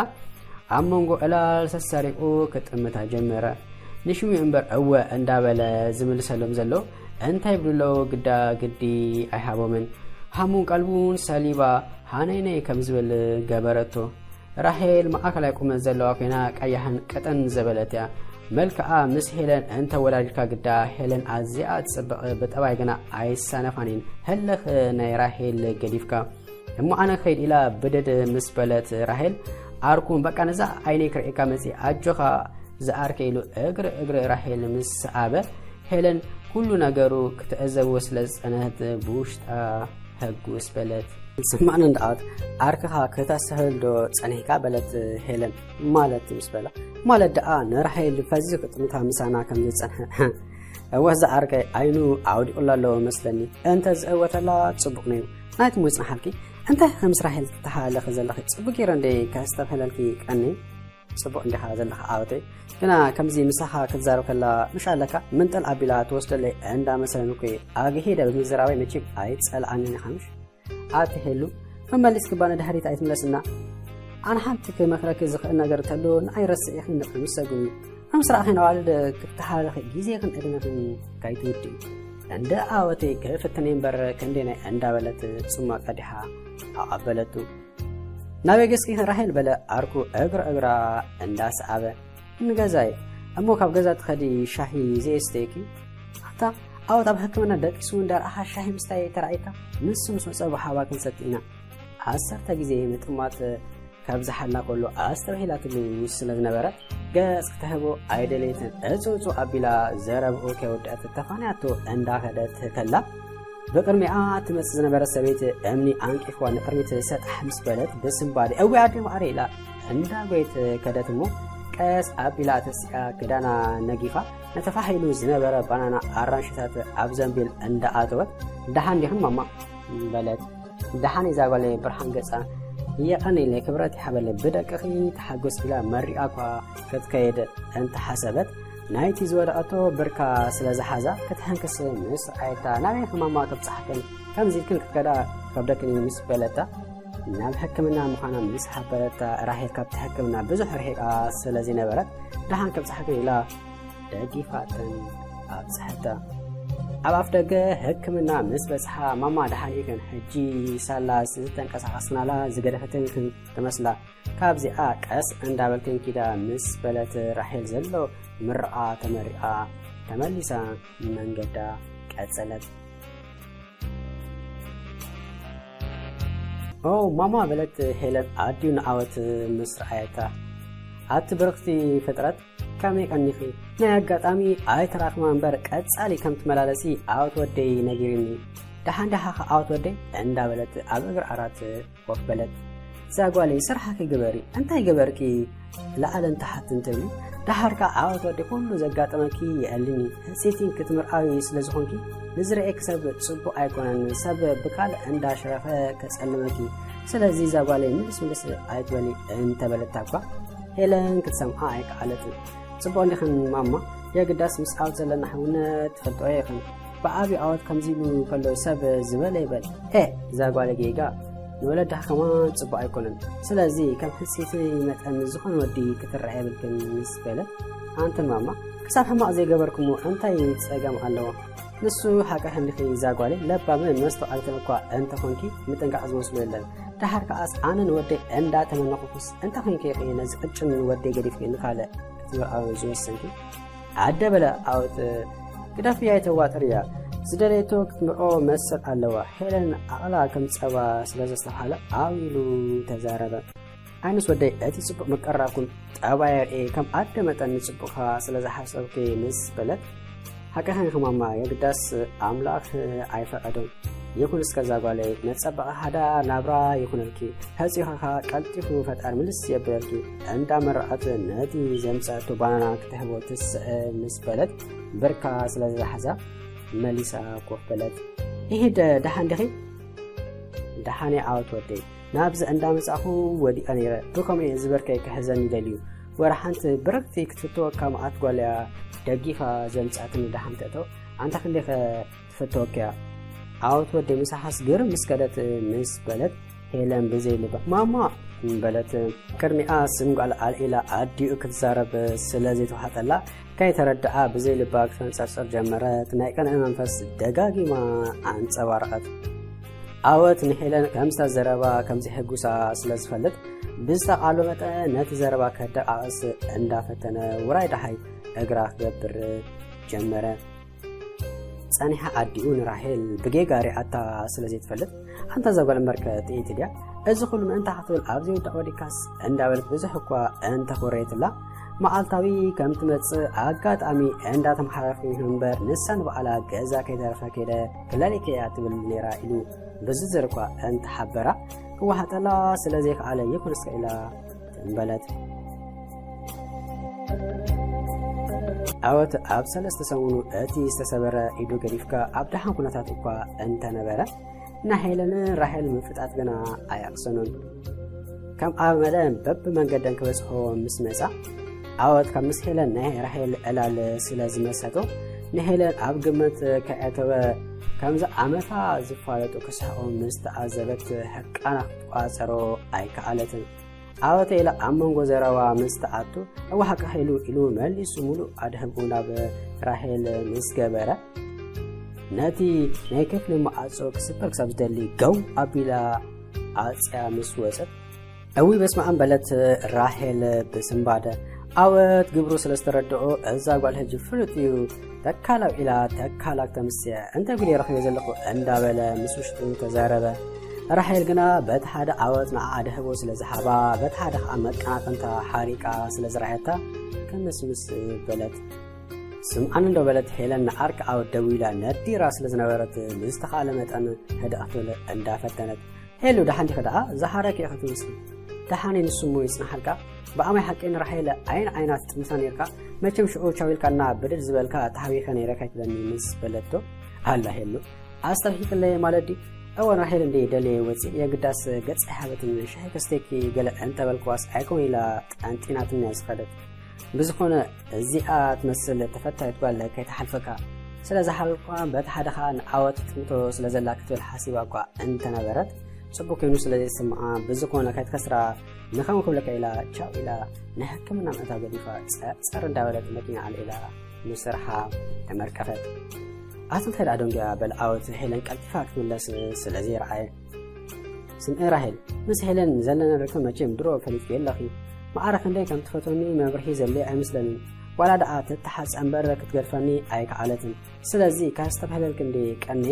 ኣብ መንጎ ዕላል ሰሰሪቑ ክጥምታ ጀመረ። ንሽሙ እምበር እወ እንዳበለ ዝምልሰሎም ዘሎ እንታይ ይብሉ ኣለዉ ግዳ ግዲ ኣይሃቦምን። ሃሙን ቀልቡን ሰሊባ ሃነይነይ ከም ዝብል ገበረቶ። ራሄል ማእከላይ ቁመት ዘለዋ ኮይና ቀያሕን ቅጥን ዘበለት እያ። መልክዓ ምስ ሄለን እንተወዳዲርካ ግዳ ሄለን ኣዝያ ትጽብቕ ብጠባይ ግና ኣይሳነፋን እየን። ህልኽ ናይ ራሄል ገዲፍካ እሞ ኣነ ክኸይድ ኢላ ብድድ ምስ በለት ራሄል ኣርኩን በቃ ነዛ ዓይነይ ክርእየካ መጽእ ኣጆኻ ዝኣርከ ኢሉ እግሪ እግሪ ራሄል ምስ ሰዓበ ሄለን ኩሉ ነገሩ ክትዕዘብዎ ስለ ዝጸነህት ብውሽጣ ሕጉስ በለት። ስማዕኒ እንዳኣት ዓርክኻ ክተስህል ዶ ጸኒሕካ በለት ሄለን። ማለት ምስ በላ ማለት ደኣ ንራሄል ፈዚዙ ክጥምታ ምሳና ከም ዝጸንሐ እወ ዝዓርከይ ዓይኑ ኣውዲቑላ ኣለዎ መስለኒ። እንተ ዝእወተላ ጽቡቕ ነይሩ። ናይቲ ምጽንሓልኪ እንታይ ከም ምስ ራሄል ትተሓላለኺ ዘለኺ ጽቡቕ ገይረ እንደ ከስተብህለልኪ ቀኒ ጽቡቕ እንዲኻ ዘለኻ ዓወተይ። ግና ከምዚ ምሳኻ ክትዛረብ ከላ ምሽ ኣለካ ምንጥል ኣቢላ ትወስደለይ እንዳመሰለኒ እኮ ኣግሂደ ብምዝራበይ መቸም ኣይጸልኣንን ኢኻ ምሽ? ኣቲ ሄሉ መመሊስኪ ባነ ድሕሪት ኣይትምለስና። ኣነ ሓንቲ ክመኽረኪ ዝኽእል ነገር እንተሎ ንዓይ ረስዒኺ ንቕድሚ ሰጉሚ። ከም ስራእኺን ኣዋልድ ክትተሓላለኺ ግዜኽን ዕድመኽን ከይትውድኢ። እንደ ዓወተይ ክፍትነይ እምበር ክንደይ ናይ እንዳበለት ጽማ ቀዲሓ ኣቐበለቱ። ናበይ ገስኪ ራሄል በለ ዓርኩ እግሪ እግራ እንዳሰዓበ። ንገዛይ እሞ ካብ ገዛ ትኸዲ ሻሂ ዘየስተየኪ? ኣታ ዓወት ኣብ ሕክምና ደቂሱ እንዳረኣኻ ሻሂ ምስታይ ተራእይካ? ንሱ ምስ መጸ ብሓባር ክንሰቲ ኢና። ዓሰርተ ግዜ ምጥማት ካብ ዝሓልና ከሎ ኣስተብሂላትሉ ስለ ዝነበረ ገጽ ክትህቦ ኣይደለየትን። እጽውጽው ኣቢላ ዘረብኡ ከይወደአት ተፋንያቶ እንዳኸደት ከላ ብቕድሚኣ ትመጽእ ዝነበረት ሰበይቲ እምኒ ኣንቂፍዋ ንቕድሚት ሰጣሕ ምስ በለት ብስንባዴ እወ ኣደ ማዕረ ኢላ እንዳጎየት ከደት እሞ ቀስ ኣቢላ ተሲኣ ክዳና ነጊፋ ነቲ ፋሕ ኢሉ ዝነበረ ባናና ኣራንሽታት ኣብ ዘንቢል እንዳኣተወት ደሓን ዲኽን ማማ በለት። ደሓን እዛ ጓለይ ብርሃን ገጻ የቐንይለይ ክብረት ይሓበለይ ብደቅኺ ተሓጎስ ኢላ መሪቓ እኳ ክትከይድ እንተሓሰበት ናይቲ ዝወደቐቶ ብርካ ስለ ዝሓዛ ክትሕንክስ ምስ ረኣየታ ናበይ ከማማ ክብጽሓክን ከምዚ ኢልክን ክትከዳ ከብደክን እዩ ምስ በለታ ናብ ሕክምና ምዃና ምስ ሓበረታ ራሄል ካብቲ ሕክምና ብዙሕ ርሒቓ ስለ ዝነበረት ደሓን ክብጽሓክን ኢላ ደጊፋተን ኣብጽሐታ። ኣብ ኣፍ ደገ ሕክምና ምስ በጽሓ ማማ ደሓን ኢኽን ሕጂ ሳላ ዝተንቀሳቐስናላ ዝገደፈትን ትመስላ ካብዚኣ ቀስ እንዳበልክን ኪዳ ምስ በለት ራሄል ዘሎ ምርቓ ተመሪቓ ተመሊሳ መንገዳ ቀጸለት። ኦ ማማ በለት ሄለን ኣድዩ ንዓወት ምስ ረኣየታ ኣቲ ብርኽቲ ፍጥረት ከመይ ቀኒኺ ናይ ኣጋጣሚ ኣይተራኽማ እምበር ቀጻሊ ከም ትመላለሲ ዓወት ወደይ ነጊርኒ ደሓን ደሓ ዓወት ወደይ እንዳበለት ኣብ እግሪ ዓራት ኮፍ በለት። እዛ ጓለይ ስራሕኪ ግበሪ፣ እንታይ ገበርኪ ለዓልን ተሓትን ትብሊ፣ ደሓር ከኣ ዓወት ወዲ ኩሉ ዘጋጠመኪ የዕልኒ፣ ህጽይቲ ክትምርዓዊ ስለ ዝኾንኪ ንዝርእየኪ ሰብ ጽቡቕ ኣይኮነን፣ ሰብ ብካልእ እንዳሽረፈ ከጸልመኪ፣ ስለዚ እዛ ጓለይ ምልስ ምልስ ኣይትበሊ እንተበለታ እኳ ሄለን ክትሰምዓ ኣይከኣለትን። ጽቡቕ እንዲኽን ማማ፣ የግዳስ ምስ ዓወት ዘለና ሕውነት ትፈልጥኦ ኢኽን። ብዓብዩ ዓወት ከምዚ ኢሉ ከሎ ሰብ ዝበለ ይበል። ኤ፣ እዛ ጓለ ጌጋ ንወለዳ ከማን ጽቡቕ ኣይኮነን። ስለዚ ከም ሕጽይቲ መጠን ዝኾነ ወዲ ክትረኣ የብልክን ምስ በለ፣ ኣንትን ማማ፣ ክሳብ ሕማቕ ዘይገበርኩሞ እንታይ ጸገም ኣለዎ? ንሱ ሓቂ ሕልኺ እዛ ጓለይ ለባምን መስተውዓልትን እኳ እንተኾንኪ ምጥንቃቕ ዝመስሎ የለን። ደሓር ከኣስ ኣነ ንወደይ እንዳተመነኹኹስ እንታይ ኮይንኪ ኢኺ ነዚ ቅጭን ወደይ ገዲፍኪ ንኻልእ ክትምርዓዊ ዝወሰንኪ? ኣደ በለ ዓወት ግደፍያ የተዋጥርያ ዝደለየቶ ክትምርዖ መሰል ኣለዋ። ሄለን ዓቕላ ከም ጸባ ስለ ዘስተብሃለ ዓው ኢሉ ተዛረበ። ኣነስ ወደይ እቲ ጽቡቕ ምቅርራብኩም ጠባይ የርኢ ከም ኣደ መጠን ንጽቡቕካ ስለ ዝሓሰብኪ ምስ በለት ሓቅኺ ኢኺ ማማ የግዳስ ኣምላኽ ኣይፈቐዶን። ይኹን እስከ እዛ ጓለይ መጸበቒ ሓዳ ናብራ ይኹነልኪ። ሕጺኻ ኸኣ ቀልጢፉ ፈጣሪ ምልስ የብለልኪ። እንዳ መረቐት ነቲ ዘምጸአቶ ባናና ክትህቦ ትስዕር ምስ በለት ብርካ ስለ ዝሓዛ መሊሳ ኮፍ በለት። ይሂድ ደሓን ዲኺ? ደሓን እየ ዓወት ወደይ። ናብዚ እንዳ መጻእኹ ወዲቐ ነይረ። ብኸምኡ እየ ዝበርከይ ክሕዘኒ ደልዩ። ወላ ሓንቲ ብርክቲ ክትፍትወካ መዓት ጓል እያ ደጊፋ ዘምጻእትኒ ደሓን ትእተው። ኣንታ ክንደይኸ ትፈተወኪ እያ። ዓወት ወደይ ምሳሓስ ግርም ምስ ከደት ምስ በለት ሄለን ብዘይ ልባ ማማ በለት። ቅድሚኣ ስም ጓል ኣልዒላ ኣዲኡ ክትዛረብ ስለ ዘይተዋሕጠላ ከይተረድኣ ብዘይ ልባ ክተንጸርጽር ጀመረት። ናይ ቅንኢ መንፈስ ደጋጊማ ኣንጸባረቐት። ዓወት ንሄለን ከም ዝተዘረባ ከም ዘይሕጉሳ ስለ ዝፈልጥ ብዝተቓሎ መጠን ነቲ ዘረባ ከደቃቕስ እንዳፈተነ ውራይ ደሃይ እግራ ክገብር ጀመረ። ጸኒሓ ኣዲኡ ንራሄል ብጌጋ ሪኣታ ስለ ዘይትፈልጥ ኣንታ እዛ ጓል እምበርከ ጥይቲ ድያ? እዚ ኩሉ ምእንታ ክትብል ኣብ ዘይውዳእ ወዲካስ እንዳበለት ብዙሕ እኳ እንተኾረየትላ መዓልታዊ ከም ትመጽእ ኣጋጣሚ እንዳተመሓላለፍኩ እምበር ንሳ ንባዕላ ገዛ ከይተረፈ ከይደ ክለሊከ እያ ትብል ነይራ ኢሉ ብዝርዝር እኳ እንተሓበራ ክወሓጠላ ስለ ዘይከኣለ ይኹን እስከ ኢላ ትንበለት። ዓወት ኣብ ሰለስተ ሰሙኑ እቲ ዝተሰበረ ኢዱ ገዲፍካ ኣብ ደሓን ኩነታት እኳ እንተነበረ ናይ ሄለንን ራሄል ምፍጣጥ ግና ኣየቕሰኑን። ከም ኣመለን በብመንገደን ክበጽሖ ምስ መጻ ዓወት ካብ ምስ ሄለን ናይ ራሄል ዕላል ስለ ዝመሰጦ ንሄለን ኣብ ግምት ከየእተወ ከምዚ ዓመታ ዝፋለጡ ክስሕቑ ምስ ተዓዘበት ሕቃና ክትቋጸሮ ኣይከኣለትን። ዓወተ ኢላ ኣብ መንጎ ዘረባ ምስ ተኣቱ እወ ሓቅኺ ኢሉ ኢሉ መሊሱ ሙሉእ ኣድህብኡ ናብ ራሄል ምስ ገበረ ነቲ ናይ ክፍሊ መዓጾ ክስበር ክሳብ ዝደሊ ገው ኣቢላ ኣጽያ ምስ ወጸት እዊ በስመ ኣብ በለት ራሄል ብስንባደ። ዓወት ግብሩ ስለ ዝተረድኦ እዛ ጓል ሕጂ ፍሉጥ እዩ ተካላው ኢላ ተካላ ክተምስያ እንታይ ጉድ እየ ረኺበ ዘለኹ እንዳበለ ምስ ውሽጡ ተዛረበ። ራሄል ግና በቲ ሓደ ዓወት ንዓኣ ደህቦ ስለ ዝሃባ በቲ ሓደ ከዓ መቀናቀንታ ሓሪቃ ስለ ዝረኣየታ ክምስምስ በለት። ስምዓኒ እንዶ በለት ሄለን ንዓርኪ ዓወት ደዊላ ነዲራ ስለ ዝነበረት ብዝተኻእለ መጠን ህድእ ክትብል እንዳፈተነት ሄሉ ደሓን ዲኺ ደኣ? ዝሃረኪ ኢኺ ትመስሊ። ደሓን እየ ንሱ እሞ ይጽንሓልካ። ብኣማይ ሓቂ ንራሄል ዓይኒ ዓይና ትጥምታ ነይርካ። መቸም ሽዑ ቻው ኢልካና ብድድ ዝበልካ ተሃዊኸ ነይረ ከይትብለኒ ምስ በለቶ ኣላ ሄሉ ኣስተብሂልክለይ ማለት ድዩ? እወ ራሄል እንዴ ደልየ ወፂእ የግዳስ ገፀ ሓበትን ሻሂ ከስቴኪ ገለ እንተበልክዋስ ኣይኮን ኢላ ጠንጢናትንያ ዝኸደት። ብዝኾነ እዚኣ ትመስል ተፈታዊት ጓል ከይትሓልፈካ ስለ ዝሓለልኳ በቲ ሓደ ኸዓ ንዓወት ትጥምቶ ስለ ዘላ ክትብል ሓሲባ እኳ እንተነበረት፣ ፅቡቅ ኮይኑ ስለ ዘይስምዓ ብዝኾነ ከይትከስራ ንኸም ክብለካ ኢላ ቻው ኢላ ንሕክምና ምእታ ገዲፋ ፀርፀር እንዳበለት መኪና ኣልዒላ ንስርሓ ተመርቀፈት። ኣቲ እንታይ ደኣ ደንጉያ በል ዓወት ሄለን ቀልጢፋ ክትምለስ ስለ ዘይረኣየ። ስምዒ ራሄል፣ ምስ ሄለን ዘለና ርክብ መቸም ድሮ ፈሊጥኪ ኣለኺ። ማዕረ ክንደይ ከም ትፈትወኒ መብርሂ ዘድልዮ ኣይመስለንን። ዋላ ደኣ ተተሓጽ እምበር ክትገድፈኒ ኣይከኣለትን። ስለዚ ካስተብህለልኪ እንዴ ቀኔ፣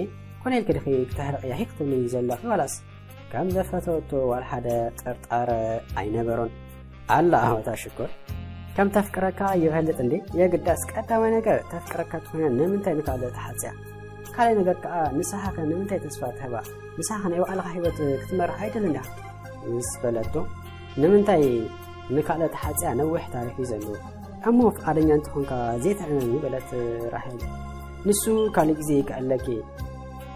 ኮነ ኢልኪ ድኺ ክተሕርቕያ ሂኽ ትብሊ ዘለኺ ዋላስ? ከም ዘፈተወቶ ዋላ ሓደ ጥርጣረ ኣይነበሮን። ኣላ ኣወታ ሽኮር፣ ከም ተፍቅረካ ይፈልጥ እንዴ? የግዳስ ቀዳማይ ነገር ተፍቅረካ ትኾይና ንምንታይ ንካልእ ተሓጽያ? ካልኣይ ነገር ከኣ ንስኻ ከ ንምንታይ ተስፋ ትህባ? ንስኻ ከ ናይ ባዕልኻ ህይወት ክትመርሕ ኣይደልን ዲኻ? ምስ በለቶ፣ ንምንታይ ንካልእ ተሓጽያ ነዊሕ ታሪኽ እዩ ዘለዎ። እሞ ፍቓደኛ እንተኾንካ ዘይትዕነኒ በለት ራሄል። ንሱ ካልእ ግዜ ይክኣለኪ።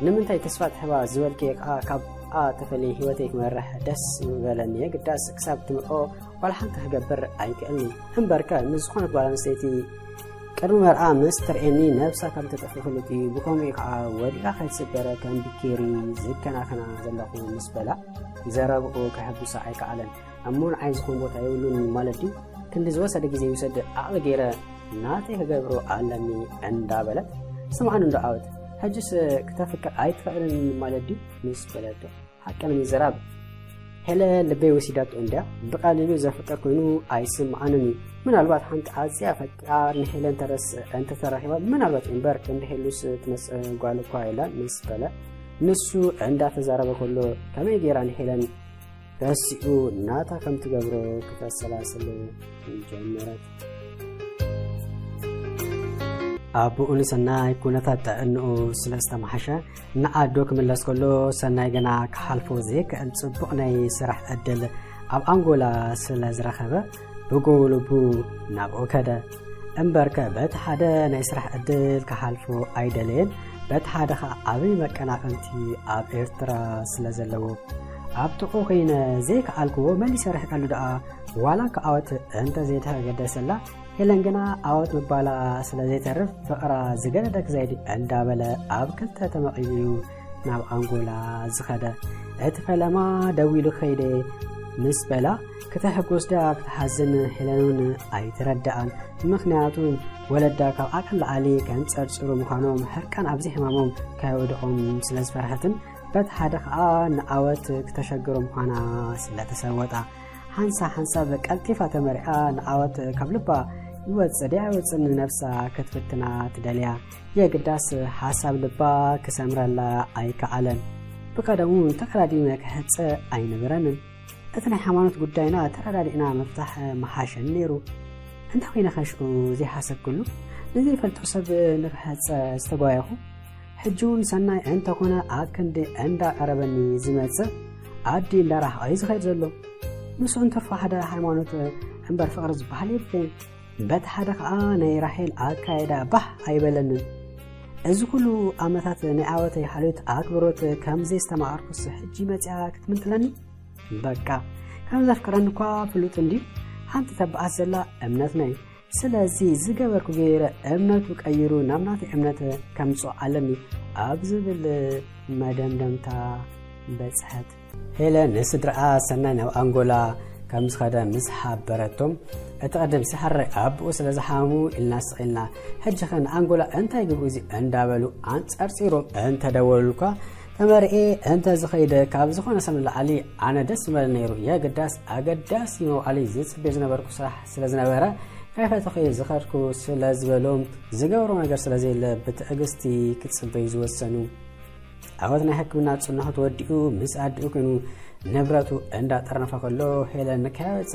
ንምንታይ ተስፋ ትህባ ዝበልኪ ከኣ ካብኣ ተፈልየ ህይወተይ ክመርሕ ደስ ምበለኒ። የግዳስ ክሳብ ትምርዖ ዋላ ሓንቲ ክገብር ኣይክእልኒ። እምበርከ ምስ ዝኾነት ጓል ኣንስተይቲ ቅድሚ መርዓ ምስ ትርእየኒ ነብሳ ከም ተጠፍእ ፍሉጥ እዩ። ብኸምኡ ከኣ ወዲቓ ከይትስበር ከም ቢኬሪ ዝከናኸና ዘለኹ ምስ በላ ዘረብኡ ከሐጉሳ ኣይከኣለን። እሞ ንዓይ ዝኾን ቦታ የብሉን ማለት ድዩ? ክንዲ ዝወሰደ ግዜ ይውሰድ ዓቕሊ ገይረ ናተይ ክገብሮ ኣለኒ እንዳበለት፣ ስምዓኒ እንዶ ዓወት፣ ሕጅስ ክተፍቅር ኣይትኽእልን ማለት ድዩ? ምስ በለቶ፣ ሓቂ ንምዝራብ ሄለ ልበይ ወሲዳቶ እንድያ፣ ብቐሊሉ ዘፍቅር ኮይኑ ኣይስምዓንን እዩ። ምናልባት ሓንቲ ኣዝያ ፈቃር ንሄለን ተረስ እንተተረኺባ ምናልባት እምበር ክንዲ ሄሉስ ትመጽእ ጓል እኳ የላን ምስ በለ፣ ንሱ እንዳተዛረበ ከሎ ከመይ ገይራ ንሄለን ረሲኡ ናታ ከም ትገብሮ ክተሰላስል ጀመረት። ኣቦኡ ንሰናይ ኩነታት ጥዕንኡ ስለ ዝተመሓሸ ንዓዱ ክምለስ ከሎ ሰናይ ገና ክሓልፎ ዘይክእል ጽቡቕ ናይ ስራሕ ዕድል ኣብ ኣንጎላ ስለ ዝረኸበ ብጎ ልቡ ናብኡ ከደ። እምበርከ በቲ ሓደ ናይ ስራሕ ዕድል ክሓልፎ ኣይደለየን፣ በቲ ሓደ ኸኣ ዓብዪ መቀናቐንቲ ኣብ ኤርትራ ስለ ዘለዎ። ኣብ ጥቕኡ ኮይነ ዘይከኣልክዎ መሊሰ ርሕቀሉ ደኣ ዋላ እኳ ዓወት እንተ ዘይተገደሰላ፣ ሄለን ግና ዓወት ምባላ ስለ ዘይተርፍ ፍቕራ ዝገደደ ክዘይድ እንዳበለ ኣብ ክልተ ተመቒሉ እዩ ናብ ኣንጎላ ዝኸደ። እቲ ፈለማ ደዊሉ ከይደ ምስ በላ፣ ክተሕጎስ ድያ ክትሓዝን ሄለን እውን ኣይተረድኣን። ምኽንያቱ ወለዳ ካብ ዓቐን ላዕሊ ከንጸርጽሩ ምዃኖም ሕርቃን ኣብዚ ሕማሞም ከየውድቖም ስለ ዝፈርሐትን በቲ ሓደ ኸኣ ንዓወት ክተሸግሮ ምዃና ስለ ተሰወጣ። ሓንሳ ሓንሳብ ቀልጢፋ ተመሪዓ ንዓወት ካብ ልባ ይወጽእ ድያ ኣይወጽእን ንነብሳ ክትፍትና ትደልያ። የግዳስ ሓሳብ ልባ ክሰምረላ ኣይከኣለን። ብቐደሙ ተቐዳዲመ ክሕጸ ኣይነበረንን። እቲ ናይ ሃይማኖት ጉዳይና ተረዳዲእና ምፍታሕ ምሓሸኒ ነይሩ። እንታይ ኮይነ ከ ሽዑ ዘይሓሰብክሉ? ንዘይፈልጦ ሰብ ንክሕጸ ዝተጓየኹ? ሕጂ እውን ሰናይ እንተኾነ ኣብ ክንዲ እንዳቐረበኒ ዝመጽእ፣ ኣዲ እንዳረሓቐ እዩ ዝኸይድ ዘሎ። ንሱ እንትርፎ ሓደ ሃይማኖት እምበር ፍቕሪ ዝበሃል የብለይን። በቲ ሓደ ኸኣ ናይ ራሄል ኣካይዳ ባህ ኣይበለንን። እዚ ኩሉ ዓመታት ናይ ዓወተይ ሓልዮት ኣክብሮት ከም ዘየስተማቐርኩስ ሕጂ መጺኣ ክትምንጥለኒ? በቃ፣ ከም ዘፍቅረኒ እኳ ፍሉጥ እንድዩ። ሓንቲ ተበኣስ ዘላ እምነትና እዩ። ስለዚ ዝገበርኩ ገይረ እምነቱ ቀይሩ ናብ ናተይ እምነት ከምጽኦ ኣለኒ ኣብ ዝብል መደምደምታ በጽሐት። ሄለን ንስድራኣ ሰናይ ናብ ኣንጎላ ከም ዝኸደ ምስ ሓበረቶም፣ እቲ ቀደም ሲሓራይ ኣቦኡ ስለ ዝሓመሙ ኢልና ስቕ ኢልና፣ ሕጂ ኸ ንኣንጎላ እንታይ ግብሩ እዚ እንዳበሉ ኣንጸርጺሮም እንተደወሉልኳ፣ ተመርኤ እንተ ዝኸይደ ካብ ዝኾነ ሰብ ንላዕሊ ኣነ ደስ ምበለ ነይሩ። የግዳስ ኣገዳሲ መውዓሊ ዝጽበዮ ዝነበርኩ ስራሕ ስለ ዝነበረ፣ ከይፈተኹ እየ ዝኸድኩ ስለ ዝበሎም፣ ዝገብሮ ነገር ስለ ዘየለ ብትዕግስቲ ክጽበዩ ዝወሰኑ። ዓወት ናይ ሕክምና ጽንሖ ተወዲኡ ምስ ኣዲኡ ኮይኑ ንብረቱ እንዳጠርነፈ ከሎ፣ ሄለን ከያወፀ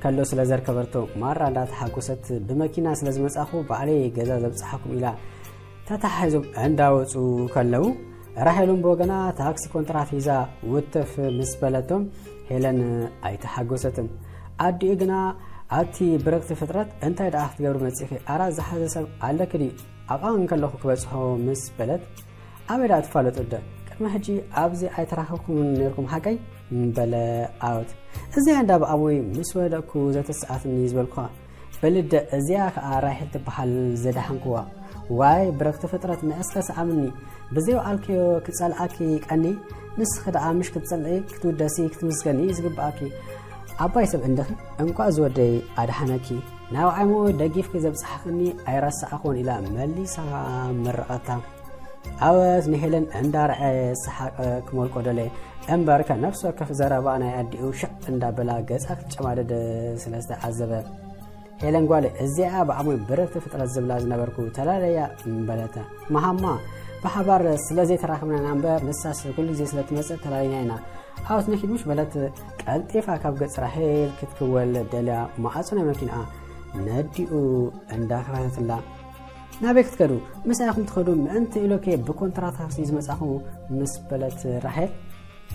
ከሎ ስለ ዘርከበርቶ ማራ እንዳተሓጎሰት፣ ብመኪና ስለ ዝመጻኹ ባዕለይ ገዛ ዘብጽሓኩም ኢላ ተተሓሒዞም እንዳወጹ ከለዉ፣ ራሄል እውን ብወገና ታክሲ ኮንትራት ሒዛ ውትፍ ምስ በለቶም፣ ሄለን ኣይተሓጎሰትን። ኣዲኡ ግና፣ ኣቲ ብርቕቲ ፍጥረት እንታይ ደኣ ክትገብሪ መጺኺ? ኣራት ዝሓዘ ሰብ ኣለኪ ድዩ? ኣብኣ እንከለኹ ክበጽሖ ምስ በለት፣ ኣበይ ደኣ ትፋለጡ እደ? ሕጂ ኣብዚ ኣይተራኸብኩምን ነርኩም ሓቀይ? በለ ኣወት። እዚኣ እንዳ ብኣቦይ ምስ ወደቅኩ ዘተሰኣትኒ ዝበልኳ። በልደ እዚኣ ከኣ ራሄል ትበሃል ዘዳሓንክዋ። ዋይ ብረክቲ ፍጥረት ንእስከ ሰኣምኒ። ብዘይወዓልክዮ ክጸልኣኪ ቀኒ። ንስኺ ደኣ ምሽ ክትጸልኢ ክትውደሲ ክትምስገኒ ዝግብኣኪ። ኣባይ ሰብ እንድኺ እንቋዕ ዝወደይ ኣድሓነኪ። ናብ ዓይሞ ደጊፍኪ ዘብጽሓኽኒ ኣይረሳዕኹን ኢላ መሊሳ መረቐታ። ኣወት ንሄለን እንዳረዐ ሰሓቀ ክመልቆ ደለ። እምበርከ ነፍሲ ወከፍ ዘረባ ናይ ኣዲኡ ሽዕ እንዳበላ ገጻ ክትጨማደደ ስለ ዝተዓዘበ። ሄለን ጓል እዚኣ ብኣሞይ ብርክቲ ፍጥረት ዝብላ ዝነበርኩ ተላለያ እምበለተ። መሃማ ብሓባር ስለ ዘይተራኽብና ኢና እምበር ንሳስ ኩሉ ግዜ ስለ ትመጽእ ተላሊና ኢና። ኣወት ንኪድ ምሽ በለት ቀልጢፋ ካብ ገጽ ራሄል ክትክወል ደልያ ማዕጾ ናይ መኪንኣ ነዲኡ እንዳኸፈተትላ። ናበይ ክትከዱ? ምሳይኹም ትኸዱ ምእንቲ ኢሎኬ ብኮንትራ ታክሲ ዝመጻኹ ምስ በለት ራሄል።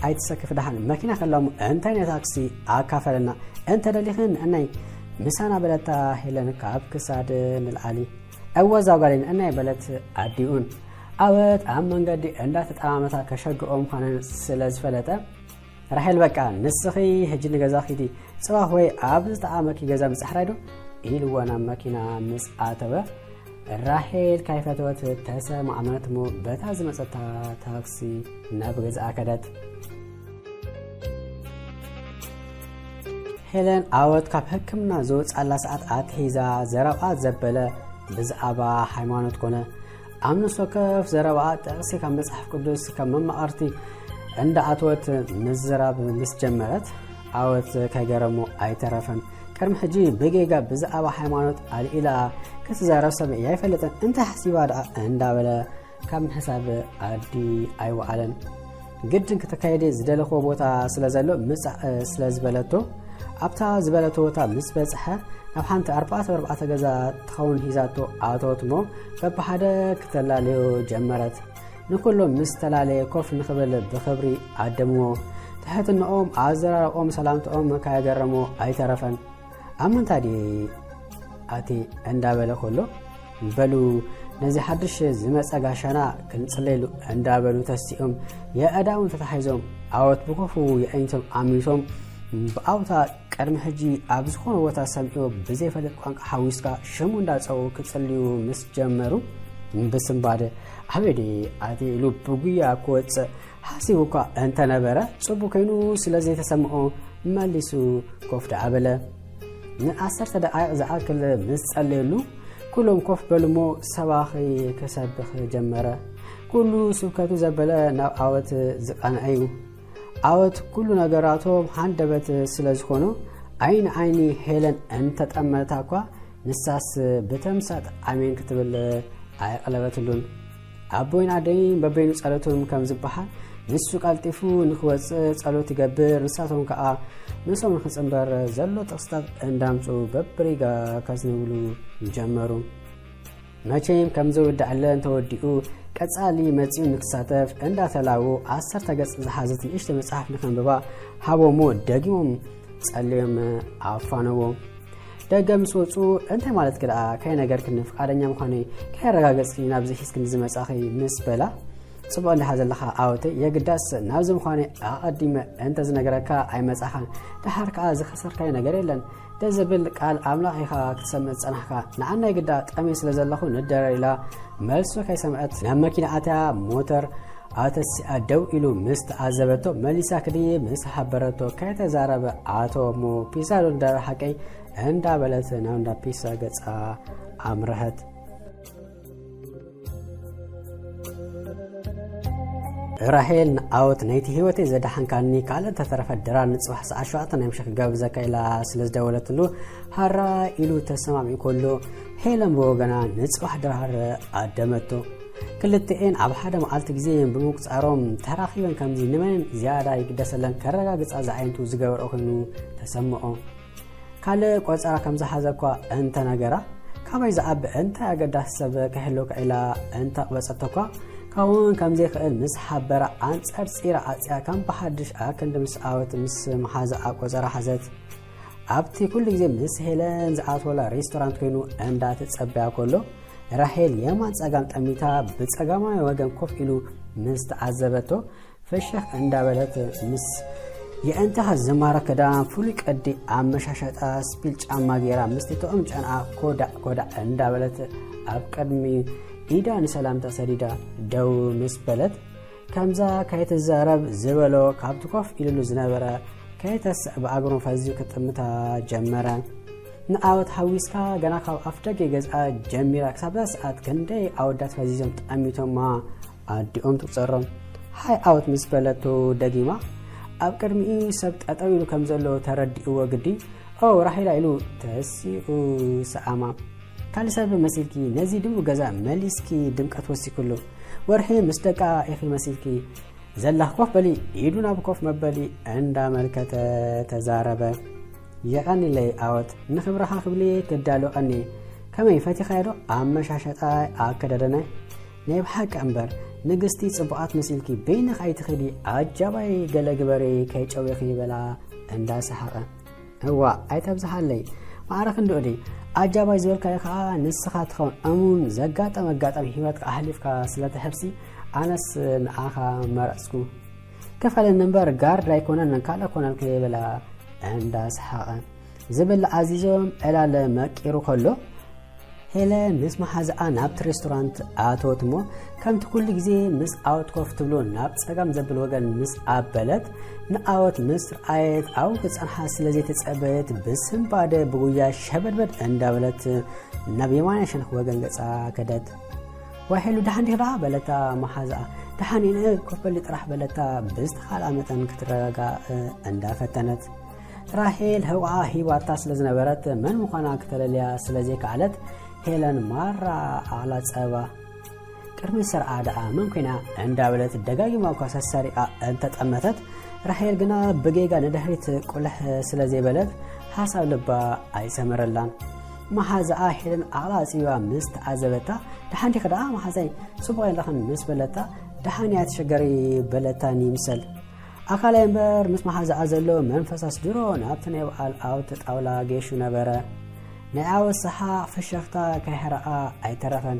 ኣይትሰክፍ ደሓን መኪና ከላሙ እንታይ ናይ ታክሲ ኣካፈለና እንተ ደሊኽን እናይ ምሳና በለታ ሄለን ካብ ክሳድ ንልዓሊ። እወ ዛጓልን እናይ በለት ኣዲኡን ኣወት ኣብ መንገዲ እንዳተጠማመታ ከሸግኦ ምዃነን ስለ ዝፈለጠ ራሄል በቃ ንስኺ ሕጂ ንገዛ ኺዲ ጽባሕ ወይ ኣብ ዝጠዓመኪ ገዛ ምጽሕራይ ዶ ኢልዎ ናብ መኪና ምስ ኣተወ ራሄል ካይፈተወት ተሰማዕመት እሞ በታ ዝመጸታ ታክሲ ናብ ገዛኣ ከደት። ሄለን ኣወት ካብ ሕክምና ዝወጻላ ሰዓት ኣትሒዛ ዘረብኣ ዘበለ ብዛዕባ ሃይማኖት ኮነ ኣብ ነፍሲ ወከፍ ዘረባኣ ጥቕሲ ካብ መጽሓፍ ቅዱስ ካብ መማቕርቲ እንዳኣትወት ምዝራብ ምስ ጀመረት ኣወት ከይገረሞ ኣይተረፈን። ቅድሚ ሕጂ ብጌጋ ብዛዕባ ሃይማኖት ኣልኢላ ክትዛረብ ሰሚዐያ ኣይፈልጥን እንታይ ሓሲባ ደኣ እንዳበለ ካብ ምሕሳብ ኣዲ ኣይወዓለን። ግድን ክተካየደ ዝደለኽዎ ቦታ ስለ ዘሎ ምጻእ ስለ ዝበለቶ ኣብታ ዝበለቶ ቦታ ምስ በጽሐ ናብ ሓንቲ ኣርባዕተ ብኣርባዕተ ገዛ ትኸውን ሂዛቶ ኣተወት እሞ በብሓደ ክተላለዮ ጀመረት። ንኩሎም ምስ ተላለየ ኮፍ ንኽብል ብኽብሪ ዓደምዎ። ትሕትንኦም ኣዘራርብኦም ሰላምትኦም ከየገረሞ ኣይተረፈን። ኣብ ምንታይ ድየ ኣትየ እንዳበለ ከሎ በሉ ነዚ ሓድሽ ዝመጸ ጋሻና ክንጽለየሉ እንዳበሉ ተሲኦም የእዳዎም ተታሒዞም ኣወት ብኮፉ የዕይንቶም ኣሚቶም ብኣውታ ቅድሚ ሕጂ ኣብ ዝኾነ ቦታ ሰሚዕዎ ብዘይፈልጥ ቋንቋ ሓዊስካ ሽሙ እንዳጸውዑ ክጽልዩ ምስ ጀመሩ ብስንባደ ኣበይ ድየ ኣትየ ኢሉ ብጉያ ክወጽእ ሓሲቡ እኳ እንተነበረ ጽቡቕ ኮይኑ ስለ ዘይተሰምዖ መሊሱ ኮፍ ደኣ በለ። ንዓሰርተ ደቓይቕ ዝኣክል ምስ ጸለየሉ ኩሎም ኮፍ በሉ እሞ ሰባኺ ክሰብኽ ጀመረ። ኩሉ ስብከቱ ዘበለ ናብ ኣወት ዝቐንዐ እዩ። ኣወት ኩሉ ነገራቶም ሃንደበት ስለ ዝኾኑ ዓይኒ ዓይኒ ሄለን እንተጠመታ እኳ ንሳስ ብተምሳጥ ኣሜን ክትብል ኣየቕለበትሉን። ኣቦይን ኣደይን በበይኑ ጸሎቶም ከም ዝበሃል ንሱ ቀልጢፉ ንኽወጽእ ጸሎት ይገብር፣ ንሳቶም ከኣ ምስኦም ንኽጽንበር ዘሎ ጥቕስታት እንዳምጹ በብሪጋ ከዝንብሉ ጀመሩ። መቸም ከም ዝውዳዕለ እንተወዲኡ ቀጻሊ መጺኡ ንክሳተፍ እንዳተላዉ ዓሰርተ ገጽ ዝሓዘት ንእሽቶ መጽሓፍ ንኸንብባ ሃቦሞ ደጊሞም ጸልዮም ኣፋነዎ። ደገ ምስ ወጹ እንታይ ማለት ግዳ ከይነገርክኒ ፍቓደኛ ምዃነይ ከየረጋገጽኪ ናብዚ ሒዝክኒ ዝመጻኺ ምስ በላ ጽቡቕ እንዲኻ ዘለኻ ኣወተይ የግዳስ ናብዚ ምዃነይ ኣቐዲመ እንተ ዝነገረካ ኣይመጻኻን ደሓር ከኣ ዝኸሰርካዮ ነገር የለን ደዘብል ቃል ኣምላኽ ኢኻ ክትሰምዕ ዝጸናሕካ ንዓናይ ግዳ ጠምየ ስለ ዘለኹ ንደረር ኢላ መልሱ ከይሰምዐት ናብ መኪና ኣትያ ሞተር ኣተሲኣ ደው ኢሉ ምስ ተዓዘበቶ መሊሳ ክድይብ ምስ ሓበረቶ ከይተዛረበ ኣተወ እሞ ፒዛ ዶ ንደረር ሓቀይ እንዳበለት ናብ እንዳ ፒዛ ገጻ ኣምረሐት። ራሄል ንዓወት ናይቲ ህይወተይ ዘዳሓንካኒ ካልእ እንተተረፈ ድራር ንጽባሕ ሰዓት ሸውዓተ ናይ ምሸት ክጋብዘካ ኢላ ስለ ዝደወለትሉ ሃራ ኢሉ ተሰማሚዑ ከሎ ሄለን ብወገና ንጽባሕ ድራር ኣደመቶ። ክልቲኤን ኣብ ሓደ መዓልቲ ግዜ ብምቁጻሮም ተራኺበን ከምዚ ንመንን ዝያዳ ይግደሰለን ከረጋግጻ ዝዓይነቱ ዝገበርኦ ኮይኑ ተሰምዖ። ካልእ ቆጸራ ከም ዝሓዘ እኳ እንተነገራ፣ ካበይ ዝዓቢ እንታይ ኣገዳሲ ሰብ ከይህልወካ ኢላ እንተቕበጸቶ እኳ ክኸውን ከም ዘይክእል ምስ ሓበራ ኣንጸርጺራ ዓጽያ ከም ብሓድሽ ኣክንዲ ምስ ዓወት ምስ መሓዛኣ ቆጸራ ሓዘት። ኣብቲ ኩሉ ግዜ ምስ ሄለን ዝኣትወላ ሬስቶራንት ኮይኑ እንዳተጸበያ ከሎ ራሄል የማን ጸጋም ጠሚታ ብጸጋማዊ ወገን ኮፍ ኢሉ ምስ ተዓዘበቶ፣ ፍሽኽ እንዳበለት፣ ምስ የእንታ ዝማረ ክዳን፣ ፍሉይ ቅዲ ኣመሻሸጣ፣ ስፒል ጫማ ገይራ፣ ምስቲ ጥዑም ጨንዓ ኮዳዕ ኮዳዕ እንዳበለት ኣብ ቅድሚ ኢዳ ንሰላምታ ሰዲዳ ደው ምስ በለት፣ ከምዛ ከይትዛረብ ዝበሎ ካብቲ ኮፍ ኢሉሉ ዝነበረ ከይተስእ ብኣግሩ ፈዚዙ ክጥምታ ጀመረ። ንዓወት ሓዊስካ ገና ካብ ኣፍደገ ገዝኣ ጀሚራ ክሳብ እዛ ሰዓት ክንደይ ኣወዳት ፈዚዞም ጠሚቶማ ኣዲኦም ትቁጸሮም። ሓይ ዓወት ምስ በለቶ ደጊማ ኣብ ቅድሚኡ ሰብ ጠጠው ኢሉ ከም ዘሎ ተረዲእዎ ግዲ፣ "ኦ ራሄላ" ኢሉ ተሲኡ ሰኣማ። "ካልእ ሰብ መሲልኪ፣ ነዚ ድሙ ገዛ መሊስኪ ድምቀት ወሲክሉ። ወርሒ ምስ ደቃ ኢኺ መሲልኪ ዘለኽ። ኮፍ በሊ" ኢዱ ናብ ኮፍ መበሊ እንዳመልከተ ተዛረበ። "የቐንለይ ዓወት፣ ንኽብርኻ ክብሊ ክዳሎ ቀኒ። ከመይ ፈቲኻዮ ዶ ኣመሻሸጣ ኣከዳድናይ? ናይ ብሓቂ እምበር ንግስቲ ጽቡቓት መሲልኪ፣ በይንኺ ኣይትኺዲ፣ ኣጃባይ ገለ ግበሪ ከይጨውኺ" በላ እንዳሰሓቐ። "እዋ ኣይተብዝሓለይ፣ ማዕረ ክንድኡ ድዩ? ኣጃባይ ዝበልካዮ ከኣ ንስኻ ትኸውን። እሙን ዘጋጠም ኣጋጣሚ ህይወትካ ኣሕሊፍካ ስለ ትሕብሲ ኣነስ ንኣኻ መረጽኩ። ክፈለኒ እምበር ጋርድ ኣይኮነን ካልእ ኮነልካ" ይበላ እንዳሰሓቐ። ዝብል ኣዚዞም ዕላል መቂሩ ከሎ፣ ሄለን ምስ መሓዝኣ ናብቲ ሬስቶራንት ኣተወት እሞ፣ ከምቲ ኩሉ ግዜ ምስ ዓወት ኮፍ ትብሎ ናብ ጸጋም ዘብል ወገን ምስ ኣበለት፣ ንዓወት ምስ ረኣየት ኣብኡ ክጸንሓ ስለ ዘይተጸበየት ብስንባደ ብጉያ ሸበድበድ እንዳበለት ናብ የማናይ ሸነኽ ወገን ገጻ ከደት። "ዋይ ሄሉ፣ ደሓን ዲኺ ደኣ?" በለታ መሓዝኣ። "ደሓን እየ፣ ኮፍ በሊ ጥራሕ" በለታ ብዝተኻእላ መጠን ክትረጋጋእ እንዳፈተነት። ራሄል ህውኣ ሂባታ ስለ ዝነበረት መን ምዃና ክተለልያ ስለ ዘይከኣለት ሄለን ማራ ኣቕላ ጸባ። ቅድሚ ሰርዓ ደኣ መን ኮይና እንዳበለት ደጋጊማ እኳ ሰሰሪቓ እንተጠመተት፣ ራሄል ግና ብጌጋ ንድሕሪት ቁልሕ ስለ ዘይበለት ሓሳብ ልባ ኣይሰመረላን። መሓዛኣ ሄለን ኣቕላ ኣጽቢባ ምስ ተዓዘበታ፣ "ደሓን ዲኺ ደኣ መሓዛይ? ጽቡቕ የለኽን" ምስ በለታ፣ "ደሓን እያ፣ ትሸገሪ" በለታኒ ይምሰል። ኣካላይ እምበር ምስ መሓዛኣ ዘሎ መንፈሳስ ድሮ ናብቲ ናይ በዓል ዓወት ጣውላ ጌሹ ነበረ። ናይ ዓወት ሰሓቕ ፍሽኽታ ከይሕረቓ ኣይተረፈን።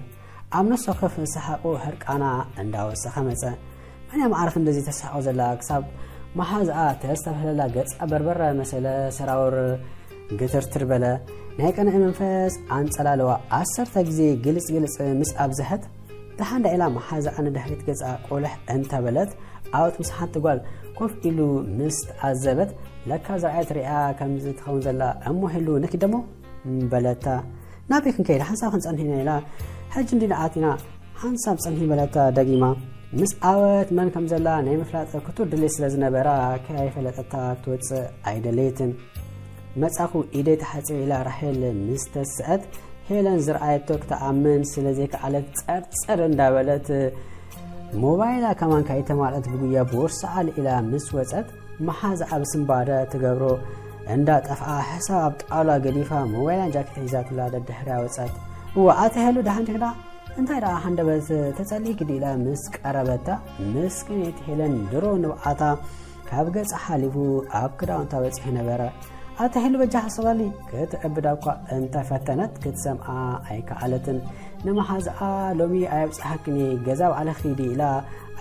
ኣብ ነፍሲ ወከፍ ሰሓቑ ህርቃና እንዳወሰኸ መጸ። መን እያ ማዕረ ክንድዚ ተስሕቖ ዘላ? ክሳብ መሓዛኣ ተስተብህለላ ገጻ በርበረ መሰለ ሰራውር ግትርትር በለ። ናይ ቅንኢ መንፈስ ኣንጸላለዋ። ዓሰርተ ግዜ ግልጽ ግልጽ ምስ ኣብዝሐት፣ ደሓን ዳ ኢላ መሓዛኣ ንድሕሪት ገጻ ቁልሕ እንተበለት፣ ዓወት ምስ ሓንቲ ጓል ኮፍ ኢሉ ምስ ተዓዘበት፣ ለካ ዝረኣየት ሪኣ ከምዚ ትኸውን ዘላ። "እሞ ሄሉ፣ ንኪድ ደሞ?" በለታ። "ናበይ ክንከይድ? ሓንሳብ ክንጸንሕ ኢና" ኢላ። "ሕጂ እንዲና ኣቲና፣ ሓንሳብ ጸንሒ" በለታ ደጊማ። ምስ ዓወት መን ከም ዘላ ናይ ምፍላጥ ክቱር ድሌት ስለ ዝነበራ፣ ከይፈለጠታ ክትወጽእ ኣይደለየትን። "መጻኹ፣ ኢደይ ተሓጺበ" ኢላ ራሄል ምስ ተስአት፣ ሄለን ዝረኣየቶ ክትኣምን ስለ ዘይከኣለት፣ ጸርጸር እንዳበለት፣ ሞባይላ ከማን ከይተማልአት ብጉያ ቦርሳኣ ልኢላ ምስ ወጸት፣ መሓዛኣ ብስንባደ ትገብሮ እንዳጠፍኣ፣ ሕሳብ ኣብ ጣውላ ገዲፋ፣ ሞባይላን ጃኬትን ሒዛትላ ደድሕርያ ወጸት። "እዋ፣ ኣቲ ሄሉ፣ ደሓን ዲኺ ደኣ? እንታይ ደኣ ሃንደበት ተጸሊእኪ ድዩ?" ኢላ ምስ ቀረበታ፣ ምስኪነይቲ ሄለን ድሮ ንብዓታ ካብ ገጻ ሓሊፉ ኣብ ክዳውንታ በጺሑ ነበረ። "ኣቲ ሄሉ፣ በጃ ሓስባሊ!" ክትዕብዳ እኳ እንተፈተነት፣ ክትሰምዓ ኣይከኣለትን። ንመሓዛኣ፣ "ሎሚ ኣየብጽሓክን እየ፣ ገዛ ባዕልኺ ኪዲ" ኢላ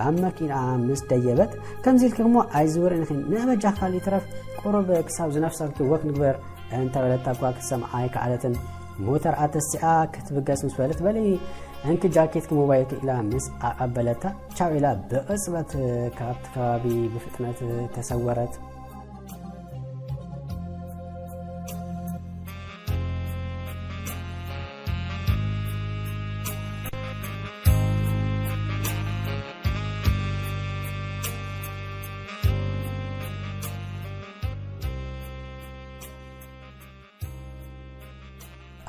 ኣብ መኪናኣ ምስ ደየበት፣ "ከምዚ ኢልኪ እሞ ኣይዝውርን ኢኺ፣ ንበጃ ካልእ ይትረፍ፣ ቁሩብ ክሳብ ዝነፍሰልኪ ወክ ንግበር" እንተበለታ እኳ ክትሰምዓ ኣይከኣለትን። ሞተር ኣተሲኣ ክትብገስ ምስ በለት፣ "በሊ እንኪ ጃኬትኪ ሞባይልኪ" ኢላ ምስ ኣቐበለታ፣ ቻው ኢላ ብቕጽበት ካብቲ ከባቢ ብፍጥነት ተሰወረት።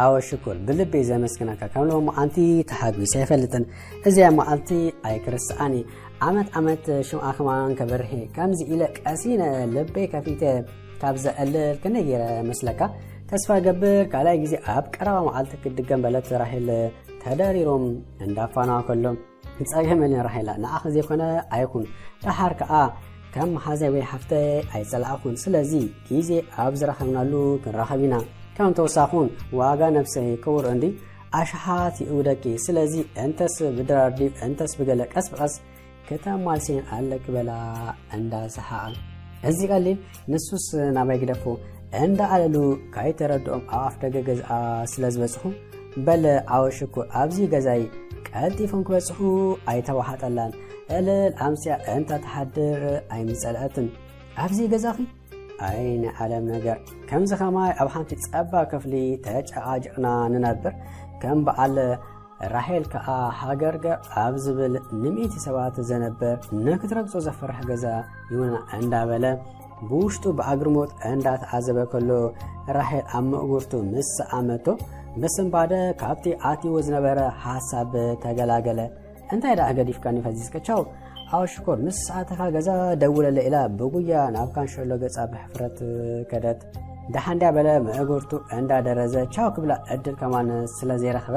ኣወ ሽኩር፣ ብልቢ ዘመስግነካ። ከም ሎሚ መዓልቲ ተሓጒሰ ኣይፈልጥን። እዚኣ መዓልቲ ኣይክርስዓን እየ። ዓመት ዓመት ሽምዓ ከማን ከበርህ እየ። ከምዚ ኢለ ቀሲነ ልበይ ከፊተ ካብ ዘዕልል ክንደይ ገይረ መስለካ? ተስፋ ገብር ካልኣይ ግዜ ኣብ ቀረባ መዓልቲ ክትድገም በለት ራሄል ተደሪሮም እንዳፋነዋ ከሎም። ጸገም የለን ራሄላ፣ ንዓኺ ዘይኮነ ኣይኹን። ደሓር ከኣ ከም መሓዛይ ወይ ሓፍተይ ኣይጸላእኹን። ስለዚ ግዜ ኣብ ዝረኸብናሉ ክንራኸብ ኢና። ከም ተወሳኹን ዋጋ ነብሰይ ክቡር እንዲ ኣሽሓት ይእውደኪ። ስለዚ እንተስ ብድራር ድዩ እንተስ ብገለ ቀስ ብቐስ ከተማልሴን ኣለኪ በላ እንዳሰሓቐ። እዚ ቀሊል ንሱስ ናባይ ግደፎ እንዳ ኣለሉ ካይተረድኦም ኣብ ኣፍ ደገ ገዝኣ ስለ ዝበጽሑ፣ በለ ኣወ ሽኩር ኣብዚ ገዛይ ቀልጢፎም ክበጽሑ ኣይተዋሓጠላን። እልል ኣምስያ እንተ ትሓድር ኣይምጸልአትን። ኣብዚ ገዛኺ ኣይ ናይ ዓለም ነገር። ከምዚ ከማይ ኣብ ሓንቲ ጸባ ክፍሊ ተጨቓጭቕና ንነብር። ከም በዓል ራሄል ከኣ ሃገርገር ኣብ ዝብል ንምእቲ ሰባት ዘነብር ንክትረግጾ ዘፈርሕ ገዛ ይውና እንዳበለ ብውሽጡ ብኣግርሞት እንዳተዓዘበ ከሎ፣ ራሄል ኣብ ምእጉርቱ ምስ ሰኣመቶ ብስንባደ ካብቲ ኣትይዎ ዝነበረ ሓሳብ ተገላገለ። እንታይ ደኣ ገዲፍካኒ ፈዚዝካ? ቻው። ኣው ሽኮር፣ ምስ ሰዓትኻ ገዛ ደውለለ ኢላ ብጉያ ናብ ካንሸሎ ገጻ ብሕፍረት ከደት። ደሓን ድያ በለ መእግርቱ እንዳደረዘ ቻው ክብላ ዕድል ከማን ስለ ዘይረኸበ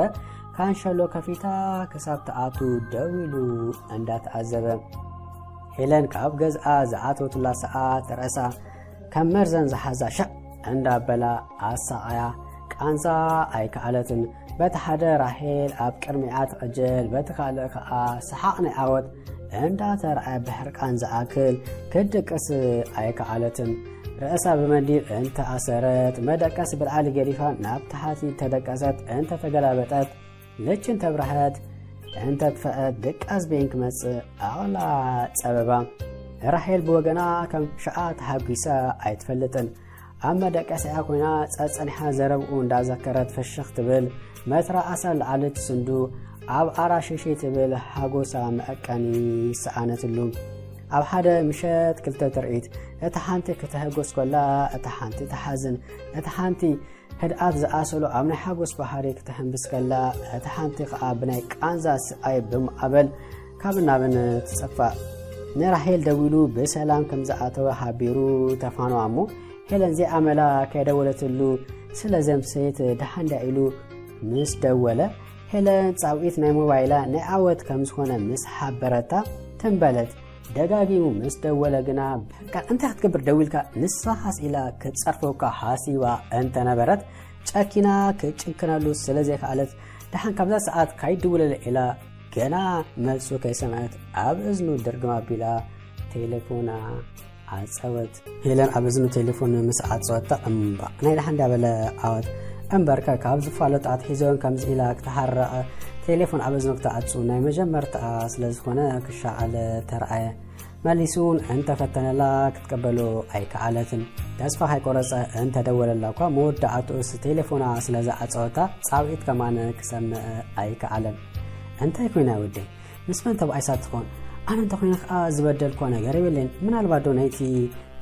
ካንሸሎ ከፊታ ክሳብ ትኣቱ ደው ኢሉ እንዳተዓዘበ። ሄለን ካብ ገዝኣ ዝኣተወትላ ሰዓት ርእሳ ከም መርዘን ዝሓዛ ሻዕ እንዳበላ ኣሳቓያ ቃንዛ ኣይከኣለትን። በቲ ሓደ ራሄል ኣብ ቅድሚኣ ትዕጀል፣ በቲ ካልእ ከኣ ሰሓቕ ናይ ዓወት እንዳተራእየ ብሕርቃን ዝኣክል ክትድቅስ ኣይከኣለትን። ርእሳ ብመንዲል እንተኣሰረት፣ መደቀሲ ብልዓሊ ገዲፋ ናብ ታሕቲ ተደቀሰት፣ እንተተገላበጠት ልችን ተብረሀት፣ እንተጥፈአት ድቃስ በይን ክመጽእ ኣቕላ ጸበባ። ራሄል ብወገና ከም ሽዓ ተሓጒሳ ኣይትፈልጥን። ኣብ መደቀሲኣ ኮይና ጸጸኒሓ ዘረብኡ እንዳዘከረት ፍሽኽ ትብል፣ መትራ ኣሳ ላዕሊ ትስንዱ፣ ኣብ ኣራሽሽ ትብል ሓጎሳ መዐቀኒ ሰኣነትሉ። ኣብ ሓደ ምሸት ክልተ ትርኢት፣ እታ ሓንቲ ክትሕጎስ ከላ፣ እታ ሓንቲ ትሓዝን፣ እታ ሓንቲ ህድኣት ዝኣሰሎ ኣብ ናይ ሓጎስ ባህሪ ክትሕንብስ ከላ፣ እታ ሓንቲ ከኣ ብናይ ቃንዛ ስቓይ ብማዕበል ካብ ናብን ትጸፋእ። ንራሄል ደዊሉ ብሰላም ከም ዝኣተወ ሓቢሩ ተፋነዋ እሞ፣ ሄለን ዘይኣመላ ከይደወለትሉ ስለ ዘምሰየት ደሓን ድያ ኢሉ ምስ ደወለ፣ ሄለን ጻውዒት ናይ ሞባይላ ናይ ዓወት ከም ዝኾነ ምስ ሓበረታ ትንበለት። ደጋጊሙ ምስ ደወለ ግና፣ በቃ እንታይ ክትገብር ደዊልካ? ንስኻስ ኢላ ክትጸርፈካ ሓሲባ እንተነበረት፣ ጨኪና ክትጭክነሉ ስለ ዘይከኣለት፣ ደሓን ካብዛ ሰዓት ካይድውለለ ኢላ ገና መልሱ ከይሰምዐት ኣብ እዝኑ ድርግም ኣቢላ ቴሌፎና ዓጸወት። ሄለን ኣብ እዝኑ ቴሌፎን ምስ ዓጸወታ፣ እምባ ናይ ደሓን ድያ በለ ዓወት። እምበርከ ካብ ዝፋለጡ ኣትሒዘን ከምዚ ኢላ ክትሓርቕ፣ ቴሌፎን ኣብ እዝኑ ክትዓጹ ናይ መጀመርታኣ ስለ ዝኾነ ክሻቐል ተረኣየ። መሊሱ እውን እንተፈተነላ ክትቀበሎ ኣይከኣለትን። ተስፋ ከይቆረጸ እንተደወለላ እኳ መወዳእትኡስ ቴሌፎና ስለ ዝዓጸወታ ጻውዒት ከማን ክሰምዕ ኣይከኣለን። እንታይ ኮይና ወደይ? ምስ መን ተባኢሳ ትኾን? ኣነ እንተኾይነ ከኣ ዝበደልኳ ነገር የብለይን። ምናልባት ዶ ናይቲ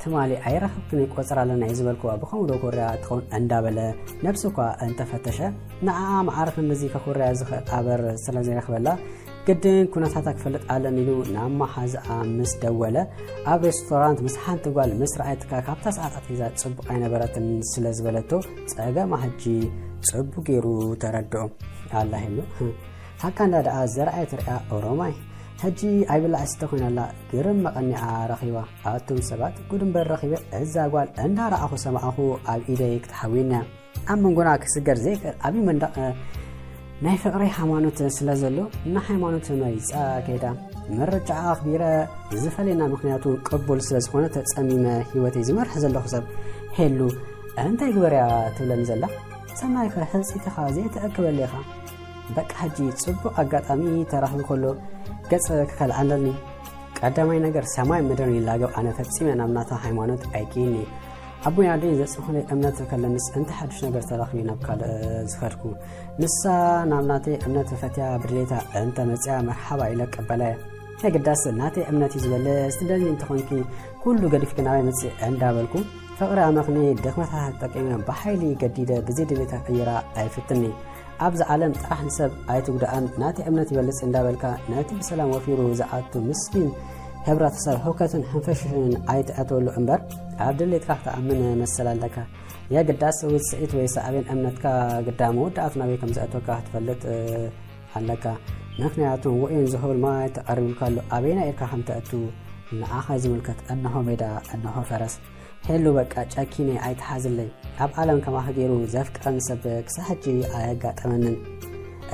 ትማሊ ኣይረኸብክን ቆጸራ ኣለና እዩ ዝበልክዋ ብኸምኡ ዶ ኮርያ ትኸውን? እንዳበለ ነብሱ እኳ እንተፈተሸ፣ ንዓኣ መዓረ ክንድዚ ከኹርያ ዝኽእል ኣበር ስለ ዘይረኽበላ፣ ግድን ኩነታታ ክፈልጥ ኣለኒ ኢሉ ናብ መሓዝኣ ምስ ደወለ፣ ኣብ ሬስቶራንት ምስ ሓንቲ ጓል ምስ ረኣየትካ ካብታ ሰዓት ኣትሒዛ ጽቡቕ ኣይነበረትን ስለ ዝበለቶ፣ ጸገማ ሕጂ ጽቡቕ ገይሩ ተረድኦ። ኣላ ሄሉ፣ ሓቃ እንዳ ደኣ ዘርኣየት ርእያ ኦሮማይ። ሕጂ ኣይብላዕ ስተ ኮይናላ ግርም መቐኒኣ ረኺባ። ኣቱም ሰባት፣ ጉድ እምበር ረኺበ እዛ ጓል እንዳረኣኹ ሰማዕኹ ኣብ ኢደይ ክትሓዊና። ኣብ መንጎና ክስገር ዘይክእል ዓብዪ መንደቕ ናይ ፍቕሪ ሃይማኖት ስለ ዘሎ፣ ንሃይማኖት መሪጻ ከይዳ። ምርጫኣ ኣኽቢረ፣ ዝፈለየና ምኽንያት እውን ቅቡል ስለ ዝኾነ ተጸሚመ ህይወተይ ዝመርሕ ዘለኹ ሰብ ሄሉ እንታይ ግበርያ ትብለኒ ዘላ? ሰናይኸ ሕጽይትኻ ዘይትእክበሉ ኢኻ። በቃ ሕጂ ጽቡቕ ኣጋጣሚ ተራኺቡ ከሎ ገጽ ክኸልኣ ኣለኒ። ቀዳማይ ነገር ሰማይ ምድርን ይላገብ፣ ኣነ ፈጺመ ናብ ናታ ሃይማኖት ኣይክይን እየ። ኣቦይ ኣደይ ዘጽንሑለይ እምነት ከለንስ እንተ ሓድሽ ነገር ተረኺቡ ናብ ካልእ ዝኸድኩ። ንሳ ናብ ናተይ እምነት ፈትያ ብድሌታ እንተ መጽያ መርሓባ ኢለ እቀበላ እየ። የግዳስ ናተይ እምነት እዩ ዝበልጽ፣ ትደልዪ እንተኾንኪ ኩሉ ገዲፍኪ ናባይ መጺ እንዳበልኩ ፍቕሪ ኣመኽንየ ድኽመታታ ተጠቂመ ብሓይሊ ገዲደ ብዘይ ድሌታ ክቕይራ ኣይፍትን'የ። ኣብዛ ዓለም ጥራሕ ንሰብ ኣይትጉድኣን፣ ናተይ እምነት ይበልጽ እንዳበልካ ነቲ ብሰላም ወፊሩ ዝኣቱ ምስኪን ሕብረተሰብ ህውከትን ሕንፍሽፍሽን ኣይትእተወሉ እምበር ኣብ ድሌትካ ክትኣምን መሰል ኣለካ። የግዳስ ውጽኢት ወይ ሳዕቤን እምነትካ ግዳ መወዳእቱ ናበይ ከም ዘእተወካ ክትፈልጥ ኣለካ። ምኽንያቱ ውዑይን ዝሑል ማይ ተቐሪቡልካ ኣሎ። ኣበየናይ ኢልካ ከም ተእቱ ንዓኻ ዝምልከት። እንሆ ሜዳ፣ እንሆ ፈረስ። ሄሉ በቃ ጨኪነ ኣይትሓዝለይ። ኣብ ዓለም ከማኺ ገይሩ ዘፍቅረኒ ሰብ ክሳብ ሕጂ ኣየጋጠመንን።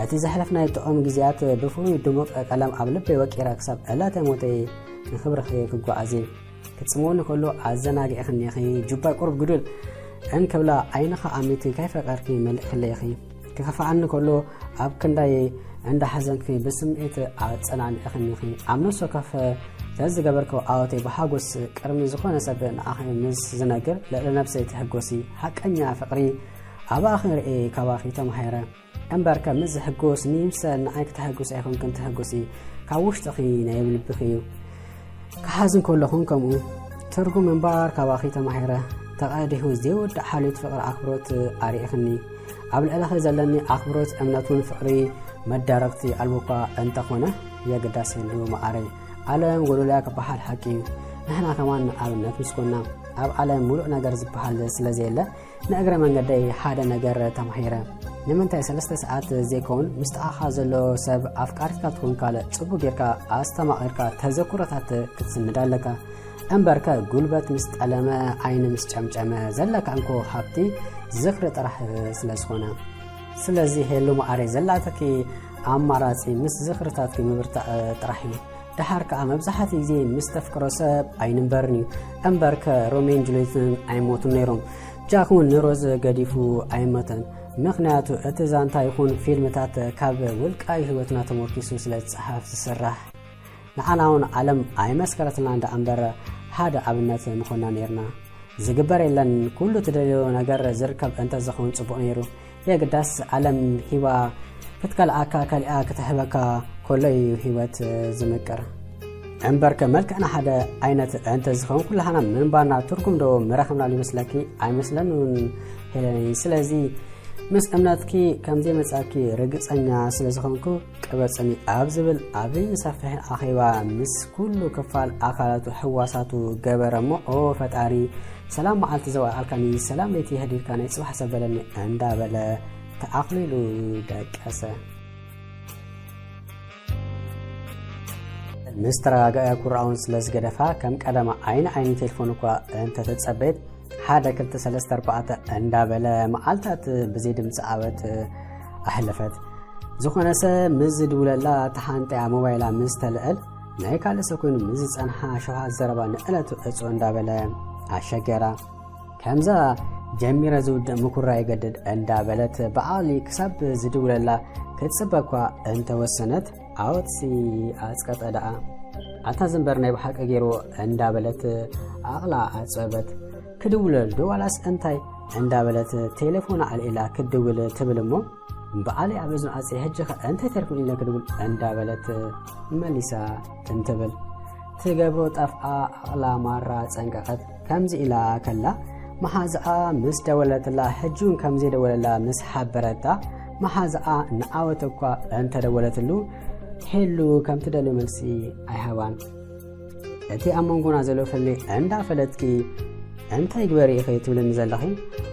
እቲ ዘሕለፍናዮ ጥዑም ግዜያት ብፍሉይ ድሙቕ ቀለም ኣብ ልበይ ወቂረ ክሳብ ዕለተ ሞተይ ንኽብርኺ ክጓዓዝ እየ። ክትጽምውኒ ከሎ ኣዘናጊዕኽኒ ኢኺ፣ ጁባይ ቁሩብ ግዱል እንክብላ ዓይንኻ ኣሚቲ ከይፈቀርኪ መሊእክለይ ኢኺ። ክኸፍኣኒ ከሎ ኣብ ክንዳይ እንዳሓዘንኪ ብስምዒት ኣጸናኒዕኽኒ ኢኺ። ኣብ ነፍሲ ወከፍ ዘዝገበርክዎ ዓወተይ ብሓጎስ ቅድሚ ዝኾነ ሰብ ንኣኺ ምስ ዝነግር ልዕሊ ነብሰይ ትሕጎሲ። ሓቀኛ ፍቕሪ ኣባኺ ርእየ ካባኺ ተማሂረ። እምበርከ ምስ ዝሕጎስ ንይምሰል ንዓይ ክተሐጉስ ኣይኮንክን ትሕጉሲ ካብ ውሽጥኺ ናይ ልብኺ እዩ። ክሓዝን ከለኹን ከምኡ ትርጉም ምንባር ካባኺ ተማሂረ። ተቐዲሑ ዘይወዳእ ሓልዮት ፍቕሪ ኣኽብሮት ኣርኢኽኒ። ኣብ ልዕለኺ ዘለኒ ኣኽብሮት እምነት እውን ፍቕሪ መዳረግቲ ኣልቦ እኳ እንተኾነ የግዳስ የሉ መዓረይ። ዓለም ጎዶልያ ክበሃል ሓቂ እዩ። ንሕና ከማን ንኣብነት ምስ ኮና ኣብ ዓለም ሙሉእ ነገር ዝበሃል ስለ ዘየለ ንእግረ መንገደይ ሓደ ነገር ተማሂረ። ንምንታይ ሰለስተ ሰዓት ዘይከውን ምስ ጥቓኻ ዘሎ ሰብ ኣፍቃሪትካ ትኹን ካልእ ጽቡቕ ጌርካ ኣስተማቒርካ ተዘክሮታት ክትስንድ ኣለካ። እምበርከ ጉልበት ምስ ጠለመ ዓይኒ ምስ ጨምጨመ ዘለካ እንኮ ሃብቲ ዝኽሪ ጥራሕ ስለ ዝኾነ። ስለዚ ሄሉ መዓረይ ዘላትኪ ኣማራጺ ምስ ዝኽርታትኪ ምብርታዕ ጥራሕ እዩ። ደሓር ከኣ መብዛሕትኡ ግዜ ምስ ተፍቅሮ ሰብ ኣይንበርን እዩ። እምበርከ ሮሜን ጁልየትን ኣይሞቱን ነይሮም። ጃክ እውን ንሮዝ ገዲፉ ኣይሞተን። ምኽንያቱ እቲ ዛንታ ይኹን ፊልምታት ካብ ውልቃዊ ህይወትና ተሞርኪሱ ስለ ዝጸሓፍ ዝስራሕ። ንዓና እውን ዓለም ኣይመስከረትልና እንዳ እምበር ሓደ ኣብነት ምኾና ነይርና። ዝግበር የለን፣ ኩሉ ትደልዮ ነገር ዝርከብ እንተ ዝኸውን ጽቡቕ ነይሩ። የግዳስ ዓለም ሂባ ክትከልኣካ ከሊኣ ክትህበካ ከሎ እዩ ህይወት ዝምቅር። እምበርከ መልክዕና ሓደ ዓይነት እንተ ዝኸውን ኩላህና ምንባርና ትርጉም ዶ ምረኸብናሉ ይመስለኪ? ኣይመስለን እውን ሄለነይ። ስለዚ ምስ እምነትኪ ከም ዘይመጻኪ ርግጸኛ ስለ ዝኾንኩ ቅበጽኒ ኣብ ዝብል ዓብይን ሰፊሕን ኣኼባ ምስ ኩሉ ክፋል ኣካላቱ ሕዋሳቱ ገበረ እሞ ኦ ፈጣሪ ሰላም መዓልቲ ዘውዓልካኒ ሰላም ለይቲ የህዲርካ ናይ ጽባሕ ሰብ በለኒ እንዳበለ ተኣኽሊሉ ደቀሰ። ምስ ተረጋገአ ኩራኡን ስለ ዝገደፋ ከም ቀደማ ዓይኒ ዓይኒ ቴሌፎን እኳ እንተተጸበየት ሓደ ክልተ ሰለስተ ኣርባዕተ እንዳበለ መዓልታት ብዘይ ድምፂ ዓወት ኣሕለፈት። ዝኾነ ሰብ ምስ ዝድውለላ ተሓንጠያ ሞባይላ ምስ ተልዕል ናይ ካልእ ሰብ ኮይኑ ምስ ዝጸንሓ ሸውሃት ዘረባ ንዕለቱ ዕጹ እንዳበለ ኣሸገራ። ከምዛ ጀሚረ ዝውድእ ምኩራ ይገድድ እንዳበለት ብዓቕሊ ክሳብ ዝድውለላ ክትጽበ እኳ እንተወሰነት ዓወትሲ ኣጽቀጠ ደኣ። ኣታ ዝንበር ናይ ብሓቂ ገይርዎ እንዳበለት ዓቕላ ኣጸበት። ክድውለሉ ዶ ዋላስ እንታይ እንዳበለት ቴሌፎና ኣልዒላ ክትድውል ትብል እሞ በዓለይ ኣብ እዝኑ ኣጽየ ሕጂ ኸ እንታይ ተርፉን ኢለ ክድውል እንዳበለት መሊሳ ትንትብል። ትገብሮ ጠፍኣ ዓቕላ ማራ ጸንቀቐት። ከምዚ ኢላ ከላ መሓዝኣ ምስ ደወለትላ ሕጂ እውን ከም ዘይደወለላ ምስ ሓበረታ መሓዝኣ ንዓወት እኳ እንተደወለትሉ ሄሉ ከም ትደልዮ መልሲ ኣይሃባን። እቲ ኣብ መንጎና ዘሎ ፍልልይ እንዳፈለጥኪ እንታይ ግበሪ ኢኺ ትብልኒ ዘለኺ?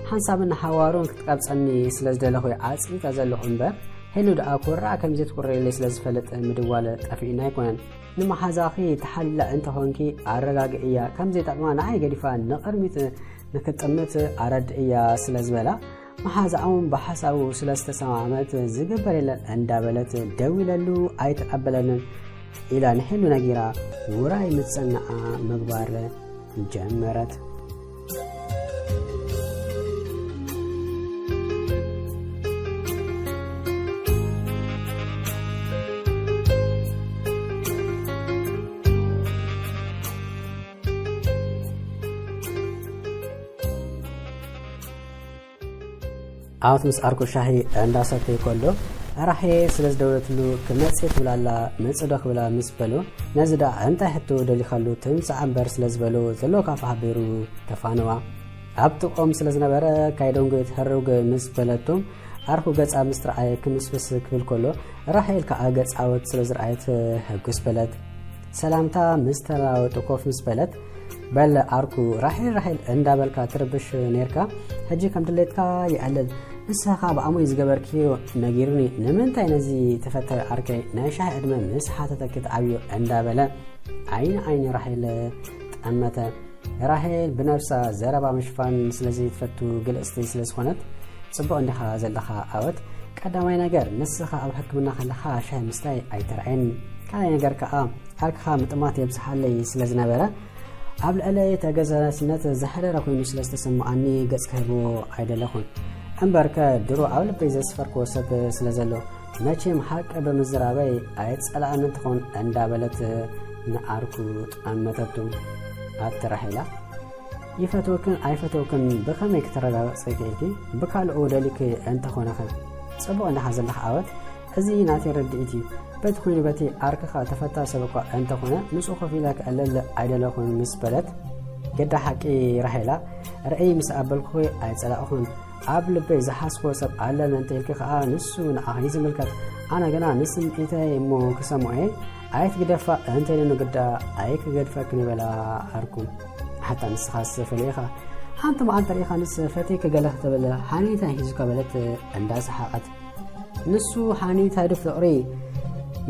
ሓንሳብን ንሓዋሩን ክትቀብጸኒ ስለ ዝደለኹ እየ ኣጽቂጠ ዘለኹ እምበር ሄሉ ደኣ ኮራዕ ከም ዘይትኩረየለይ ስለ ዝፈልጥ ምድዋል ጠፊእና ኣይኮነን። ንመሓዛኺ ተሓሊላ እንተኾንኪ ኣረጋግእያ፣ ከም ዘይጠቕማ ንዓይ ገዲፋ ንቕድሚት ንክጥምት ኣረድእያ ስለ ዝበላ መሓዛኦም ብሓሳቡ ስለ ዝተሰማመት ዝግበር የለን እንዳበለት ደዊለሉ ኣይተቐበለንን ኢላ ንሄሉ ነጊራ ውራይ ምጽንዓ ምግባር ጀመረት። ዓወት ምስ ዓርኩ ሻሂ እንዳሰተየ ከሎ ራሄል ስለ ዝደወለትሉ ክመጽእ ትብል ኣላ፣ መጽእ ዶ ክብላ ምስ በሉ፣ ነዚ ደኣ እንታይ ሕቶ ደሊኻሉ ትምጻእ እምበር ስለ ዝበሉ ዘሎ ካፍ ሓቢሩ ተፋነዋ። ኣብ ጥቕኦም ስለ ዝነበረ ካይደንጎ ትህርግ ምስ በለቶም ዓርኩ ገጻ ምስ ተረኣየ ክምስምስ ክብል ከሎ ራሄል ከኣ ገጻ ዓወት ስለ ዝረኣየት ሕጉስ በለት። ሰላምታ ምስ ተለዋወጡ ኮፍ ምስ በለት በለ ዓርኩ ራሄል ራሄል እንዳበልካ ትርብሽ ነርካ፣ ሕጂ ከም ድሌትካ ይዕልል። ንስኻ ብኣሞይ ዝገበርክዮ ነጊሩኒ፣ ንምንታይ ነዚ ተፈታዊ ዓርከይ ናይ ሻሂ ዕድመ ምስ ሓተተኪ ትዓብዮ እንዳበለ ዓይኒ ዓይኒ ራሄል ጠመተ። ራሄል ብነብሳ ዘረባ ምሽፋን ስለ ዘይትፈቱ ግልጽቲ ስለ ዝኾነት ጽቡቕ እንዲኻ ዘለኻ ዓወት፣ ቀዳማይ ነገር፣ ንስኻ ኣብ ሕክምና ከለኻ ሻሂ ምስታይ ኣይተርኣየን። ካልኣይ ነገር ከኣ፣ ዓርክኻ ምጥማት የብዝሓለይ ስለ ዝነበረ፣ ኣብ ልዕለይ ተገዛዝነት ዘሕደረ ኮይኑ ስለ ዝተሰማኣኒ፣ ገጽ ክህቦ ኣይደለኹን። እምበርከ፣ ድሮ ኣብ ልበይ ዘስፈርክዎ ሰብ ስለ ዘሎ፣ መቸም ሓቂ ብምዝራበይ ኣይጸላእን እንትኾን እንዳበለት ንዓርኩ ጠመተቱ። ኣቲ ራሄላ፣ ይፈትወክን ኣይፈትወክን ብኸመይ ክትረጋግጺ ክኢልኪ? ብካልኡ ደሊኪ እንተኾነኸ? ጽቡቕ እንዲኻ ዘለኻ ዓወት፣ እዚ ናተይ ርድኢት እዩ። በቲ ኮይኑ በቲ ዓርክኻ ተፈታዊ ሰብ እኳ እንተኾነ፣ ምስኡ ኮፍ ኢለ ከዕልል ኣይደለኹን ምስ በለት፣ ግዳ ሓቂ ራሄላ፣ ርእይ ምስ ኣበልኩኺ ኣይጸላእኹን። ኣብ ልበይ ዝሓስቦ ሰብ ኣለኒ እንተ ኢልኪ ከኣ፣ ንሱ ንዓኺ እዩ ዝምልከት። ኣነ ግና ንስምዒተይ እሞ ክሰምዖ እየ። ኣይትግደፋ እንተ ኢለኒ ግዳ ኣይክገድፈክን ይበላ ዓርኩ። ኣታ ንስኻስ ፍሉይ ኢኻ። ሓንቲ መዓልቲ ርኢኻንስ ፈትየኪ ገለ ክትብል ሓኔታይ ሒዙካ በለት እንዳሰሓቐት። ንሱ ሓኔታይ ዶ ፍቕሪ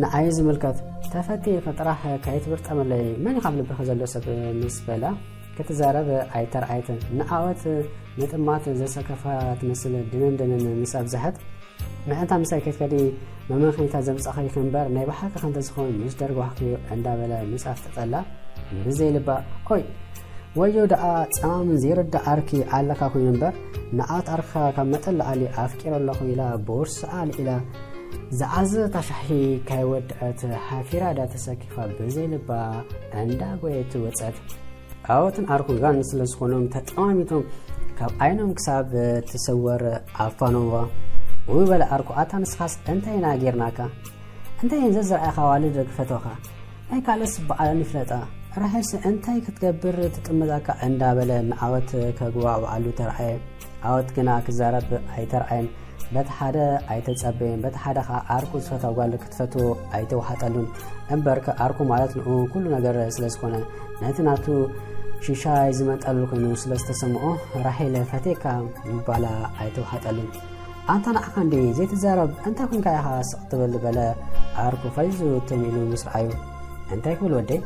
ንዓይ ዝምልከት? ተፈትየኪ ጥራሕ ከይትብርጠመለይ። መን እዩ ካብ ልብኺ ዘሎ ሰብ ምስ በላ ክትዛረብ ኣይተርኣየትን። ንዓወት ምጥማት ዘሰከፋ ትመስል ድንን ድንን ምስ ኣብዝሐት፣ ምእንታ ምሳይ ከይትከዲ መመኽነይታ ዘምጻእኽልኪ እምበር ናይ ብሓቂ ከምተዝኸውን ምስ ደርጓኽክዮ እንዳበለ ምስ ኣፍጠጠላ ብዘይ ልባ፣ ኦይ ወዮ ደኣ ጸማምን ዘይርዳእ ዓርኪ ኣለካ ኮይኑ እምበር፣ ንዓወት ዓርክኻ ካብ መጠን ለዓሊ ኣፍቂረ ኣለኹ ኢላ ቦርስኣ ኣልዒላ ዝዓዘዘታ ሻሂ ካይወድአት ሓፊራ ዳ ተሰኪፋ ብዘይ ልባ እንዳጎየት ወጸት። ዓወትን ዓርኩን ጋን ስለ ዝኾኖም ተጠማሚቶም ካብ ዓይኖም ክሳብ ትሰወር ኣፋነዋ። ውይ በለ ዓርኩ፣ ኣታ ንስኻስ እንታይ ኢና ጌርናካ? እንታይ እየን ዘዝረኣኻ ኣዋልድ ክፈትወኻ? ናይ ካልእስ በዓለን ይፍለጣ። ራሄልስ እንታይ ክትገብር ትጥምታካ? እንዳበለ ንዓወት ከግባብዓሉ ተርኣየ። ዓወት ግና ክዛረብ ኣይተርኣየን። በቲ ሓደ ኣይተጸበየን፣ በቲ ሓደ ኸኣ ዓርኩ ዝፈትዋ ጓል ክትፈትዎ ኣይተዋሓጠሉን። እምበርከ ዓርኩ ማለት ንኡ ኩሉ ነገር ስለ ዝኾነ፣ ነቲ ናቱ ሽሻይ ዝመንጠለሉ ኮይኑ ስለ ዝተሰምዖ፣ ራሄል ፈትየካ ምባላ ኣይተዋሓጠሉን። ኣንታ ንዓኻ እንዲ ዘይትዛረብ እንታይ ኮንካ ኢኻ ስቕ ትብል? በለ ዓርኩ ፈዚዙ ትም ኢሉ ምስ ረኣዩ። እንታይ ክብል ወደይ?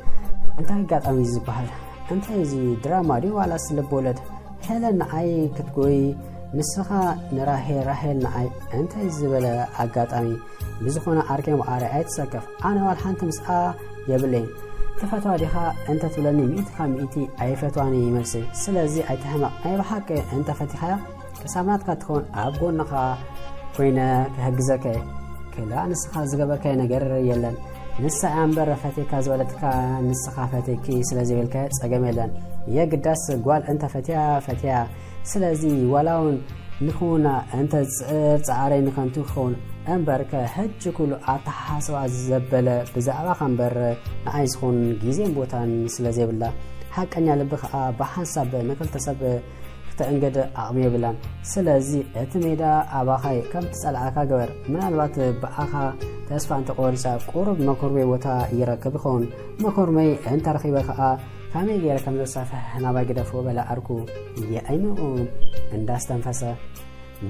እንታይ ኣጋጣሚ እዩ ዝበሃል? እንታይ እዚ ድራማ ድዩ ዋላስ ልብ ወለድ? ሄለን ንዓይ ክትጎይ፣ ንስኻ ንራሄል፣ ራሄል ንዓይ። እንታይ ዝበለ ኣጋጣሚ? ብዝኾነ ዓርከይ መዓረይ ኣይትሰከፍ። ኣነ ዋላ ሓንቲ ምስኣ የብለይን። ትፈትዋ ዲኻ እንተ ትብለኒ ሚእቲ ካብ ሚእቲ ኣይፈትዋን እዩ መልሰይ። ስለዚ ኣይትሕመቕ። ናይ ብሓቂ እንተ ፈቲኻያ ክሳብ ናትካ ትኸውን ኣብ ጎንኻ ኮይነ ክሕግዘካ እየ። ክላ ንስኻ ዝገበርካዮ ነገር የለን። ንሳ እያ እምበር ፈትየካ ዝበለትካ፣ ንስኻ ፈትየኪ ስለ ዘይበልካዮ ጸገም የለን። የግዳስ ጓል እንተ ፈትያ፣ ፈትያ። ስለዚ ዋላ እውን ንኽውና እንተ ዝጽዕር ጻዕረይ ንኸንቱ ክኸውን። እምበርከ ሕጂ ኩሉ ኣተሓሳስባ ዘበለ ብዛዕባኻ እምበር ንዓይ ዝኸውን ግዜን ቦታን ስለ ዘይብላ፣ ሓቀኛ ልቢ ኸኣ ብሓንሳብ ንኽልተ ሰብ ክተእንግድ ዓቕሚ የብላን። ስለዚ እቲ ሜዳ ኣባኻ እዩ፣ ከም ትጸልኣካ ግበር። ምናልባት ብኣኻ ተስፋ እንተቆሪጻ ቁሩብ መኮርበይ ቦታ ይረክብ ይኸውን። መኮርመይ እንተረኺበ ከኣ ከመይ ገይረ ከም ዘሳፍሕ ናባይ ግደፎ በለ ዓርኩ የዕይንኡ እንዳስተንፈሰ።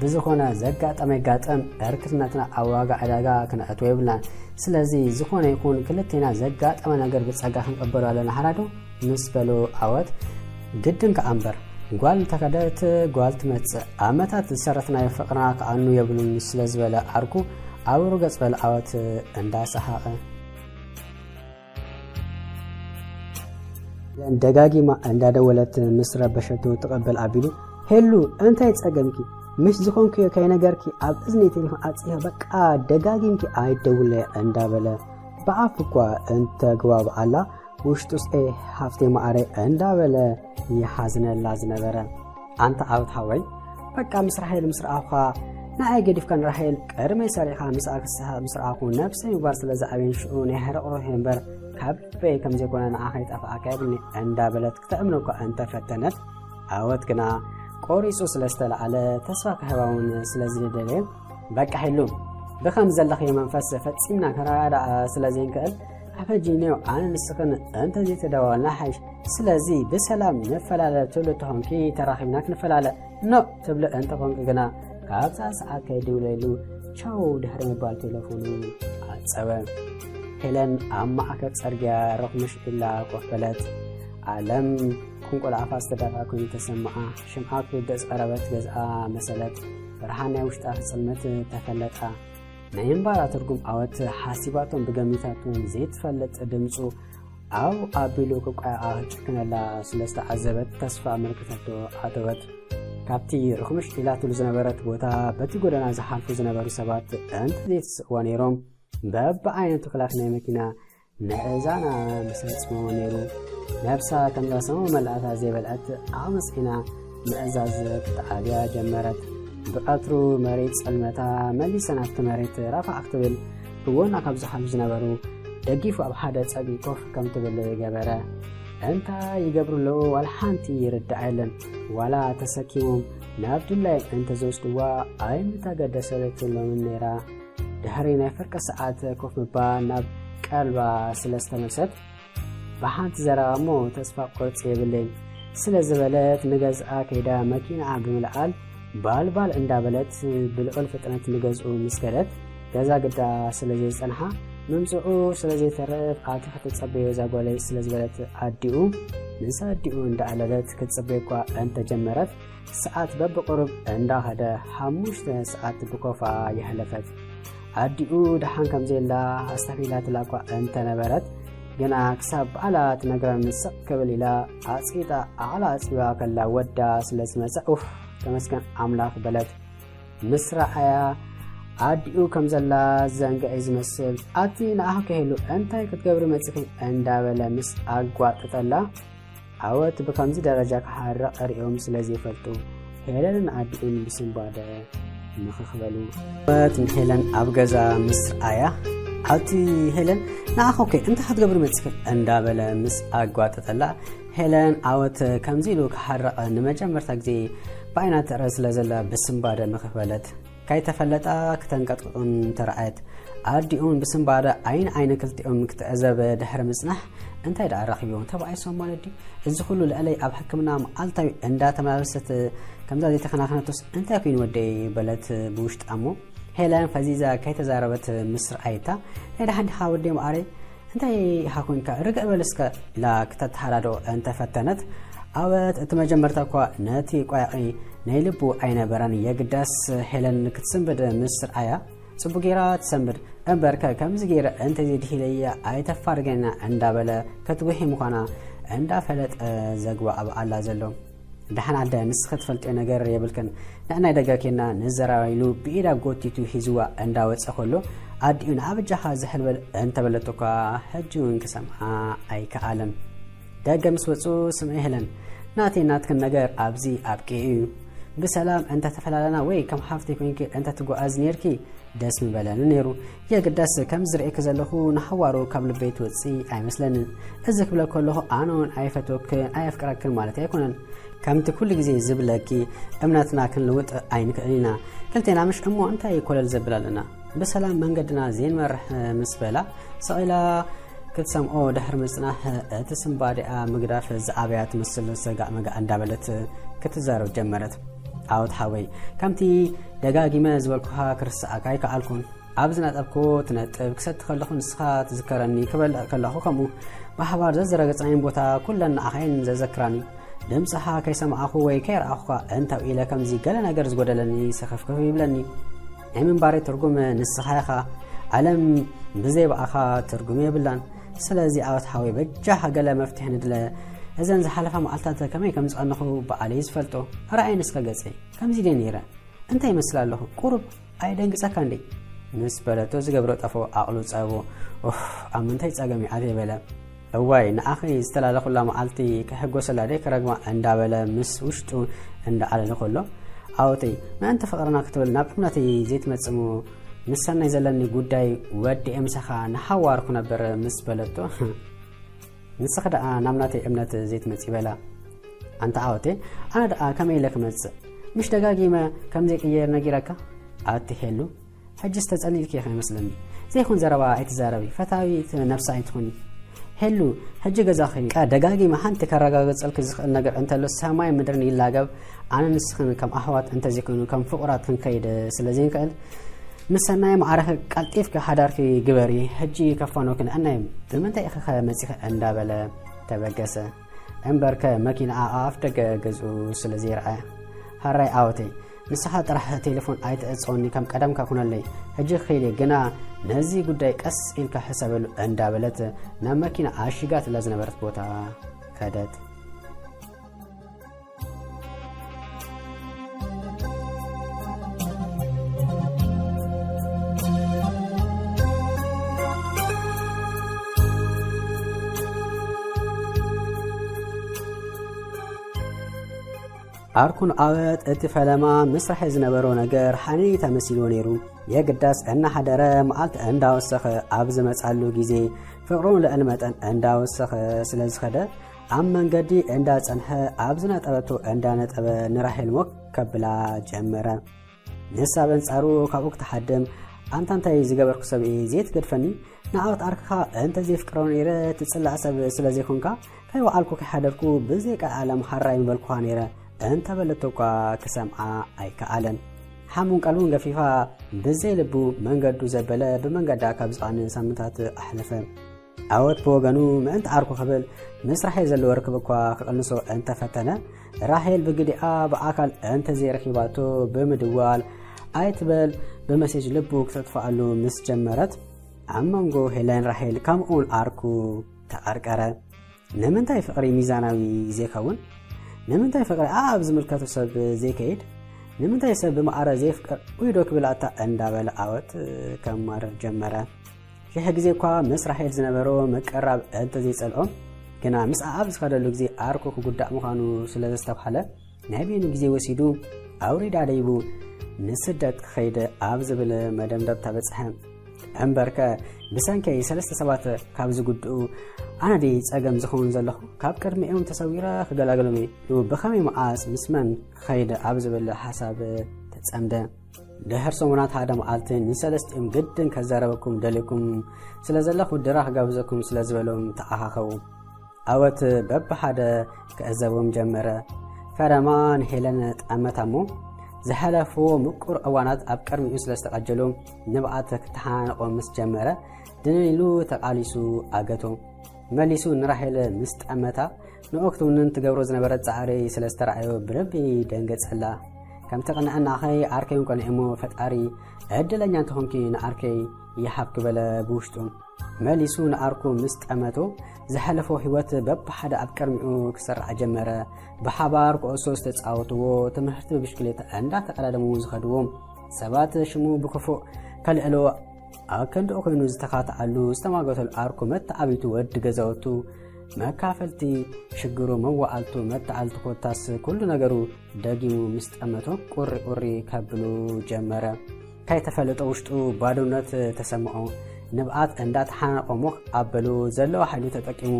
ብዝኾነ ዘጋጠመ ይጋጠም፣ ዕርክነትና ኣብ ዋጋ ዕዳጋ ክነእትዎ የብልናን። ስለዚ ዝኾነ ይኹን ክልቴና ዘጋጠመ ነገር ብጸጋ ክንቅበሎ ኣለና ሓራዶ ምስ በሉ ዓወት፣ ግድን ከኣ እምበር ጓል እንተኸደት ጓል ትመጽእ፣ ዓመታት ዝሰረትናዮ ፍቕርና ክኣኑ የብሉን ስለ ዝበለ ዓርኩ ኣብ ርገጽ በለ ዓወት እንዳሰሓቐ። ደጋጊማ እንዳደወለት ምስ ረበሸቱ ትቕበል ኣቢሉ፣ ሄሉ እንታይ ጸገምኪ? ምሽ ዝኾንክዮ ከይነገርኪ ኣብ እዝነይ ቴሌፎን ዓጽየ በቃ ደጋጊምኪ ኣይደውለ እንዳበለ ብኣፉ እኳ እንተግባብዓላ ውሽጡስ ኤ ሃፍተይ መዓረይ እንዳበለ ይሓዝነላ ዝነበረ። ኣንታ ዓወት ሓወይ፣ በቃ ምስ ራሄል ምስ ረኣኹኻ ንዓይ ገዲፍካ ንራሄል ቅድመይ ሰሪዕኻ ምስኣ ክስሕቕ ምስ ረኣኹ ነብሰይ ምግባር ስለ ዝዓበየን ሽዑ ናይ ሕርቕርቕ እምበር ካብ ልበይ ከም ዘይኮነ ንዓኻ ይጠፍኣካ የብልኒ እንዳበለት ክተእምኖ እኳ እንተፈተነት፣ ዓወት ግና ቆሪጹ ስለ ዝተለዓለ ተስፋ ክህባ እውን ስለ ዝደለየ፣ በቃ ሄሉ፣ ብኸም ዘለኽዮ መንፈስ ፈጺምና ክንረዳዳእ ስለ ዘይንክእል፣ ካብ ሕጂ ንየው ኣነ ንስኽን እንተዘይተደዋወልና ሓይሽ። ስለዚ ብሰላም ንፈላለ ትብሊ ተኾንኪ ተራኺብና ክንፈላለ፣ ኖእ ትብሊ እንተኾንኪ ግና ካብዛ ሰዓት ከይድውለሉ ቻው ድሕሪ ምባል ቴሌፎኑ ዓጸወ። ሄለን ኣብ ማእከል ጽርግያ ረኹምሽ ኢላ ኮፍ በለት። ዓለም ክንቆልዓፋ ዝተዳፍኣ ኮይኑ ተሰምዓ። ሽምዓ ክትውድእ ዝቐረበት ገዝኣ መሰለት። ብርሃን ናይ ውሽጣ ጽልመት ተፈለጣ። ናይ እምባራ ትርጉም ኣወት ሓሲባቶም ብገሚታቶም ዘይትፈልጥ ድምፁ ኣብ ኣቢሉ ክቋያኣ ክጭክነላ ስለ ዝተዓዘበት ተስፋ ኣመልክተቶ ኣተወት። ካብቲ ርኽምሽ ኢላትሉ ዝነበረት ቦታ በቲ ጎደና ዝሓልፉ ዝነበሩ ሰባት እንተ ዘይትስእዎ ነይሮም በብዓይነቱ ክላክ ናይ መኪና ንእዛና ምስ ኣጽመዎ ነይሩ። ነብሳ ከምዛ ሰሞ መልኣታ ዘይበልዐት ኣቕምስ ኢና ምእዛዝ ክትዓብያ ጀመረት። ብቐትሩ መሬት ጸልመታ መሊሰን ኣብቲ መሬት ራፋዕ ክትብል ብጎና ካብ ዝሓሉ ዝነበሩ ደጊፉ ኣብ ሓደ ጸግዒ ኮፍ ከም ትብል ገበረ። እንታይ ይገብሩ ኣለዉ ዋላ ሓንቲ ይርዳእ የለን። ዋላ ተሰኪሞም ናብ ድላዮም እንተዝወስድዋ ኣይምተገደሰለትሎምን ነይራ። ድሕሪ ናይ ፍርቂ ሰዓት ኮፍ ምባል ናብ ቀልባ ስለ ዝተመልሰት ብሓንቲ ዘረባ እሞ ተስፋ ቁርፂ የብለይን ስለ ዝበለት ንገዝኣ ከይዳ መኪናኣ ብምልዓል ባልባል እንዳበለት ብልዑል ፍጥነት ንገዝኡ ምስ ከደት ገዛ ግዳ ስለ ዘይፀንሓ ምምፅኡ ስለ ዘይተርፍ ኣቲ ክትፀበዮ እዛ ጓለይ ስለ ዝበለት ኣዲኡ ምስ ኣዲኡ እንዳኣለለት ክትፅበዮ እኳ እንተጀመረት ሰዓት በብቁሩብ እንዳኸደ ሓሙሽተ ሰዓት ብኮፋ የሕለፈት። ኣዲኡ ደሓን ከም ዘየላ ኣስተብሂላትላ እኳ እንተነበረት ግና ክሳብ ባዕላ ትነግረን ስቕ ክብል ኢላ ኣፅቂጣ ዓቕላ ኣፅቢባ ከላ ወዳ ስለ ዝመፀ ኡፍ ተመስገን ኣምላኽ በለት። ምስ ረኣያ ኣዲኡ ከም ዘላ ዘንግዐ ዝመስል ኣቲ ንኣኹ ከሄሉ እንታይ ክትገብሪ መፂኺ እንዳበለ ምስ ኣጓጠጠላ ዓወት ብከምዚ ደረጃ ክሓርቕ ሪኦም ስለ ዘይፈልጡ ሄለንን ኣዲኡን ብስንባደ ምኽኽ በሉ። ዓወት ንሄለን ኣብ ገዛ ምስ ረኣያ ኣቲ ሄለን ንኣኹ ከ እንታይ ክትገብሪ መፂኺ እንዳበለ ምስ ኣጓጠጠላ ሄለን ዓወት ከምዚ ኢሉ ክሓርቕ ንመጀመርታ ግዜ ብዓይና ትዕረ ስለ ዘላ ብስንባደ ምኽኽ በለት። ከይተፈለጣ ክተንቀጥቅጡን ተረኣየት። ኣዲኡን ብስንባደ ዓይን ዓይኒ ክልቲኦም ክትዕዘብ ድሕሪ ምጽናሕ እንታይ ደኣ ረኺብዎም ተባኢሶም ማለት ድዩ? እዚ ኩሉ ልዕለይ ኣብ ሕክምና መዓልታዊ እንዳተመላለሰት ከምዛ ዘይተኸናኸነቶስ እንታይ ኮይኑ ወደይ በለት ብውሽጣ እሞ ሄለን ፈዚዛ ከይተዛረበት ምስ ረኣየታ ናይ ደሓን ዲኻ ወደይ መዓረይ እንታይ ኢኻ ኮንካ ርግእ በል እስከ ኢላ ክተተሃዳድኦ እንተፈተነት ኣወት እቲ መጀመርታ እኳ ነቲ ቋያቒ ናይ ልቡ ኣይነበረን የግዳስ ሄለን ክትስንብድ ምስ ረኣያ ጽቡቅ ጌራ ትሰንብድ እምበርከ ከምዚ ጌረ እንተዘይድሂለያ ኣይተፋርገና እንዳበለ ክትጉሂ ምዃና እንዳፈለጠ ዘግባእ ኣላ ዘሎ። ደሓን ኣደ ንስኺ ትፈልጥዮ ነገር የብልክን ንዕናይ ደገ ኬና ንዘራባ ኢሉ ብኢዳ ጎቲቱ ሒዝዋ እንዳወፀ ከሎ ኣዲኡ ንኣበጃኻ ዝሕል በል እንተበለቶ እኳ ሕጂ እውን ክሰምዓ ኣይከኣለን። ደገ ምስ ወፁ ስምዒ ሄለን ናተይ ናትክን ነገር ኣብዚ ኣብቂዑ እዩ። ብሰላም እንተተፈላለና ወይ ከም ሓፍተይ ኮይንኪ እንተትጓዓዝ ነይርኪ ደስ ምበለኒ ነይሩ። የግዳስ ከም ዝርእየኪ ዘለኹ ንሓዋሩ ካብ ልበይ ትወፂ ኣይመስለንን። እዚ ክብለ ከለኹ ኣነ እውን ኣይፈትወክን ኣየፍቅረክን ማለት ኣይኮነን። ከምቲ ኩሉ ግዜ ዝብለኪ እምነትና ክንልውጥ ኣይንክእልን ኢና። ክልቴና ምሽ እሞ እንታይ ኮለል ዘብል ኣለና? ብሰላም መንገድና ዘይንመርሕ ምስ በላ ስቕ ኢላ ክትሰምዖ ድሕሪ ምጽናሕ እቲ ስንባዴኣ ምግዳፍ ዝኣበያ ትመስል ሰጋእ መጋእ እንዳበለት ክትዛረብ ጀመረት። ዓወት ሓወይ ከምቲ ደጋጊመ ዝበልኩኻ ክርስዓካ ኣይከኣልኩን። ኣብ ዝነጠብኩ ትነጥብ ክሰቲ ከለኹ ንስኻ ትዝከረኒ ክበልዕ ከለኹ ከምኡ ብሓባር ዘዝረገጽናይን ቦታ ኩለን ንዓኸይን ዘዘክራኒ ድምፅኻ ከይሰማዕኹ ወይ ከይረኣኹኻ እንተው ኢለ ከምዚ ገለ ነገር ዝጎደለኒ ሰኸፍከፍ ይብለኒ ናይ ምንባረይ ትርጉም ንስኻ ኢኻ ዓለም ብዘይ ብኣኻ ትርጉም የብላን ስለዚ ኣወት ሓወይ በጃኻ ገለ መፍትሒ ንድለ እዘን ዝሓለፋ መዓልታት ከመይ ከም ዝቐነኹ ባዕለይ ዝፈልጦ ረኣይ ንስኻ ገፀይ ከምዚ ድየ ነይረ እንታይ ይመስል ኣለኹ ቁሩብ ኣይደንግጸካ እንዴ ምስ በለቶ ዝገብሮ ጠፍኦ ዓቕሉ ጸቡ ኡፍ ኣብ ምንታይ ጸገም ይኣትየ በለ እዋይ ንኣኺ ዝተላለኹላ መዓልቲ ክሕጎሰላ ደይ ክረግማ እንዳበለ ምስ ውሽጡ እንዳዓለለ ከሎ ኣወተይ ምእንቲ ፍቕርና ክትብል ናብ እምነተይ ዘይትመጽሙ ምስ ሰናይ ዘለኒ ጉዳይ ወዲኤ ምሳኻ ንሓዋር ክነብር ምስ በለቶ ንስኺ ደኣ ናብ ናተይ እምነት ዘይትመጺ በላ ኣንታ ዓወቴ ኣነ ደኣ ከመይ ኢለ ክመጽእ ምሽ ደጋጊመ ከም ዘይቅየር ነጊረካ ኣቲ ሄሉ ሕጂ ዝተጸሊልኪ ኢኺ ይመስለኒ ዘይኹን ዘረባ ኣይትዛረቢ ፈታዊት ነብሳ ኣይትኹኒ ሄሉ ሕጂ ገዛኺ ቃ ደጋጊመ ሓንቲ ከረጋግጸልኪ ዝኽእል ነገር እንተሎ ሰማይ ምድርን ይላገብ ኣነ ንስኽን ከም ኣሕዋት እንተዘይኮይኑ ከም ፍቑራት ክንከይድ ስለ ዘይንክእል ምስ ሰናይ ማዕረኺ ቀልጢፍኪ ሓዳርኪ ግበሪ ሕጂ ከፋኖ ክንዕናይ ብምንታይ ኢኺ ከ መጺኺ እንዳበለ ተበገሰ እምበርከ መኪናኣ ኣፍ ደገ ገዝኡ ስለ ዘይረኣያ ሃራይ ዓወተይ ንስኻ ጥራሕ ቴሌፎን ኣይትዕጸወኒ፣ ከም ቀደምካ ኩነለይ። ሕጂ ክኸይድ እየ፣ ግና ነዚ ጉዳይ ቀስ ኢልካ ሕሰበሉ እንዳበለት ናብ መኪና ኣሺጋትላ ዝነበረት ቦታ ከደት። ኣርኩን ኣወት እቲ ፈለማ ምስራሕ ዝነበሮ ነገር ሓኒ ተመሲልዎ ነይሩ። የግዳስ እናሓደረ መዓልቲ እንዳወሰኸ ኣብ ዝመጻሉ ግዜ፣ ፍቕሩ ልዕሊ መጠን እንዳወሰኸ ስለ ዝኸደ፣ ኣብ መንገዲ እንዳጸንሐ ኣብ ዝነጠበቶ እንዳነጠበ ንራሄል ሞክ ከብላ ጀመረ። ንሳ በንጻሩ ካብኡ ክትሓድም፣ ኣንታ እንታይ ዝገበርኩ ሰብ እየ ዘይትገድፈኒ? ንዓወት ኣርክኻ እንተ ዘይፍቅሮ ነይረ ትጽላእ ሰብ ስለ ዘይኮንካ፣ ከይወዓልኩ ከይሓደርኩ ብዘይ ቀልዓለም ሃራይ ምበልኩኻ ነይረ እንተ በለቶ እኳ ክሰምዓ ኣይከኣለን። ሓሙን ቀልቡን ገፊፋ ብዘይ ልቡ መንገዱ ዘበለ ብመንገዳ ካብ ዝቓኒ ሳምንታት ኣሕለፈ። ዓወት ብወገኑ ምእንቲ ዓርኩ ክብል ምስ ራሄል ዘለዎ ርክብ እኳ ክቕንሶ እንተፈተነ፣ ራሄል ብግዲኣ ብኣካል እንተዘይረኺባቶ ብምድዋል ኣይትበል ብመሴጅ ልቡ ክተጥፍኣሉ ምስ ጀመረት፣ ኣብ መንጎ ሄለን ራሄል ከምኡውን ዓርኩ ተቐርቀረ። ንምንታይ ፍቕሪ ሚዛናዊ ዘይከውን? ንምንታይ ፍቕሪ ኣብ ዝምልከቶ ሰብ ዘይከይድ? ንምንታይ ሰብ ብማዕረ ዘይፍቅር? ውይዶ ክብል ኣታ እንዳበለ ዓወት ከማርር ጀመረ። ሽሕ ግዜ እኳ ምስ ራሄል ዝነበሮ ምቅርራብ እንተዘይጸልኦ፣ ግና ምስኣ ኣብ ዝኸደሉ ግዜ ዓርኩ ክጉዳእ ምዃኑ ስለ ዘስተብሃለ፣ ናይ በይኑ ግዜ ወሲዱ ኣውሪዳ ደይቡ ንስደት ክኸይድ ኣብ ዝብል መደምደምታ በጽሐ። እምበርከ ብሰንከይ ሰለስተ ሰባት ካብ ዝጉድኡ ኣነ ድየ ጸገም ዝኸውን ዘለኹ? ካብ ቅድሚኦም ተሰዊረ ክገላግሎም እየ። ብኸመይ መዓስ ምስ መን ክኸይድ ኣብ ዝብል ሓሳብ ተጸምደ። ድሕሪ ሰሙናት ሓደ መዓልቲ ንሰለስቲኦም ግድን ከዛረበኩም ደልየኩም ስለ ዘለኹ ድራ ክጋብዘኩም ስለ ዝበሎም ተኣኻኸቡ። ዓወት በብሓደ ክዕዘቦም ጀመረ። ፈረማ ንሄለን ጠመታ እሞ ዝሓለፍዎ ምቁር እዋናት ኣብ ቅድሚኡ ስለ ዝተቐጀሉ ንብዓት ክተሓናነቖ ምስ ጀመረ ድንን ኢሉ ተቓሊሱ ኣገቶ። መሊሱ ንራሄል ምስ ጠመታ ንኡ ክትውንን ትገብሮ ዝነበረት ጻዕሪ ስለ ዝተረኣዮ ብልቢ ደንገጸላ። ከም ትቕንዐናኸይ ዓርከይን ቆንዐ እሞ ፈጣሪ ዕድለኛ እንተኾንኪ ንዓርከይ ይሃብኪ በለ ብውሽጡ። መሊሱ ንዓርኩ ምስ ጠመቶ ዝሓለፎ ህይወት በብሓደ ኣብ ቅድሚኡ ክስራዕ ጀመረ። ብሓባር ኩዕሶ ዝተጻወትዎ፣ ትምህርቲ ብብሽክሌታ እንዳተቐዳደሙ ዝኸድዎ፣ ሰባት ሽሙ ብክፉእ ከልዕልዎ ኣብ ክንድኡ ኮይኑ ዝተኻትዓሉ ዝተማገተሉ ዓርኩ መተዓብይቱ ወዲ ገዛውቱ መካፈልቲ ሽግሩ መዋዕልቱ መተዓልቲ ኮታስ ኩሉ ነገሩ ደጊሙ ምስ ጠመቶ ቁሪ ቁሪ ከብሉ ጀመረ። ከይተፈለጠ ውሽጡ ባዶነት ተሰምዖ። ንብዓት እንዳተሓናነቆ ሞኽ ኣበሉ ዘለዎ ሓይሉ ተጠቂሙ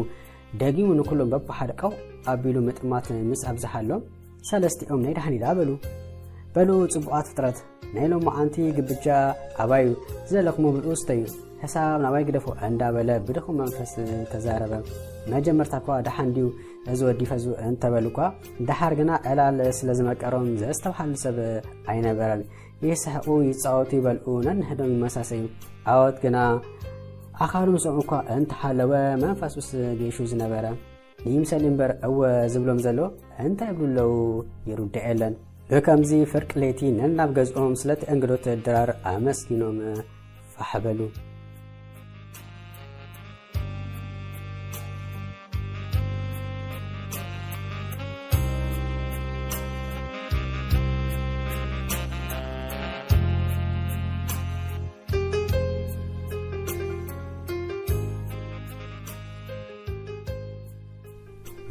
ደጊሙ ንኩሎም በብሓደ ቀው ኣቢሉ ምጥማት ምስ ኣብዝሓሎም ሰለስቲኦም ናይ ደሓን ኢዳ በሉ። በሉ ጽቡቓት ፍጥረት፣ ናይ ሎማዓንቲ ግብጃ ኣባዩ፣ ዝደለኹሞ ብልኡ ስተዩ፣ ሕሳብ ናባይ ግደፎ እንዳበለ ብድኹም መንፈስ ተዛረበ። መጀመርታ እኳ ደሓን ድዩ እዚ ወዲ ፈዙ እንተበሉ እኳ፣ ደሓር ግና ዕላል ስለ ዝመቀሮም ዘስተብሃሉ ሰብ ኣይነበረን። ይስሕቁ፣ ይጻወቱ፣ ይበልዑ፣ ነንሕዶም ይመሳሰዩ። ዓወት ግና ኣኻሉ ምስኦም እኳ እንተሓለወ መንፈሱስ ጌሹ ዝነበረ ይምሰል እምበር እወ ዝብሎም ዘሎ እንታይ ይብሉ ኣለዉ ይርድእ የለን። ብከምዚ ፍርቂ ለይቲ ነናብ ገዝኦም ስለቲ እንግዶት ድራር ኣመስጊኖም ፋሕ በሉ።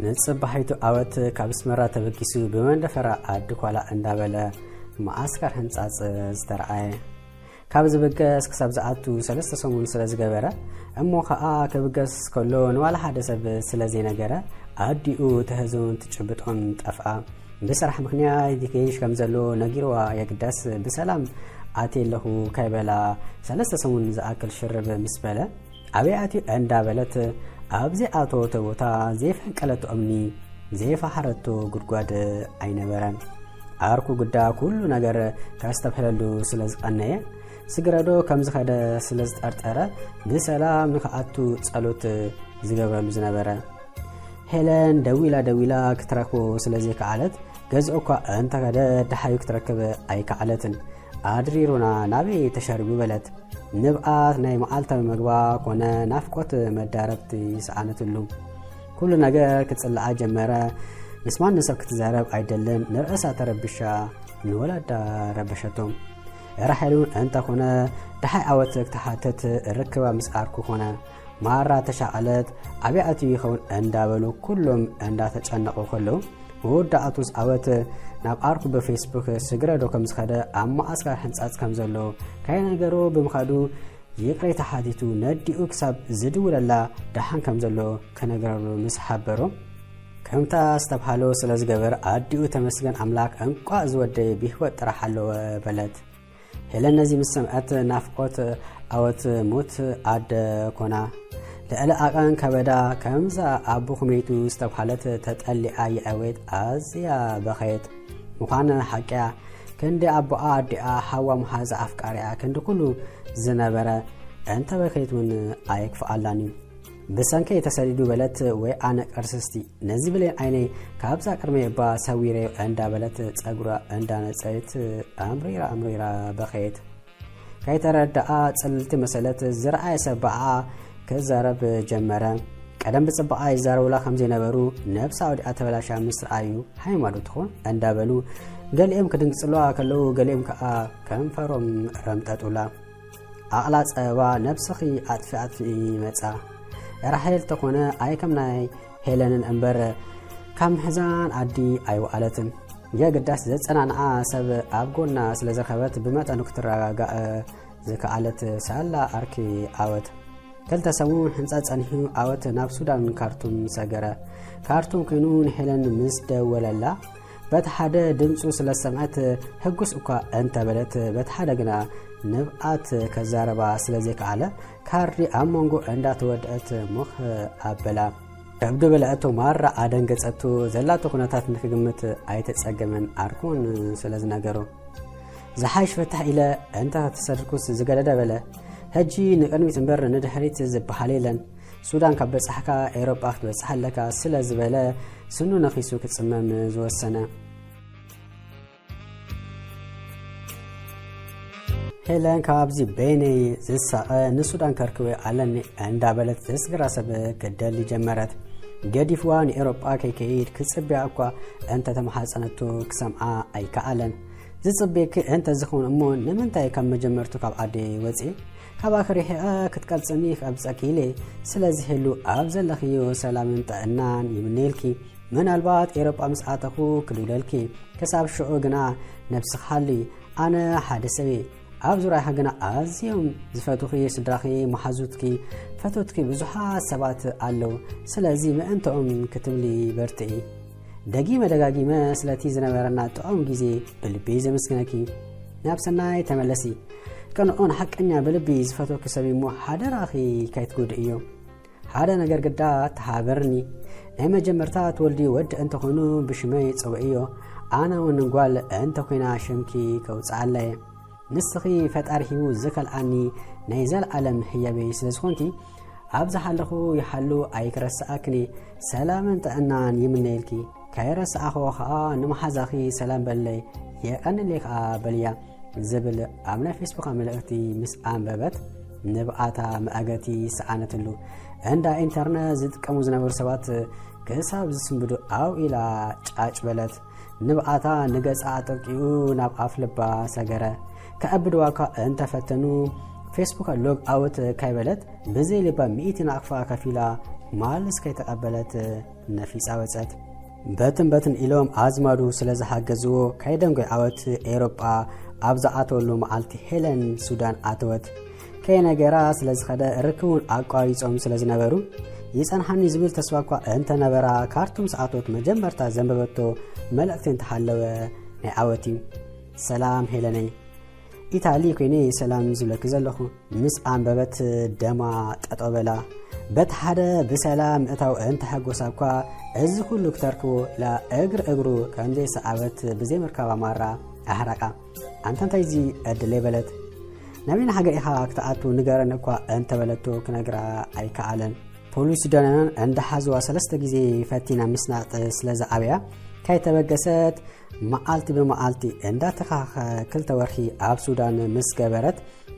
ንጽባሒቱ ዓወት ካብ ኣስመራ ተበጊሱ ብመንደፈራ ዓዲ ኳላ እንዳበለ መዓስከር ህንጻጽ ዝተረኣየ። ካብ ዝብገስ ክሳብ ዝኣቱ ሰለስተ ሰሙን ስለ ዝገበረ፣ እሞ ኸኣ ክብገስ ከሎ ንዋላ ሓደ ሰብ ስለ ዘይነገረ፣ ኣዲኡ ትሕዞን ትጭብጦን ጠፍኣ። ብስራሕ ምኽንያት ይገይሽ ከም ዘሎ ነጊርዋ የግዳስ ብሰላም ኣትየ ኣለኹ ከይበላ ሰለስተ ሰሙን ዝኣክል ሽርብ ምስ በለ፣ ኣበይ ኣትዩ እንዳበለት ኣብ ዘይኣተወቶ ቦታ ዘይፈንቀለቶ እምኒ ዘይፈሓረቶ ጉድጓድ ኣይነበረን። ዓርኩ ግዳ ኩሉ ነገር ከስተብህለሉ ስለ ዝቐነየ፣ ስግረዶ ከም ዝኸደ ስለ ዝጠርጠረ ብሰላም ንኽኣቱ ጸሎት ዝገብረሉ ዝነበረ። ሄለን ደዊላ ደዊላ ክትረክቦ ስለ ዘይከኣለት፣ ገዝኦ እኳ እንተኸደ ደሓዩ ክትረክብ ኣይከኣለትን። ኣድሪሩና ናበይ ተሸሪቡ በለት። ንብኣት ናይ መዓልታዊ መግባ ኮነ ናፍቆት መዳረብቲ ሰኣነትሉ። ኩሉ ነገር ክጽልኣ ጀመረ። ምስ ማንም ሰብ ክትዛረብ ኣይደልን። ንርእሳ ተረቢሻ፣ ንወላዳ ረበሸቶም። ራሄል እውን እንተኾነ ደሓይ ዓወት ክትሓትት ርክባ ምስ ኣርኩ ኮነ። ማራ ተሻቐለት። ኣበይ ኣትዩ ይኸውን እንዳበሉ ኩሎም እንዳተጨነቑ ከለዉ፣ መወዳእቱ ዝኣወት ናብ ኣርኩ ብፌስቡክ ስግረዶ ከም ዝኸደ፣ ኣብ መዓስከር ሕንጻጽ ከም ዘሎ ከይነገሮ ብምኻዱ፣ ይቕሬታ ሓቲቱ ነዲኡ ክሳብ ዝድውለላ ደሓን ከም ዘሎ ከነግረሉ ምስ ሓበሮ፣ ከምታ ዝተብሃሎ ስለ ዝገበር ኣዲኡ ተመስገን ኣምላክ እንቋዕ ዝወደይ ብህይወት ጥራሕ ኣለወ በለት። ሄለን ነዚ ምስ ሰምዐት ናፍቆት ኣወት ሞት ኣደ ኮና። ልዕሊ ኣቐን ከበዳ ከምዛ ኣቦ ኩመይቱ ዝተብሃለት ተጠሊዓ የዕቤት ኣዝያ በኸየት። ምዃን ሓቅያ ክንዲ ኣቦኣ ኣዲኣ ሓዋ መሓዛ ኣፍቃሪኣ ክንዲ ኩሉ ዝነበረ እንተ በኸየት እውን ኣይክፍኣላን እዩ። ብሰንከይ ተሰዲዱ በለት ወይ ኣነ ቀርስስቲ ነዚ ብሌን ዓይነይ ካብዛ ቅድመይ እባ ሰዊረዮ እንዳበለት ጸጉራ እንዳነጸየት ኣምሪራ ኣምሪራ በኸየት። ከይተረድኣ ጽልልቲ መሰለት ዝረኣየ ሰብ ብኣ ክዛረብ ጀመረ። ቀደም ብጽባቐ ይዛረቡላ ከም ዘይነበሩ ነብሳ ወዲኣ ተበላሻ ምስ ረኣዩ ሃይማኖት ትኾን እንዳበሉ ገሊኦም ክድንግጽሉዋ ከለዉ ገሊኦም ከኣ ከንፈሮም ረምጠጡላ። ኣቕላ ጸበባ ነብስኺ ኣጥፊ ኣጥፊ ይመጻ። ራሄል ተኾነ ኣይ ከም ናይ ሄለንን እምበር ካብ ምሕዛን ኣዲ ኣይወዓለትን። የግዳስ ዘጸናንዓ ሰብ ኣብ ጎና ስለ ዝረኸበት ብመጠኑ ክትረጋጋእ ዝከኣለት ሳላ ኣርኪ ኣወት። ክልተ ሰሙን ሕንጻ ጸኒሑ ኣወት ናብ ሱዳን ካርቱም ሰገረ። ካርቱም ኮይኑ ንሄለን ምስ ደወለላ በቲ ሓደ ድምፁ ስለ ዝሰምዐት ህጉስ እኳ እንተበለት በቲ ሓደ ግና ንብኣት ከዛረባ ስለ ዘይከኣለ ካርዲ ኣብ መንጎ እንዳተወድአት ሞኽ ኣበላ። ከብዱ በልዐቶ ማራ ኣደንገጸቱ። ዘላቶ ኩነታት ንክግምት ኣይተጸገመን ኣርኩን ስለ ዝነገሮ። ዝሓይሽ ፍታሕ ኢለ እንተ ተሰድኩስ ዝገደደ በለ። ሕጂ ንቅድሚት እምበር ንድሕሪት ዝበሃል የለን። ሱዳን ካብ በጻሕካ ኤውሮጳ ክትበጽሕ ኣለካ። ስለ ዝበለ ስኑ ነኺሱ ክጽመም ዝወሰነ። ሄለን ካብዚ በይነይ ዝሳቐ ንሱዳን ከርክበ ኣለኒ እንዳበለት ዘስግራ ሰብ ክደሊ ጀመረት። ገዲፍዋ ንኤውሮጳ ከይከይድ ክጽብያ እኳ እንተ ተመሓጸነቱ ክሰምዓ ኣይከኣለን። ዝጽብየኪ እንተ ዝኸውን እሞ ንምንታይ ካብ መጀመርቱ ካብ ዓደይ ወጺ? ካብ ኣኽሪሕኣ ክትቀብጽኒ ክቐብጸኪ ኢለ። ስለዚ ህሉ ኣብ ዘለኽዮ ሰላምን ጥዕናን ይምነየልኪ። ምናልባት ኤውሮጳ ምስ ኣተኹ ክድውለልኪ። ክሳብ ሽዑ ግና ነብስኺ ሓልዪ። ኣነ ሓደ ሰብ እየ። ኣብ ዙርያኺ ግና ኣዝዮም ዝፈትዉኺ ስድራኺ፣ መሓዙትኪ፣ ፈተውትኪ ብዙሓት ሰባት ኣለዉ። ስለዚ ምእንትኦም ክትብሊ በርትዒ። ደጊመ ደጋጊመ ስለቲ ዝነበረና ጥዑም ግዜ ብልቢ ዘመስግነኪ። ናብ ሰናይ ተመለሲ። ቅንዑን ሓቀኛ ብልቢ ዝፈትወኪ ሰብ እሞ ሓደራኺ ከይትጎድእዮ። ሓደ ነገር ግዳ ተሓበርኒ። ናይ መጀመርታ ትወልዲ ወዲ እንተኾይኑ ብሽመይ ጽውዕዮ። ኣነ እውን ጓል እንተኾይና ሽምኪ ከውጽኣለየ። ንስኺ ፈጣሪ ሂቡ ዝኸልኣኒ ናይ ዘለኣለም ህያበይ ስለ ዝኾንኪ፣ ኣብ ዝሃለኹ ይሃሉ ኣይክረስኣክኒ። ሰላምን ጥዕናን ይምነየልኪ። ከይረስኣኽዎ ኸኣ ንመሓዛኺ ሰላም በለይ። የቐንለይ ከኣ በልያ ዝብል ኣብ ናይ ፌስቡካ መልእኽቲ ምስ ኣንበበት፣ ንብኣታ መኣገቲ ሰኣነትሉ። እንዳ ኢንተርነት ዝጥቀሙ ዝነበሩ ሰባት ክሳብ ዝስንብዱ ኣው ኢላ ጫጭ በለት። ንብኣታ ንገጻ ኣጠቂኡ ናብ ኣፍ ልባ ሰገረ። ከኣብድዋ እኳ እንተፈተኑ፣ ፌስቡክ ሎግ ኣውት ከይበለት፣ ብዘይ ልባ ሚእቲ ናቕፋ ከፊላ ማልስ ከይተቐበለት ነፊጻ ወጸት። በትን በትን ኢሎም ኣዝማዱ ስለ ዝሓገዝዎ፣ ከይደንጎይ ዓወት ኤውሮጳ ኣብ ዝኣተወሉ መዓልቲ ሄለን ሱዳን ኣተወት። ከይነገራ ስለ ዝኸደ ርክቡን ኣቋሪጾም ስለ ዝነበሩ፣ ይጸንሓኒ ዝብል ተስፋ እኳ እንተነበራ፣ ካርቱም ዝኣተወት መጀመርታ ዘንበበቶ መልእኽቲ እንተሃለወ ናይ ዓወት እዩ። ሰላም ሄለነይ፣ ኢታሊ ኮይነ ሰላም ዝብለኪ ዘለኹ። ምስ ኣንበበት ደማ ጠጠው በላ። በቲ ሓደ ብሰላም ምእታው እንተሐጎሳ እኳ፣ እዚ ኩሉ ክተርክቦ ኢላ እግሪ እግሩ ከም ዘይሰዓበት ብዘይምርካባ ማራ ኣሕረቃ። ኣንታ እንታይ እዚ ዕድለይ በለት። ናበይና ሃገር ኢኻ ክትኣቱ ንገረኒ እኳ እንተበለቶ ክነግራ ኣይከኣለን። ፖሊስ ሱዳናውያን እንዳሓዝዋ ሰለስተ ግዜ ፈቲና ምስናጥ ስለ ዝኣበያ፣ ከይተበገሰት መዓልቲ ብመዓልቲ እንዳተኻኸ ክልተ ወርሒ ኣብ ሱዳን ምስ ገበረት፣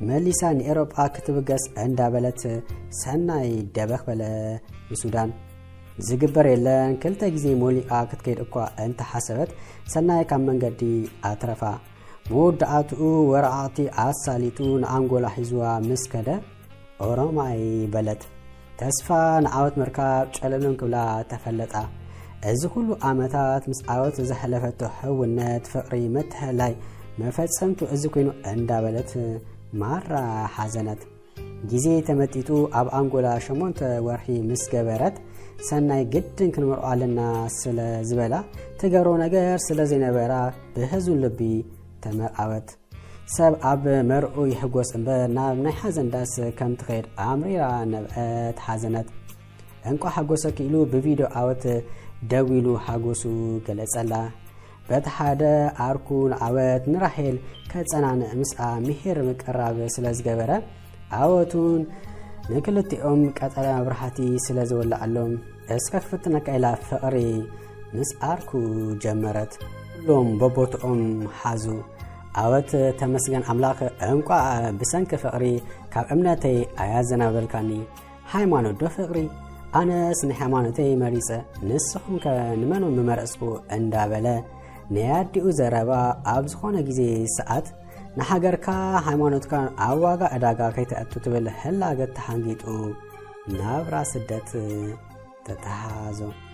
መሊሳ ንኤሮጳ ክትብገስ እንዳበለት ሰናይ ደበኽ በለ። ንሱዳን ዝግበር የለን። ክልተ ግዜ ሞሊቓ ክትከይድ እኳ እንተሓሰበት፣ ሰናይ ካብ መንገዲ ኣትረፋ። መወዳእትኡ ወረቓቕቲ ኣሳሊጡ ንኣንጎላ ሒዝዋ ምስ ከደ፣ ኦሮማይ በለት። ተስፋ ንዓወት ምርካብ ጨለሎም ክብላ ተፈለጣ። እዚ ኩሉ ዓመታት ምስ ዓወት ዘሕለፈቶ ሕውነት፣ ፍቕሪ፣ ምትሕልላይ መፈጸምቱ እዚ ኮይኑ እንዳበለት ማራ ሓዘነት። ግዜ ተመጢጡ ኣብ ኣንጎላ ሸሞንተ ወርሒ ምስ ገበረት፣ ሰናይ ግድን ክንመርዖ ኣለና ስለ ዝበላ፣ ትገብሮ ነገር ስለ ዘይነበራ ብሕዙን ልቢ ተመርዓወት። ሰብ ኣብ መርዑ ይሕጎስ እምበር ናብ ናይ ሓዘን ዳስ ከም ትኸይድ ኣምሪራ ነብዐት ሓዘነት። እንቋዕ ሓጎሰኪ ኢሉ ብቪድዮ ዓወት ደዊሉ ሓጎሱ ገለጸላ። በቲ ሓደ ዓርኩ ንዓወት ንራሄል ከጸናንዕ ምስኣ ምሂር ምቅራብ ስለ ዝገበረ፣ ዓወቱን ንክልቲኦም ቀጠልያ መብራህቲ ስለ ዝወልዓሎም፣ እስከ ክፍትነካ ኢላ ፍቕሪ ምስ ዓርኩ ጀመረት። ኩሎም በቦትኦም ሓዙ። ዓወት ተመስገን ኣምላኽ፣ እንቋዕ ብሰንኪ ፍቕሪ ካብ እምነተይ ኣያዘናበልካኒ። ሃይማኖት ዶ ፍቕሪ? ኣነስ ንሃይማኖተይ መሪጸ፣ ንስኹም ከ ንመኖም ምመረጽኩ? እንዳበለ ናይ ኣዲኡ ዘረባ ኣብ ዝኾነ ግዜ ሰዓት ንሃገርካ ሃይማኖትካን ኣብ ዋጋ ዕዳጋ ከይተእቱ ትብል ህላገት ተሓንጊጡ ናብራ ስደት ተተሓዞ።